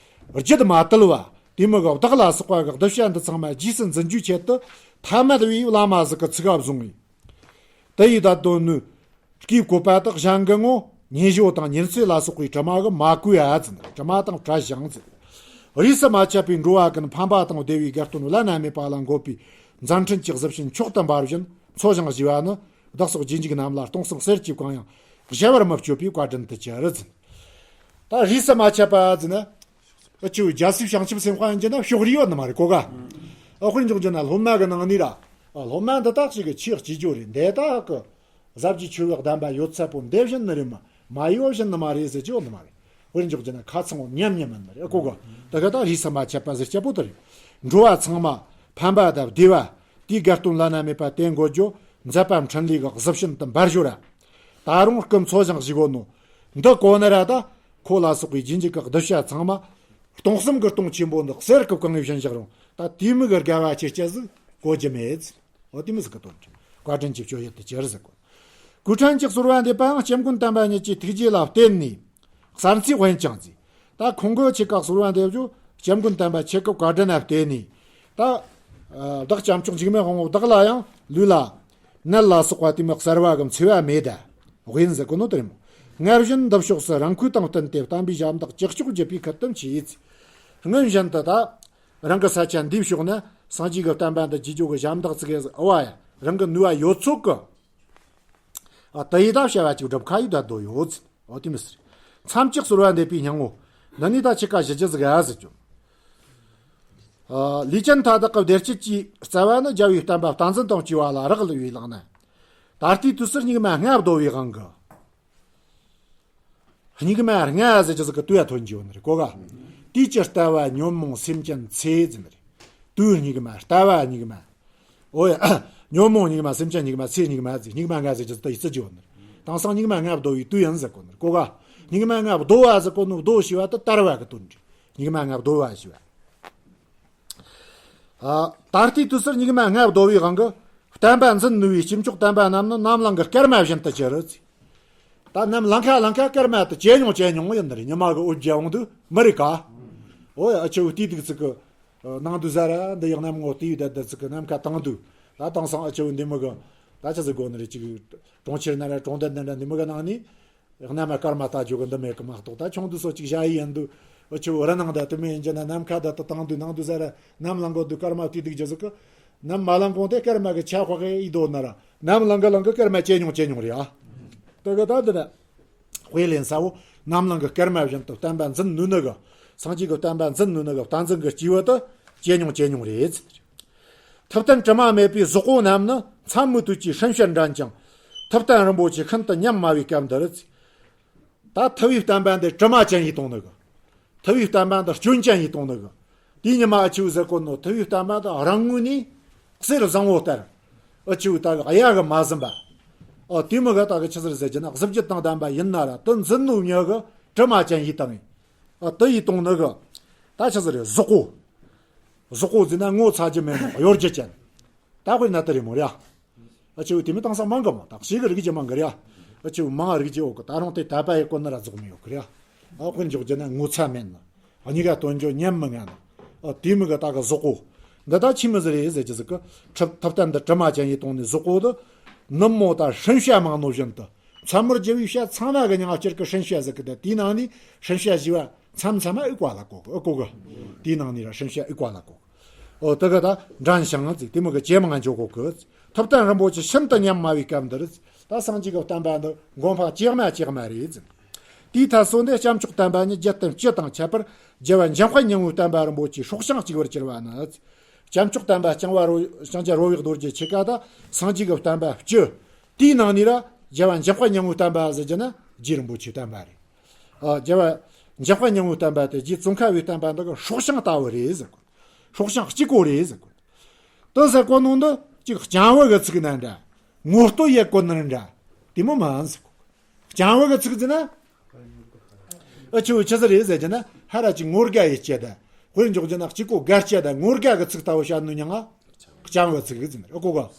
རྒྱུད་མ་དུལ་བ། དེ་མོ་གི་བདག་ལ་སོགས་པ་གི་གདུལ་བྱ་འདི་ཚང་མ་རྗེས་སུ་འཛིན་རྒྱུའི་ཆེད་དུ་ཐ་མལ་བའི་བླ་མ་ཟིག་གི་ཚུགས་ཀ་བཟུང་བས། དེ་ཡི་ད་དོན་ནི། སྐུའི་བཀོད་པ་དག་གཞན་གྱི་ངོ་། ཉེ་ཞོ་དང་ཉེར་འཚེ་ལ་སོགས་པའི་དྲི་མ་གིས་མ་གོས་ཡ་ཟེར། དྲི་མ་དང་བྲལ་ཞིང་ཟེར། རིས་སུ་མ་ཆད་པའི་འགྲོ་བ་ཀུན་ཕན་པ་དང་བདེ་བའི་དགའ་སྟོན་བླ་ན་མེད་པ་ལ་འགོད་པའི་མཛད་འཕྲིན་གྱི་གཟི་བྱིན་མཆོག་ཏུ་འབར་བཞིན་འཚོ་ཞིང་གཞེས་པ་ནི། བདག་སོགས་རྗེས་འཇུག་རྣམས་ལ་སྟོང་གསུམ་གསེར་གྱིས་བཀང་ཡང་གཞལ་བར་མི་སྤྱོད་པའི་བཀའ་དྲིན་དུ་གྱུར་ཟེར། ད་རིས་སུ་མ་ཆད་པ་ཟེར་ན། ཨ་ཆུ་རྒྱལ་སྲས་བྱང་ཆུབ་སེམས་དཔའ་ཡིན་གྱི་ན་ཕྱོགས་རིས་ཡོད་ནི་མ་རེད་གོ་ག། ཨ་དཔེར་འཇོག་རྒྱུ་ན་སློབ་མ་གི་ནང་ནས་ར། ཨ་སློབ་མ་འདི་དག་ཅིག་གི་ཆེས་གཅིག་གྱུར་རེད་འདི་དག་གི། ཟབ་ཀྱི་ཆོས་ཀྱི་གདམས་པ་ཡོད་ཚད་པོ་འདི་བཞིན་ནི་རེད་མ། མ་ཡོད་བཞིན་ནི་མ་རེད་ཟེར་གྱི་ཡོད་ནི་མ་རེད། དཔེར་འཇོག་རྒྱུ་ན་ཁ་ཚང་བོ་མཉམ་མཉམ་ཡིན་ནི་རེད་གོ་ག། དེ་ག་ད་རིས་སུ་མ་ཆད་པ་ཟེར་གྱི་པོ་དེ་རེད། འགྲོ་བ་ཚང་མ་ཕན་པ་དང་བདེ་བ། དེའི་དགའ་སྟོན་བླ་ན་མེད་པ་དེ་འགོད་རྒྱུ། མཛད་པ་འཕྲིན་ལས་ཀྱི་གཟི་བྱིན་དུ་འབར་ཞོར་ར། ད་རུང་སྐུ་འཚོ་ཞིང་གཞེས་གོ་ནོ། འདི་གོ་ནི་ར་ད། ཁོ་ལ་སོགས་པའི་རྗེས་འཇུག་གི་གདུལ་བྱ་ཚང་མ། སྟོང་གསུམ་གྱི་སྟོང་ཆེན་པོ་འདི་གསེར་གྱིས་བཀང་བའི་བཞིན་བཞག་རུང་ད་དེ་མོ་གི་དགའ་བ་ཆེ་ཆེ་ཟིག་གོ་རྒྱུ་མེད། འོ་དེ་མོ་ཟིག་གི་དོན་ཅིག་བཀའ་དྲིན་གྱི་སྤྱོད་ཡུལ་དུ་གྱུར་ཟེར་གོ། གུས་ཕྲན་གྱི་གསོལ་བ་འདེབས་པའང་སྐྱབས་མགོན་དམ་པ་ཉིད་ཀྱི་ཐུགས་རྗེ་ལ་བརྟེན་ནས་གསར་འཚོས་དབེན་ཅིང་ཟེར། ད་ཁོང་གི་ཁྱེད་ཀ་གསོལ་བ་འདེབས་རྒྱུ་སྐྱབས་མགོན་དམ་པ་ཁྱེད་ཀྱི་བཀའ་དྲིན་ལ་བརྟེན་ནས་ད། བདག་སྐྱབས་མཆོག་འཇིགས་མེད་དབང་པོ་བདག་ལ་ཡང་ལུས་ལ་ནད་ལ་སོགས་པ་དེ་མོ་གསར་བ་གི་འཚེ་བ་མེད་ད། དབེན་ཟེར་གོ་ནོ་དེ་རེད་མོ། སྔར་བཞིན་འདི་ཕྱོགས་སུ་རང་འཁོས་དང་བསྟུན་ཏེ་བསྟན་པའི་ཞབས་འདེགས་ཅི་ལྕོགས་བགྱིད་པའི་ཁུར་དུ་མཆིས། སྔོན་བཞིན་དུ་ད། རང་གི་ས་ཆ་འདིའི་ཕྱོགས་ན་སངས་རྒྱས་ཀྱི་བསྟན་པ་འདི་བགྱིད་རྒྱུ་གི་ཞབས་འདེགས་ཙི་གེ་ཟིག་ཨ་བ་ཡ་རང་གི་ནུས་པ་ཡོད་ཚོད་ཀྱི། ཨ་དེ་ཡི་ད་བྱ་བ་ཅིག་སྒྲུབ་ཁ་ཡི་ད་དོ་ཡོད་ཟེར། འོ་དེ་མི་ཟེར། མཚམས་གཅིག་གསོལ་བ་འདེབས་པའི་སྙིང་པོ། འདི་ནི་ད་ཁྱེད་ཀ་ཞུ་རྒྱུ་ཟིག་ཨ་ཟེར་རྒྱུ། ཨ་ལས་ཅན་མཐའ་དག་གི་བདེ་སྐྱིད་ཀྱི་རྩ་བ་ནི་རྒྱལ་བའི་བསྟན་པ་བསྟན་འཛིན་དང་བཅས་པ་ལ་རག་ལུས་པའི་ལག་ན། ད་ལྟའི་དུས་སུ་སྙིགས་མ་ལྔ་བདོ་བའི་དབང་གིས། སྙིགས་མ་ལྔ་ཟེར་གྱི་ཟིག་གི་དུས་ཡ་ཐོན་གྱི་ཡོད་ནི་རེད་གོ་ག། དུས་ཀྱི་ལྟ་བ་ཉོན་མོངས་སེམས་ཅན་ཚེ་ཟེར་ནི་རེད། དུས་སྙིགས་མ་ལྟ་བ་སྙིགས་མ། ཨོ་ཡ། ཉོན་མོངས་སྙིགས་མ་སེམས་ཅན་སྙིགས་མ་ཚེ་སྙིགས་མ་ལྔ་ཟེར་གྱི་ཟིག་ད་ཡི་ཚི་གྱི་ཡོད་ནི་རེད། དེང་སང་སྙིགས་མ་ལྔ་བདོ་བའི་དུས་ཡིན་ཟེར་གོ་ནི་རེད་གོ་ག། སྙིགས་མ་ལྔ་བདོ་བ་ཟེར་གོ་ནི་བདོ་ཞེས་པ་དེ་དར་བ་གི་དོན་རེད། སྙིགས་མ་ལྔ་བདོ་བ་ཞེས་པ། ད་ལྟའི་དུས་སུ་སྙིགས་མ་ལྔ་བདོ་བའི་དབང་གིས་བསྟན་པ་འཛིན་ནུས་པའི་སྐྱེས་མཆོག་དམ་པ་རྣམས་ནི་ནམ་ལངས་ཀྱི་སྐར་མ་བཞིན་དུ་གྱུར་ཅིག་ད་ནམ་ལངས་ཁ་ལངས་ཁ་སྐར་མ་དེ་ཇེ་ཉུང་ཇེ་ཉུང་ཡིན་ནི་རེད། ཉི་མ་གི་འོད་རྒྱས་འོང་དུས་མི་རིག་ག་འོ་ཡ། ཨ་ཆེ་བོ་དེའི་དུས་ཚིགས་གི་ནང་དུ་ཟ་ར་འདི་ཡག་ནམ་ངོ་དེའི་བསྡད་བསྡད་ཚིགས་གི་ནམ་མཁའ་དང་དུས་ད་དེང་སང་ཨ་ཆེ་བོ་འདི་མི་གི་ད་ཆ་ཟིག་གོ་ནི་རེད། ཅིག་གྲོང་ཁྱེར་ན་ར་གྲོང་རྡལ་ན་ར་འདི་མི་གི་ནང་ནས་གནམ་མ་སྐར་མ་ལྟ་རྒྱུ་གི་འདི་མེད་གི་མ་གཏོགས། ད་ཆུང་དུས་སོ་ཅིག་ཞ་ཡི་ཡིན་དུས་ཨ་ཆེ་བོ་རི་ནང་ད་དུ་མེད་ཡིན་གྱི་ན་ནམ་མཁའ་ད་དུ་དང་དུས་ནང་དུ་ཟ་ར་ནམ་ལངས་གོ་དུས་སྐར་མ་དེའི་དུས་རྒྱུ་ཟིག་གི་ནམ་མ་ལངས་གོང་དེ་སྐར་མ་གི་ཆ་ཁོག་གི་ཡི་དོ་ན་ར་ནམ་ལངས་གི་ལངས་གི་སྐར་མ་ཇེ་ཉུང་ཇེ་ཉུང་རེད་ཨ། དེ་གི་ད་འདི་ན། དཔེ་ལེན་ས་བོ་ནམ་ལངས་ཀྱི་སྐར་མ་བཞིན་དུ་བསྟན་པ་འཛིན་ནུས་ནི་གི། སངས་རྒྱས་ཀྱི་བསྟན་པ་འཛིན་ནུས་ནི་གི་བསྟན་འཛིན་གྱི་སྐྱེས་བུ་དེ་ཇེ་ཉུང་ཇེ་ཉུང་རེད། ཐུབ་བསྟན་དྲི་མ་མེད་པའི་གཟུགས་པོ་རྣམས་ནི་མཚན་མོའི་དུས་ཀྱི་སྲིན་བྱུ་འདྲ་ཅིང་། ཐུབ་བསྟན་རིན་པོ་ཆེ་ཤིན་ཏུ་ཉམས་དམའ་བའི་སྐབས་འདིར། ད་ཐུབ་པའི་བསྟན་པ་འདི་དྲི་མ་ཅན་ཡིན་གཏོང་ནི་གི། ཐུབ་པའི་བསྟན་པ་འདི་སྐྱོན་ཅན་ཡིན་གཏོང་ནི་གི། དེའི་ཉི་མ་ཨ་ཆེ་བོ་ཟེར་གོ་ནོ་ཐུབ་པའི་བསྟན་པ་འདི་རང་ངོས་ནས་གསེར་བཟང་བོ་ལྟར། ཨ་ཆེ་བོ་ད་གི་གཡའ་གི་མ་ཟིན་པ། ཨ་དེ་མི་གི་ད་གི་ཆི་ཟེར་ཟེར་གྱི་ན་གཟི་བརྗིད་དང་ལྡན་པ་ཡིན་ན་ར་དེ་འཛིན་ནོ་མྱི་གི་དྲི་མ་ཅན་ཡིན་བཏང་ངེ། ཨ་དེ་ཡིན་གཏོང་ནི་གི། ད་ཆི་ཟེར་རེད་གཟུགས་པོ། གཟུགས་པོ་ཟེར་ན་ངོ་ཚ་རྒྱུ་མེད་ནོ་གཡོ་སྒྱུ་ཅན། ད་དཔེར་ན་དེ་རེད་མོ་རེད་ཨ། ཨ་ཆེ་བོ་དེ་མི་དེང་སང་མང་གི་མོ། ད་ཞིག་གི་རིགས་ཀྱི་མང་གི་རེད་ཨ། ཨ་ཆེ་བོ་མང་རིགས་ཀྱི་འོག་གི་ད་རུང་དེ་དད་པ་ཡི་སྐོར་ན་ར་རྫོགས་མི་ཡོད་གི་རེད་ཨ། ཨ་དཔེར་འཇོག་རྒྱུ་ན་ངོ་ཚ་མེད་ན། ཨ་གཉིས་ཀ་དོན་འཇོག་ཉམས་མི་ངན་ན། ཨ་དེ་མི་གི་ད་གི་གཟུགས་པོ། འདི་ད་ཆི་མི་ཟིག་རེད་ཟེར་གྱི་ཟིག་གི། ཐབས་ཐབས་ལྟ་འདི་དྲི་མ་ཅན་ཡིན་གཏོང་ནི་གཟུགས་པོ་དེ། ནུབ་མོ་ད་སྲིན་བྱ་མང་ནོ་བཞིན་དུ། མཚན་མོར་རྒྱུ་བའི་བྱ་ཚང་མ་གི་མྱིང་ང་སྤྱིར་གི་སྲིན་བྱ་ཟེར་གི། ད་དེའི་ནང་ནས་སྲིན་བྱ་ཞེས་པ་མཚམས་མཚམས་མ་དབྱུག་པ་ལ་གོ་གི། ཨ་གོ་གི། དེའི་ནང་ནས་ར་སྲིན་བྱ་དབྱུག་པ་ལ་གོ་གི། ཨོ་དེ་ག་ད་འགྲན་ཞིང་ཟིག་དེ་མོ་གི་ཇེ་མང་འགྱོ་གོ་གི། ཐུབ་བསྟན་རིན་པོ་ཆེ་ཤིན་ཏུ་ཉམས་དམའ་བའི་སྐབས་འདིར། ད་སངས་རྒྱས་ཀྱི་བསྟན་པ་འདི་མགོ་འཕང་ཇེ་དམའ་ཇེ་དམའ་རེད་ཟེར། དེའི་ཐད་སོ་འདི་སྐྱབས་མཆོག་བསྟན་པ་ཉིད་རྒྱལ་བསྟན་སྤྱི་དང་ཁྱད་པར་རྒྱལ་བ་འཇམ་དཔལ་སྙིང་པོའི་བསྟན་པ་རིན་པོ་ཆེའི་སྲོག་ཤིང་གཅིག་པར་གྱུར་པ་ནི། སྐྱབས་མཆོག་བསྟན་པ་ལྕང་བ་རོ་ལྕང་སྐྱ་རོ་བའི་རྡོ་རྗེ་ཆེ་ཀ་ད་སངས་རྒྱས་ཀྱི་བསྟན་པ་སྤྱི། དེའི་ནང་ནས་ར་རྒྱལ་བ་འཇམ་དཔལ་སྙིང་པོའི་བསྟན་པ་ཟེར་རྒྱུ་ན་རྗེ་རིན་པོ་ཆེའི་བསྟན་པ་རེད། ཨ་རྒྱལ་བ་འཇམ་དཔལ་སྙིང་པོའི་བསྟན་པ་དེ་རྗེ་ཙོང་ཁ་བའི་བསྟན་པ་འདི་གི་སྲོག་ཤིང་ལྟ་བུ་རེད་ཟེར་གོ། སྲོག་ཤིང་གཅིག་པོ་རེད་ཟེར་གོ། དེ་ཟེར་གོ་ནོ་འདི་གཅིག་རྐྱང་བུ་གི་ཚིག་ན་འདྲ། ངོ་བསྟོད་ཡེད་གོ་ནི་འདྲ། དེ་མོ་མ་ཟེར་གོ། རྐྱང་བུ་གི་ཚིག་ཟེར་ན། ཨ་ཆེ་བོ་ཆི་ཟིག་རེད་ཟེར་རྒྱུ་ན་ཧ་ར་ཅིག་ངོ་དགའ་ཡི་སྐྱེ་ད། དཔེར་འཇོག་རྒྱུ་ན་གཅིག་པོ་དགའ་སྐྱེ་ད་ངོ་དགའ་གི་ཚིག་ལྟ་བུ་བཤད་ནོ་མྱིང་ང་རྐྱང་བུ་ཚིག་ཟེར་ནི་རེད། ཨ་གོ་ག།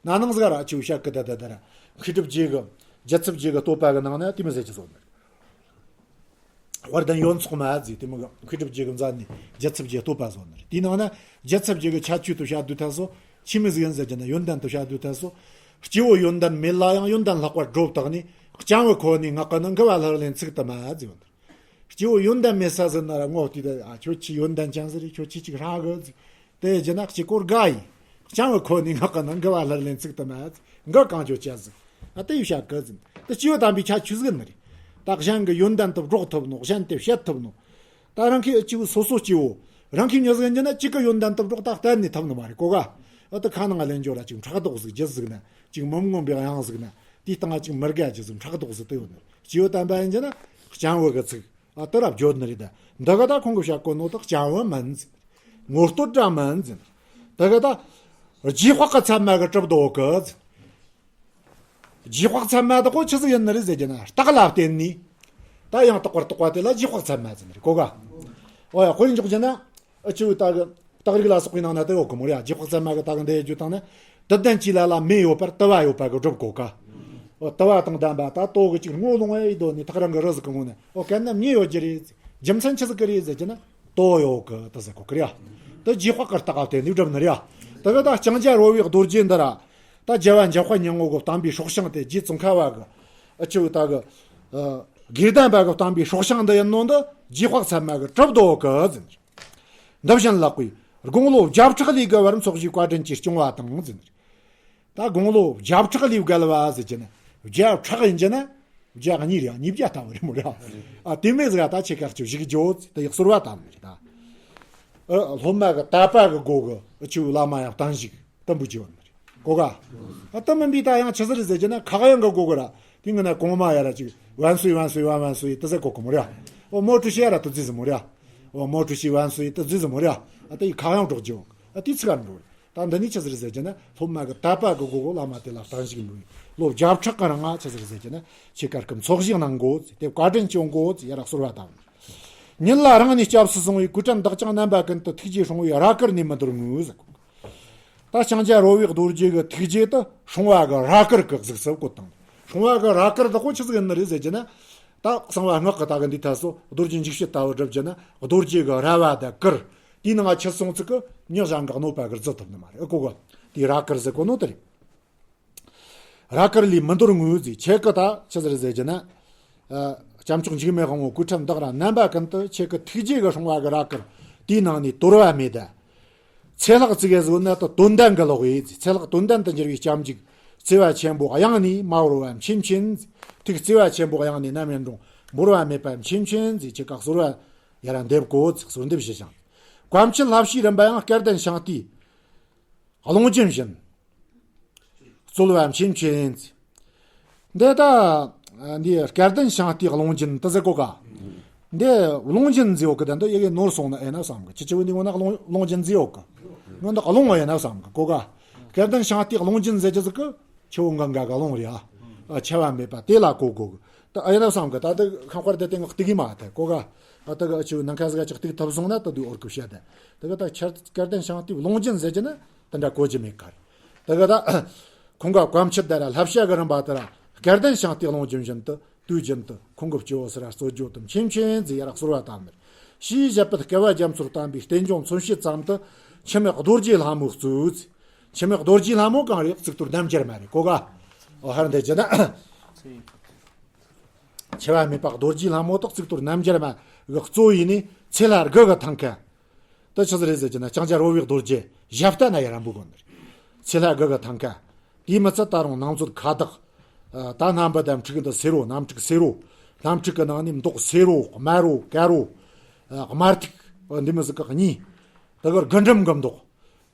ན་ནིང་ཟིག་ར་ཨ་ཆེ་བོ་བཤད་གི་ད་ད་ད་ར། མཁས་གྲུབ་རྗེ་གི་རྒྱལ་ཚབ་རྗེ་གི་བསྟོད་པ་གི་ནང་ན་དེ་མོ་ཟེར་གྱི་བཟོ་ནི་རེད། དཔལ་ལྡན་ཡོན་ཚོགས་མ་ཟེར་དེ་མོ་གི་མཁས་གྲུབ་རྗེ་གི་མཛད་ནས་རྒྱལ་ཚབ་རྗེ་བསྟོད་པ་བཟོ་ནི་རེད། དེའི་ནང་ན་རྒྱལ་ཚབ་རྗེ་གི་ཁྱད་ཆོས་དུ་བཤད་དུས་ཐད་སོ་ཆི་མོ་ཟིག་ཡིན་ཟེར་རྒྱུ་ན་ཡོན་ཏན་དུ་བཤད་དུས་ཐད་སོ། སྐྱེ་བོ་ཡོན་ཏན་མེད་ལ་ཡང་ཡོན་ཏན་ལྷག་པར་སྒྲོ་བཏགས་ནས་རྐྱང་བུ་ཁོ་ནས་ངག་གི་ནང་གི་བ་ལྷུར་ལེན་ཚིག་དུ་མ་ཟེར་བ་འདིར། སྐྱེ་བོ་ཡོན་ཏན་མེད་ས་ཟིག་ན་ར་ངོ་བལྟས་ཏེ་ཨ་ཁྱོད་ཆི་ཡོན་ཏན་ཅན་ཟིག་རེད། ཁྱོད་ཆི་ཅིག་ཧྲ་གི་ཟིག་དེ་རྒྱུ་ན་གཅིག་པོ་དགའ་ཡིན། རྐྱང་བུ་ཁོ་ནས་ངག་གི་ནང་གི་བ་ལྷུར་ལེན་ཚིག་དུ་མ་ཟེར་འགའ་གང་ཁྱོད་ཅི་ཟིག་ཨ་དེ་ཡོད་བཤད་གི་ཟིན། དེ་སྐྱེ་བོ་དམ་པའི་ཁྱད་ཆོས་ཟིག་ནི་རེད། ད་གཞན་གྱི་ཡོན་ཏན་དུ་སྒྲོག་ཐུབ་ནོ། གཞན་དེ་བཤད་ཐུབ་ནོ། ད་རང་གི་ཨ་སྐྱེ་བོ་སོ་སོ་སྐྱེ་བོ་རང་གི་མྱི་ཟིག་ཡིན་རྒྱུ་ན་གཅིག་གི་ཡོན་ཏན་དུ་སྒྲོག་ད་གཏན་ནས་ཐུབ་ནི་མ་རེད་གོ་ག། ཨ་ད་ཁ་ནང་ལེན་འཇོག་ར་ཅིག་ཕྲག་དོག་ཟིག་རྒྱུ་ཟིག་ན་ཅིག་མི་མངོན་པའི་དབྱངས་ཟིག་ན་དེའི་སྟེང་ང་ཅིག་མི་དགའ་རྒྱུ་ཟིག་ཕྲག་དོག་ཟིག་དེ་ཡོད་ནི་རེད། སྐྱེ་བོ་དམ་པ་ཡིན་རྒྱུ་ན་རྐྱང་བུ་གི་ཚིག་ཨ་དེ་ར་བརྗོད་ནི་རེད། ད་འདི་ག་ད་ཁོང་གི་བཤད་གོ་ནོ་ད་རྐྱང་བུ་མིན་ཟིན། ངོ་བསྟོད་འདྲ་མིན་ཟིན། དེ་ག་ད་རྗེས་དཔག་གི་ཚད་མ་གི་གྲུབ་དོ་གི་ཟིན། རྗེས་དཔག་ཚད་མ་དག་གོ་ཆི་ཟིག་ཡིན་ནི་རེད་ཟེར་རྒྱུ་ན་རྟགས་ལ་བརྟེན་ནས། ད་ཡང་དག་པར་རྟོགས་པ་དེ་ལ་རྗེས་དཔག་ཚད་མ་ཟེར་ནི་རེད་གོ་ག། འོ་ཡ་དཔེར་འཇོག་རྒྱུ་ན། ཨ་ཆེ་བོ་ད་གི་རྟགས་རིགས་ལ་སོགས་པའི་ནང་ན་དེ་ཡོད་གི་མོ་རེད། རྗེས་དཔག་ཚད་མ་གི་ད་གི་འདི་ཡི་རྒྱུ་དང་ནི། དུ་ལྡན་གྱི་ལ་ལ་མེ་ཡོད་པར་དུ་བ་ཡོད་པ་གི་སྒྲུབ་གོ་ག། འོ་དུ་བ་དང་ལྡན་པ་ད་དོ་གི་ཅིག་སྔོ་ལོང་བའི་དོ་ནི་ཐག་རིང་གི་རི་ཟིག་གི་ངོ་ནས་འོ་གན་ན་མེ་ཡོད་རྒྱུ་རེད། རྒྱུ་མཚན་ཆི་ཟིག་གི་རེད་ཟེར་རྒྱུ་ན། དོ་ཡོད་གི་དེ་ཟེར་གོ་གི་རེད། དེ་རྗེས་དཔག་གི་རྟགས་བརྟེན་ནས་སྒྲུབ་ནི་རེད། དེ་གི་ད་ལྕང་སྐྱ་རོལ་བའི་རྡོ་རྗེ་འདི་ར། ད་རྒྱལ་བ་འཇམ་དཔལ་སྙིང་པོ་གི་བསྟན་པའི་སྲོག་ཤིང་དེ་རྗེ་ཙོང་ཁ་བ་གི། ཨ་ཆེ་བོ་ད་གི། ཨ་དགེ་ལྡན་པ་གི་བསྟན་པའི་སྲོག་ཤིང་འདི་ཡིན་ནོ་འདི་རྗེས་དཔག་ཚད་མ་གི་གྲུབ་དོ་གི་ཟེར། འདི་བཞིན་ལགས་པས་དགུང་ལོ་བརྒྱ་ཕྲག་ལས་བརྒལ་བར་འཚོ་བཞིའི་བཀའ་དྲིན་གྱིས་སྐྱོང་བ་དང་ཟེར། ད་དགུང་ལོ་བརྒྱ་ཕྲག་ལས་བརྒལ་བ་ཟེར་གྱི་ན་བརྒྱ་ཕྲག་ཡིན་གྱི་ན། བརྒྱ་གཉིས་རེད་ཉིས་བརྒྱ་ལྟ་བུ་རེད་མོ་རེད། ཨ་དེ་མོ་ཟིག་ད་ཆེ་ཁག་ཆེ་བཞུགས་རྒྱུ་དེ་ཡག་གསོལ་བ་བཏབ་ནི་རེད་ད། ཨ་སློབ་མ་གི་དད་པ་གི་སྒོ་གི་ཨ་ཆེ་བོ་བླ་མ་ཡང་བསྟན་བཞུགས་དུམ་བུ་བྱེད་ཡོད་ནི་རེད་གོ་ག། ཨ་དེ་མིན་པའི་ད་ཡང་ཆི་ཟིག་རེད་ཟེར་གྱི་ན་ཁག་ཡང་གི་སྒོ་གི་ར་དེ་ངི་ན་གོང་མ་ཡ་ར་ཅིག་万岁万岁万万岁དེ་ཟེར་གོ་གི་མོ་རེད། ཨོ་毛主席ཡ་ར་དེ་ཟེར་ཟེར་མོ་རེད། ཨོ་毛主席万岁དེ་ཟེར་ཟེར་མོ་རེད། ཨ་དེ་ཡི་ཁག་ཡང་སྒྲོག་རྒྱུ་ཨ་དེ་ཚིག་ག་འགྲོ་རེད། ད་འདི་ནི་ཆི་ཟིག་རེད་ཟེར་གྱི་ན་སློབ་མ་གི་དད་པ་གི་སྒོ་གོ་བླ་མ་དེ་ལ་བརྟན་བཞུགས་འབུལ་ལོ་བརྒྱ་ཕྲག་གི་རིང་ང་ཆི་ཟིག་རེད་ཟེར་གྱི་ན་ཆེ་ཀར་གི་འཚོ་བཞེས་གནང་དགོ་དེ་བཀའ་དྲིན་སྐྱོང་དགོ་ཡ་ར་གསོལ་བ་བཏབ། ཉིད་ལ་རང་ནས་སྐྱབས་སུ་སོང་བའི་གོས་བཀྲམ་དག་ཀྱང་རྣམ་པ་ཀུན་ཏུ་ཐུགས་རྗེས་སྲུང་བའི་ར་གུར་ནས་མི་འདོར་ངོ་ཟེར། ད་ལྕང་སྐྱ་རོལ་བའི་རྡོ་རྗེ་གི་ཐུགས་རྗེ་དེ་སྲུང་བ་གི་ར་གུར་གི་གཟུགས་སུ་བཀོད་བཏང་། སྲུང་བ་གི་ར་གུར་དེ་ཁོ་ཆི་ཟིག་ཡིན་ནི་རེད་ཟེར་གྱི་ན། ད་གསང་བ་སྔགས་ཀྱི་ད་གི་འདི་ཐད་སོ་རྡོ་རྗེ་འཇིགས་བྱེད་ལྟ་བུ་སྒྲུབ་ཀྱི་ན་རྡོ་རྗེ་གི་ར་བ་དང་གུར། དེའི་ནང་ང་ཆུད་སོང་ཚིག་གི་མྱི་གཞན་གི་གནོད་པ་གི་རྫི་ཐུབ་ནི་མ་རེད། ཨ་ཁོ་གི་དེའི་ར་གུར་ཟེར་གོ་ནོ་དེ་རེད། ར་གུར་ལས་མི་འདོར་ངོ་ཟེར། ཁྱེད་ཀྱི་ད་ཆི་ཟེར་ཟེར་གྱི་ན། ཨ། སྐྱབས་མཆོག་འཇིགས་མེད་དབང་པོ་གོས་བཀྲམ་དག་ར་རྣམ་པ་ཀུན་ཏུ་ཁྱེད་ཀྱི་ཐུགས་རྗེ་གི་སྲུང་བ་གི་ར་གུར། དེའི་ནང་ནས་དོར་བ་མེད་ད། ཚེ་ལྷག་ཙིག་གེ་བཟོ་ན་ད་དོན་ལྡན་གི་ལོག་ཡིན་ཟེར། ཚེ་ལྷག་དོན་ལྡན་དུ་འགྱུར་བའི་སྐྱབས་འཇུག་བརྩེ་བ་ཆེན་པོ་གཡང་ནས་མ་བོར་བ་མཁྱེན་མཁྱེན་ཟེར། ཐུགས་བརྩེ་བ་ཆེན་པོ་གཡང་ནས་ནམ་ཡང་འགྲོ་འབོར་བ་མེད་པ་མཁྱེན་མཁྱེན་ཟེར། ཁྱེད་ཀྱི་གསོལ་བ་ཡར་འདེབས་གོ་ཟེར། གསོལ་འདེབས་ཞུ་ཞིང་། བཀའ་མཆིད་བསླབ་བྱའི་རིམ་པ་ཡང་སྐལ་ལྡན་ཤིང་རྟའི་རླུང་རྒྱུན་བཞིན། རྩོལ་བ་མཁྱེན་མཁྱེན་ཡིན། འདི་ད། འདི་སྐལ་ལྡན་ཤིང་རྟའི་རླུང་རྒྱུན་དུ་ཟེར་གོ་ག་འདི་རླུང་རྒྱུན་ཟེར་ཡོད་གི། ད་འདི་ཡི་གེ་ནོར་སོང་ན་ཨེ་ན་བསམ་གི། ཁྱི་ཆེ་བོ་འདི་ངོ་ན་རླུང་རླུང་རྒྱུན་ཟེར་ཡོད་གི། ངོ་འདི་རླུང་ཨེ་ན་བསམ་གི་གོ་ག་སྐལ་ལྡན་ཤིང་རྟའི་རླུང་རྒྱུན་ཟེར་གྱི་ཟིག་གི། ཆུ་བོ་གངྒཱ་གི་རླུང་རེད་ཨ། ཆད་པ་མེད་པ་དེ་ལ་གོ་གོ་གི། ད་ཨེ་ན་བསམ་གི། ད་འདི་ཁང་དཀར་དེ་སྟེང་གི་གཏིག་གི་མ་ད་གོ་ག་ཨ། ད་གི་ཆུ་བོ་ནམ་མཁའ་ཟིག་ག་ཅིག་གཏིག་ཐུབ་སོང་ན་ད་འདི་འོར་གི་བཤད་དེ། ད་གི་ད་ཁྱེད་སྐལ་ལྡན་ཤིང་རྟའི་རླུང་རྒྱུན་ཟེར་གྱི་ན། དེ་འདྲ་གོ་རྒྱུ་མེད་ཀ་རེད། དེ་ག་ད། ཁོང་ག་བཀའ་མཆིད་དེ་ར་བསླབ་བྱ་གི་རིམ་པ་དེ་ར་སྐལ་ལྡན་ཤིང་རྟའི་རླུང་རྒྱུན་བཞིན་དུ་དུས་རྒྱུན་དུ་ཁོང་གི་སྤྱི་བོ་སུ་ར་རྩོད་རྒྱུ་དུ་མཁྱེན་མཁྱེན་ཟེར་ཡ་ར་གསོལ་བ་བཏབ་ནས། ཞེས་བཞད་པའི་སྐལ་བ་རྒྱ་མཚོར་བལྟམས་པའི་རྟེན་འབྱུང་མཚོན་བྱེད་ཙམ་དུ་འཆི་མེད་རྡོ་རྗེ་ལྷ་མོ་གཙོས། འཆི་མེད་རྡོ་རྗེ་ལྷ་མོ་གང་རེད། གཙུག་ཏོར་རྣམ་རྒྱལ་མ་རེད་གོ་ག་ཨོ་ཧར་འདི་ཅི་ན། འཆི་བ་མེད་པ་རྡོ་རྗེ་ལྷ་མོ་དག་གཙུག་ཏོར་རྣམ་རྒྱལ་མ་གི་གཙོ་ཡིན་ནི་ཚེ་ལྷ་དགུ་གི་ཐང་ཁ། དེ་ཆི་ཟིག་རེད་ཟེར་གྱི་ན་ལྕང་སྐྱ་རོལ་བའི་རྡོ་རྗེ་ཞབས་རྟ་ན་ཡ་ར་འབུ་གོ་ནི་རེད། ཚེ་ལྷ་དགུ་གི་ཐང་ཁ། དེའི་མི་ཚད་ད་རུང་ནང་མཛོད་ཁ་བཏགས། ད་སྣམ་བུ་དང་ཕྲུ་གུ་འདི་སེར་རོ་སྣམ་ཕྲུག་སེར་རོ། སྣམ་ཕྲུག་གི་ནང་ནས་མདོག་སེར་རོ་དམར་རོ་དཀར་རོ། དམར་ཐིག་འདི་མི་ཟིག་གི་གཉིས། དེ་གར་རྒུན་འབྲུམ་གི་མདོག་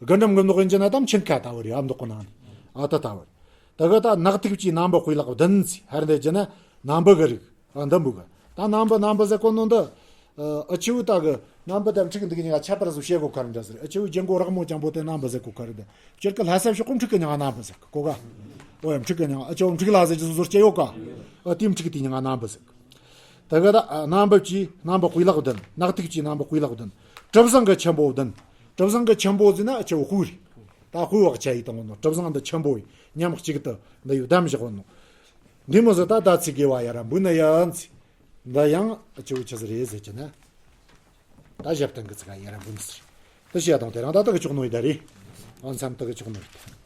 རྒུན་འབྲུམ་གི་མདོག་ཡིན་གྱི་ན་ད་མཆིན་ཁ་ལྟ་བུ་རེད་ཨ། མདོག་གི་ནང་ནས་ཨ་ད་ལྟ་བུ་རེད། དེ་ག་ད་ནག་ཐིག་བཅས་སྣམ་བུ་དཔེ་ལེགས་བདུན་ཟེར། ཧར་འདི་བྱས་ན་སྣམ་བུ་གི་རིགས་ཨ་འདི་འབུ་གི། ད་སྣམ་བུ་སྣམ་བུ་ཟེར་གོ་ནོ་འདི། ཨ་ཆེ་བོ་ད་གི་སྣམ་བུ་དང་ཕྲུ་གུ་འདི་གི་གཉིས་ཀ་ཁྱད་པར་བཟོ་བྱེད་གོ་ཁར་འདྲ་ཟེར། ཨ་ཆེ་བོ་རྒྱན་གོ་རག་མོ་ཅང་པོ་དེ་སྣམ་བུ་ཟེར་གོ་ཁར་འདི། སྤྱིར་གི་ལྷ་ས་ཕྱོགས་གོ་ཕྲུ་གུ་གཉིས་ཀ་སྣམ་བུ་ཟེར་གོ་ག་ཨོ་ཡ་ཕྲུ་གུ་གཉིས་ཀ་ཨ་ཆེ་བོ་ཕྲུ་གུ་ལ་ཟེར་གྱི་བཟོ་བཟོ་སྐྱེ་ཡོད་ག་ཨ་དེ་ཕྲུ་གུ་དེ་གཉིས་ཀ་སྣམ་བུ་ཟེར། ད་ག་ད་སྣམ་བུ་བཅས་སྣམ་བུ་དཔེ་ལེགས་བདུན། ནག་ཐིག་བཅས་སྣམ་བུ་དཔེ་ལེགས་བདུན། གྲུ་གཟིངས་ཀྱི་ཆུན་པོ་བདུན། གྲུ་གཟིངས་ཀྱི་ཆུན་པོ་ཟེར་ན་ཨ་ཆེ་བོ་དཔེ་རེད། ད་དཔེ་བག་ཆ་ཡིས་བཏང་བ་ནོ། གྲུ་གཟིངས་འདི་ཆུན་པོ་ཡིན་མཉམ་གཅིག་ཏུ་འདི་ཡོད་བསྡམས་བཞག་བ་ནོ། འདི་མོ་ཟེར་ད་ད་ཚིག་དགེ་བ་ཡ་ར་འབུ་ན་ཡ་ཚིག་འདི་ཡང་ཨ་ཆེ་བོ་ཆི་ཟིག་རེད་ཟེར་གྱི་ན། ད་ཞབས་བརྟན་གྱི་ཚིག་ག་ཡ་ར་འབུ་ནི་ཟེར། ད་བཤད་དང་དེ་རང་ད་ད་གི་ཆོག་ནོ་ཡི་ད་རེད། ཨ་མཚམས་ད་གི་ཆོག་ནོ་ཡི་ད།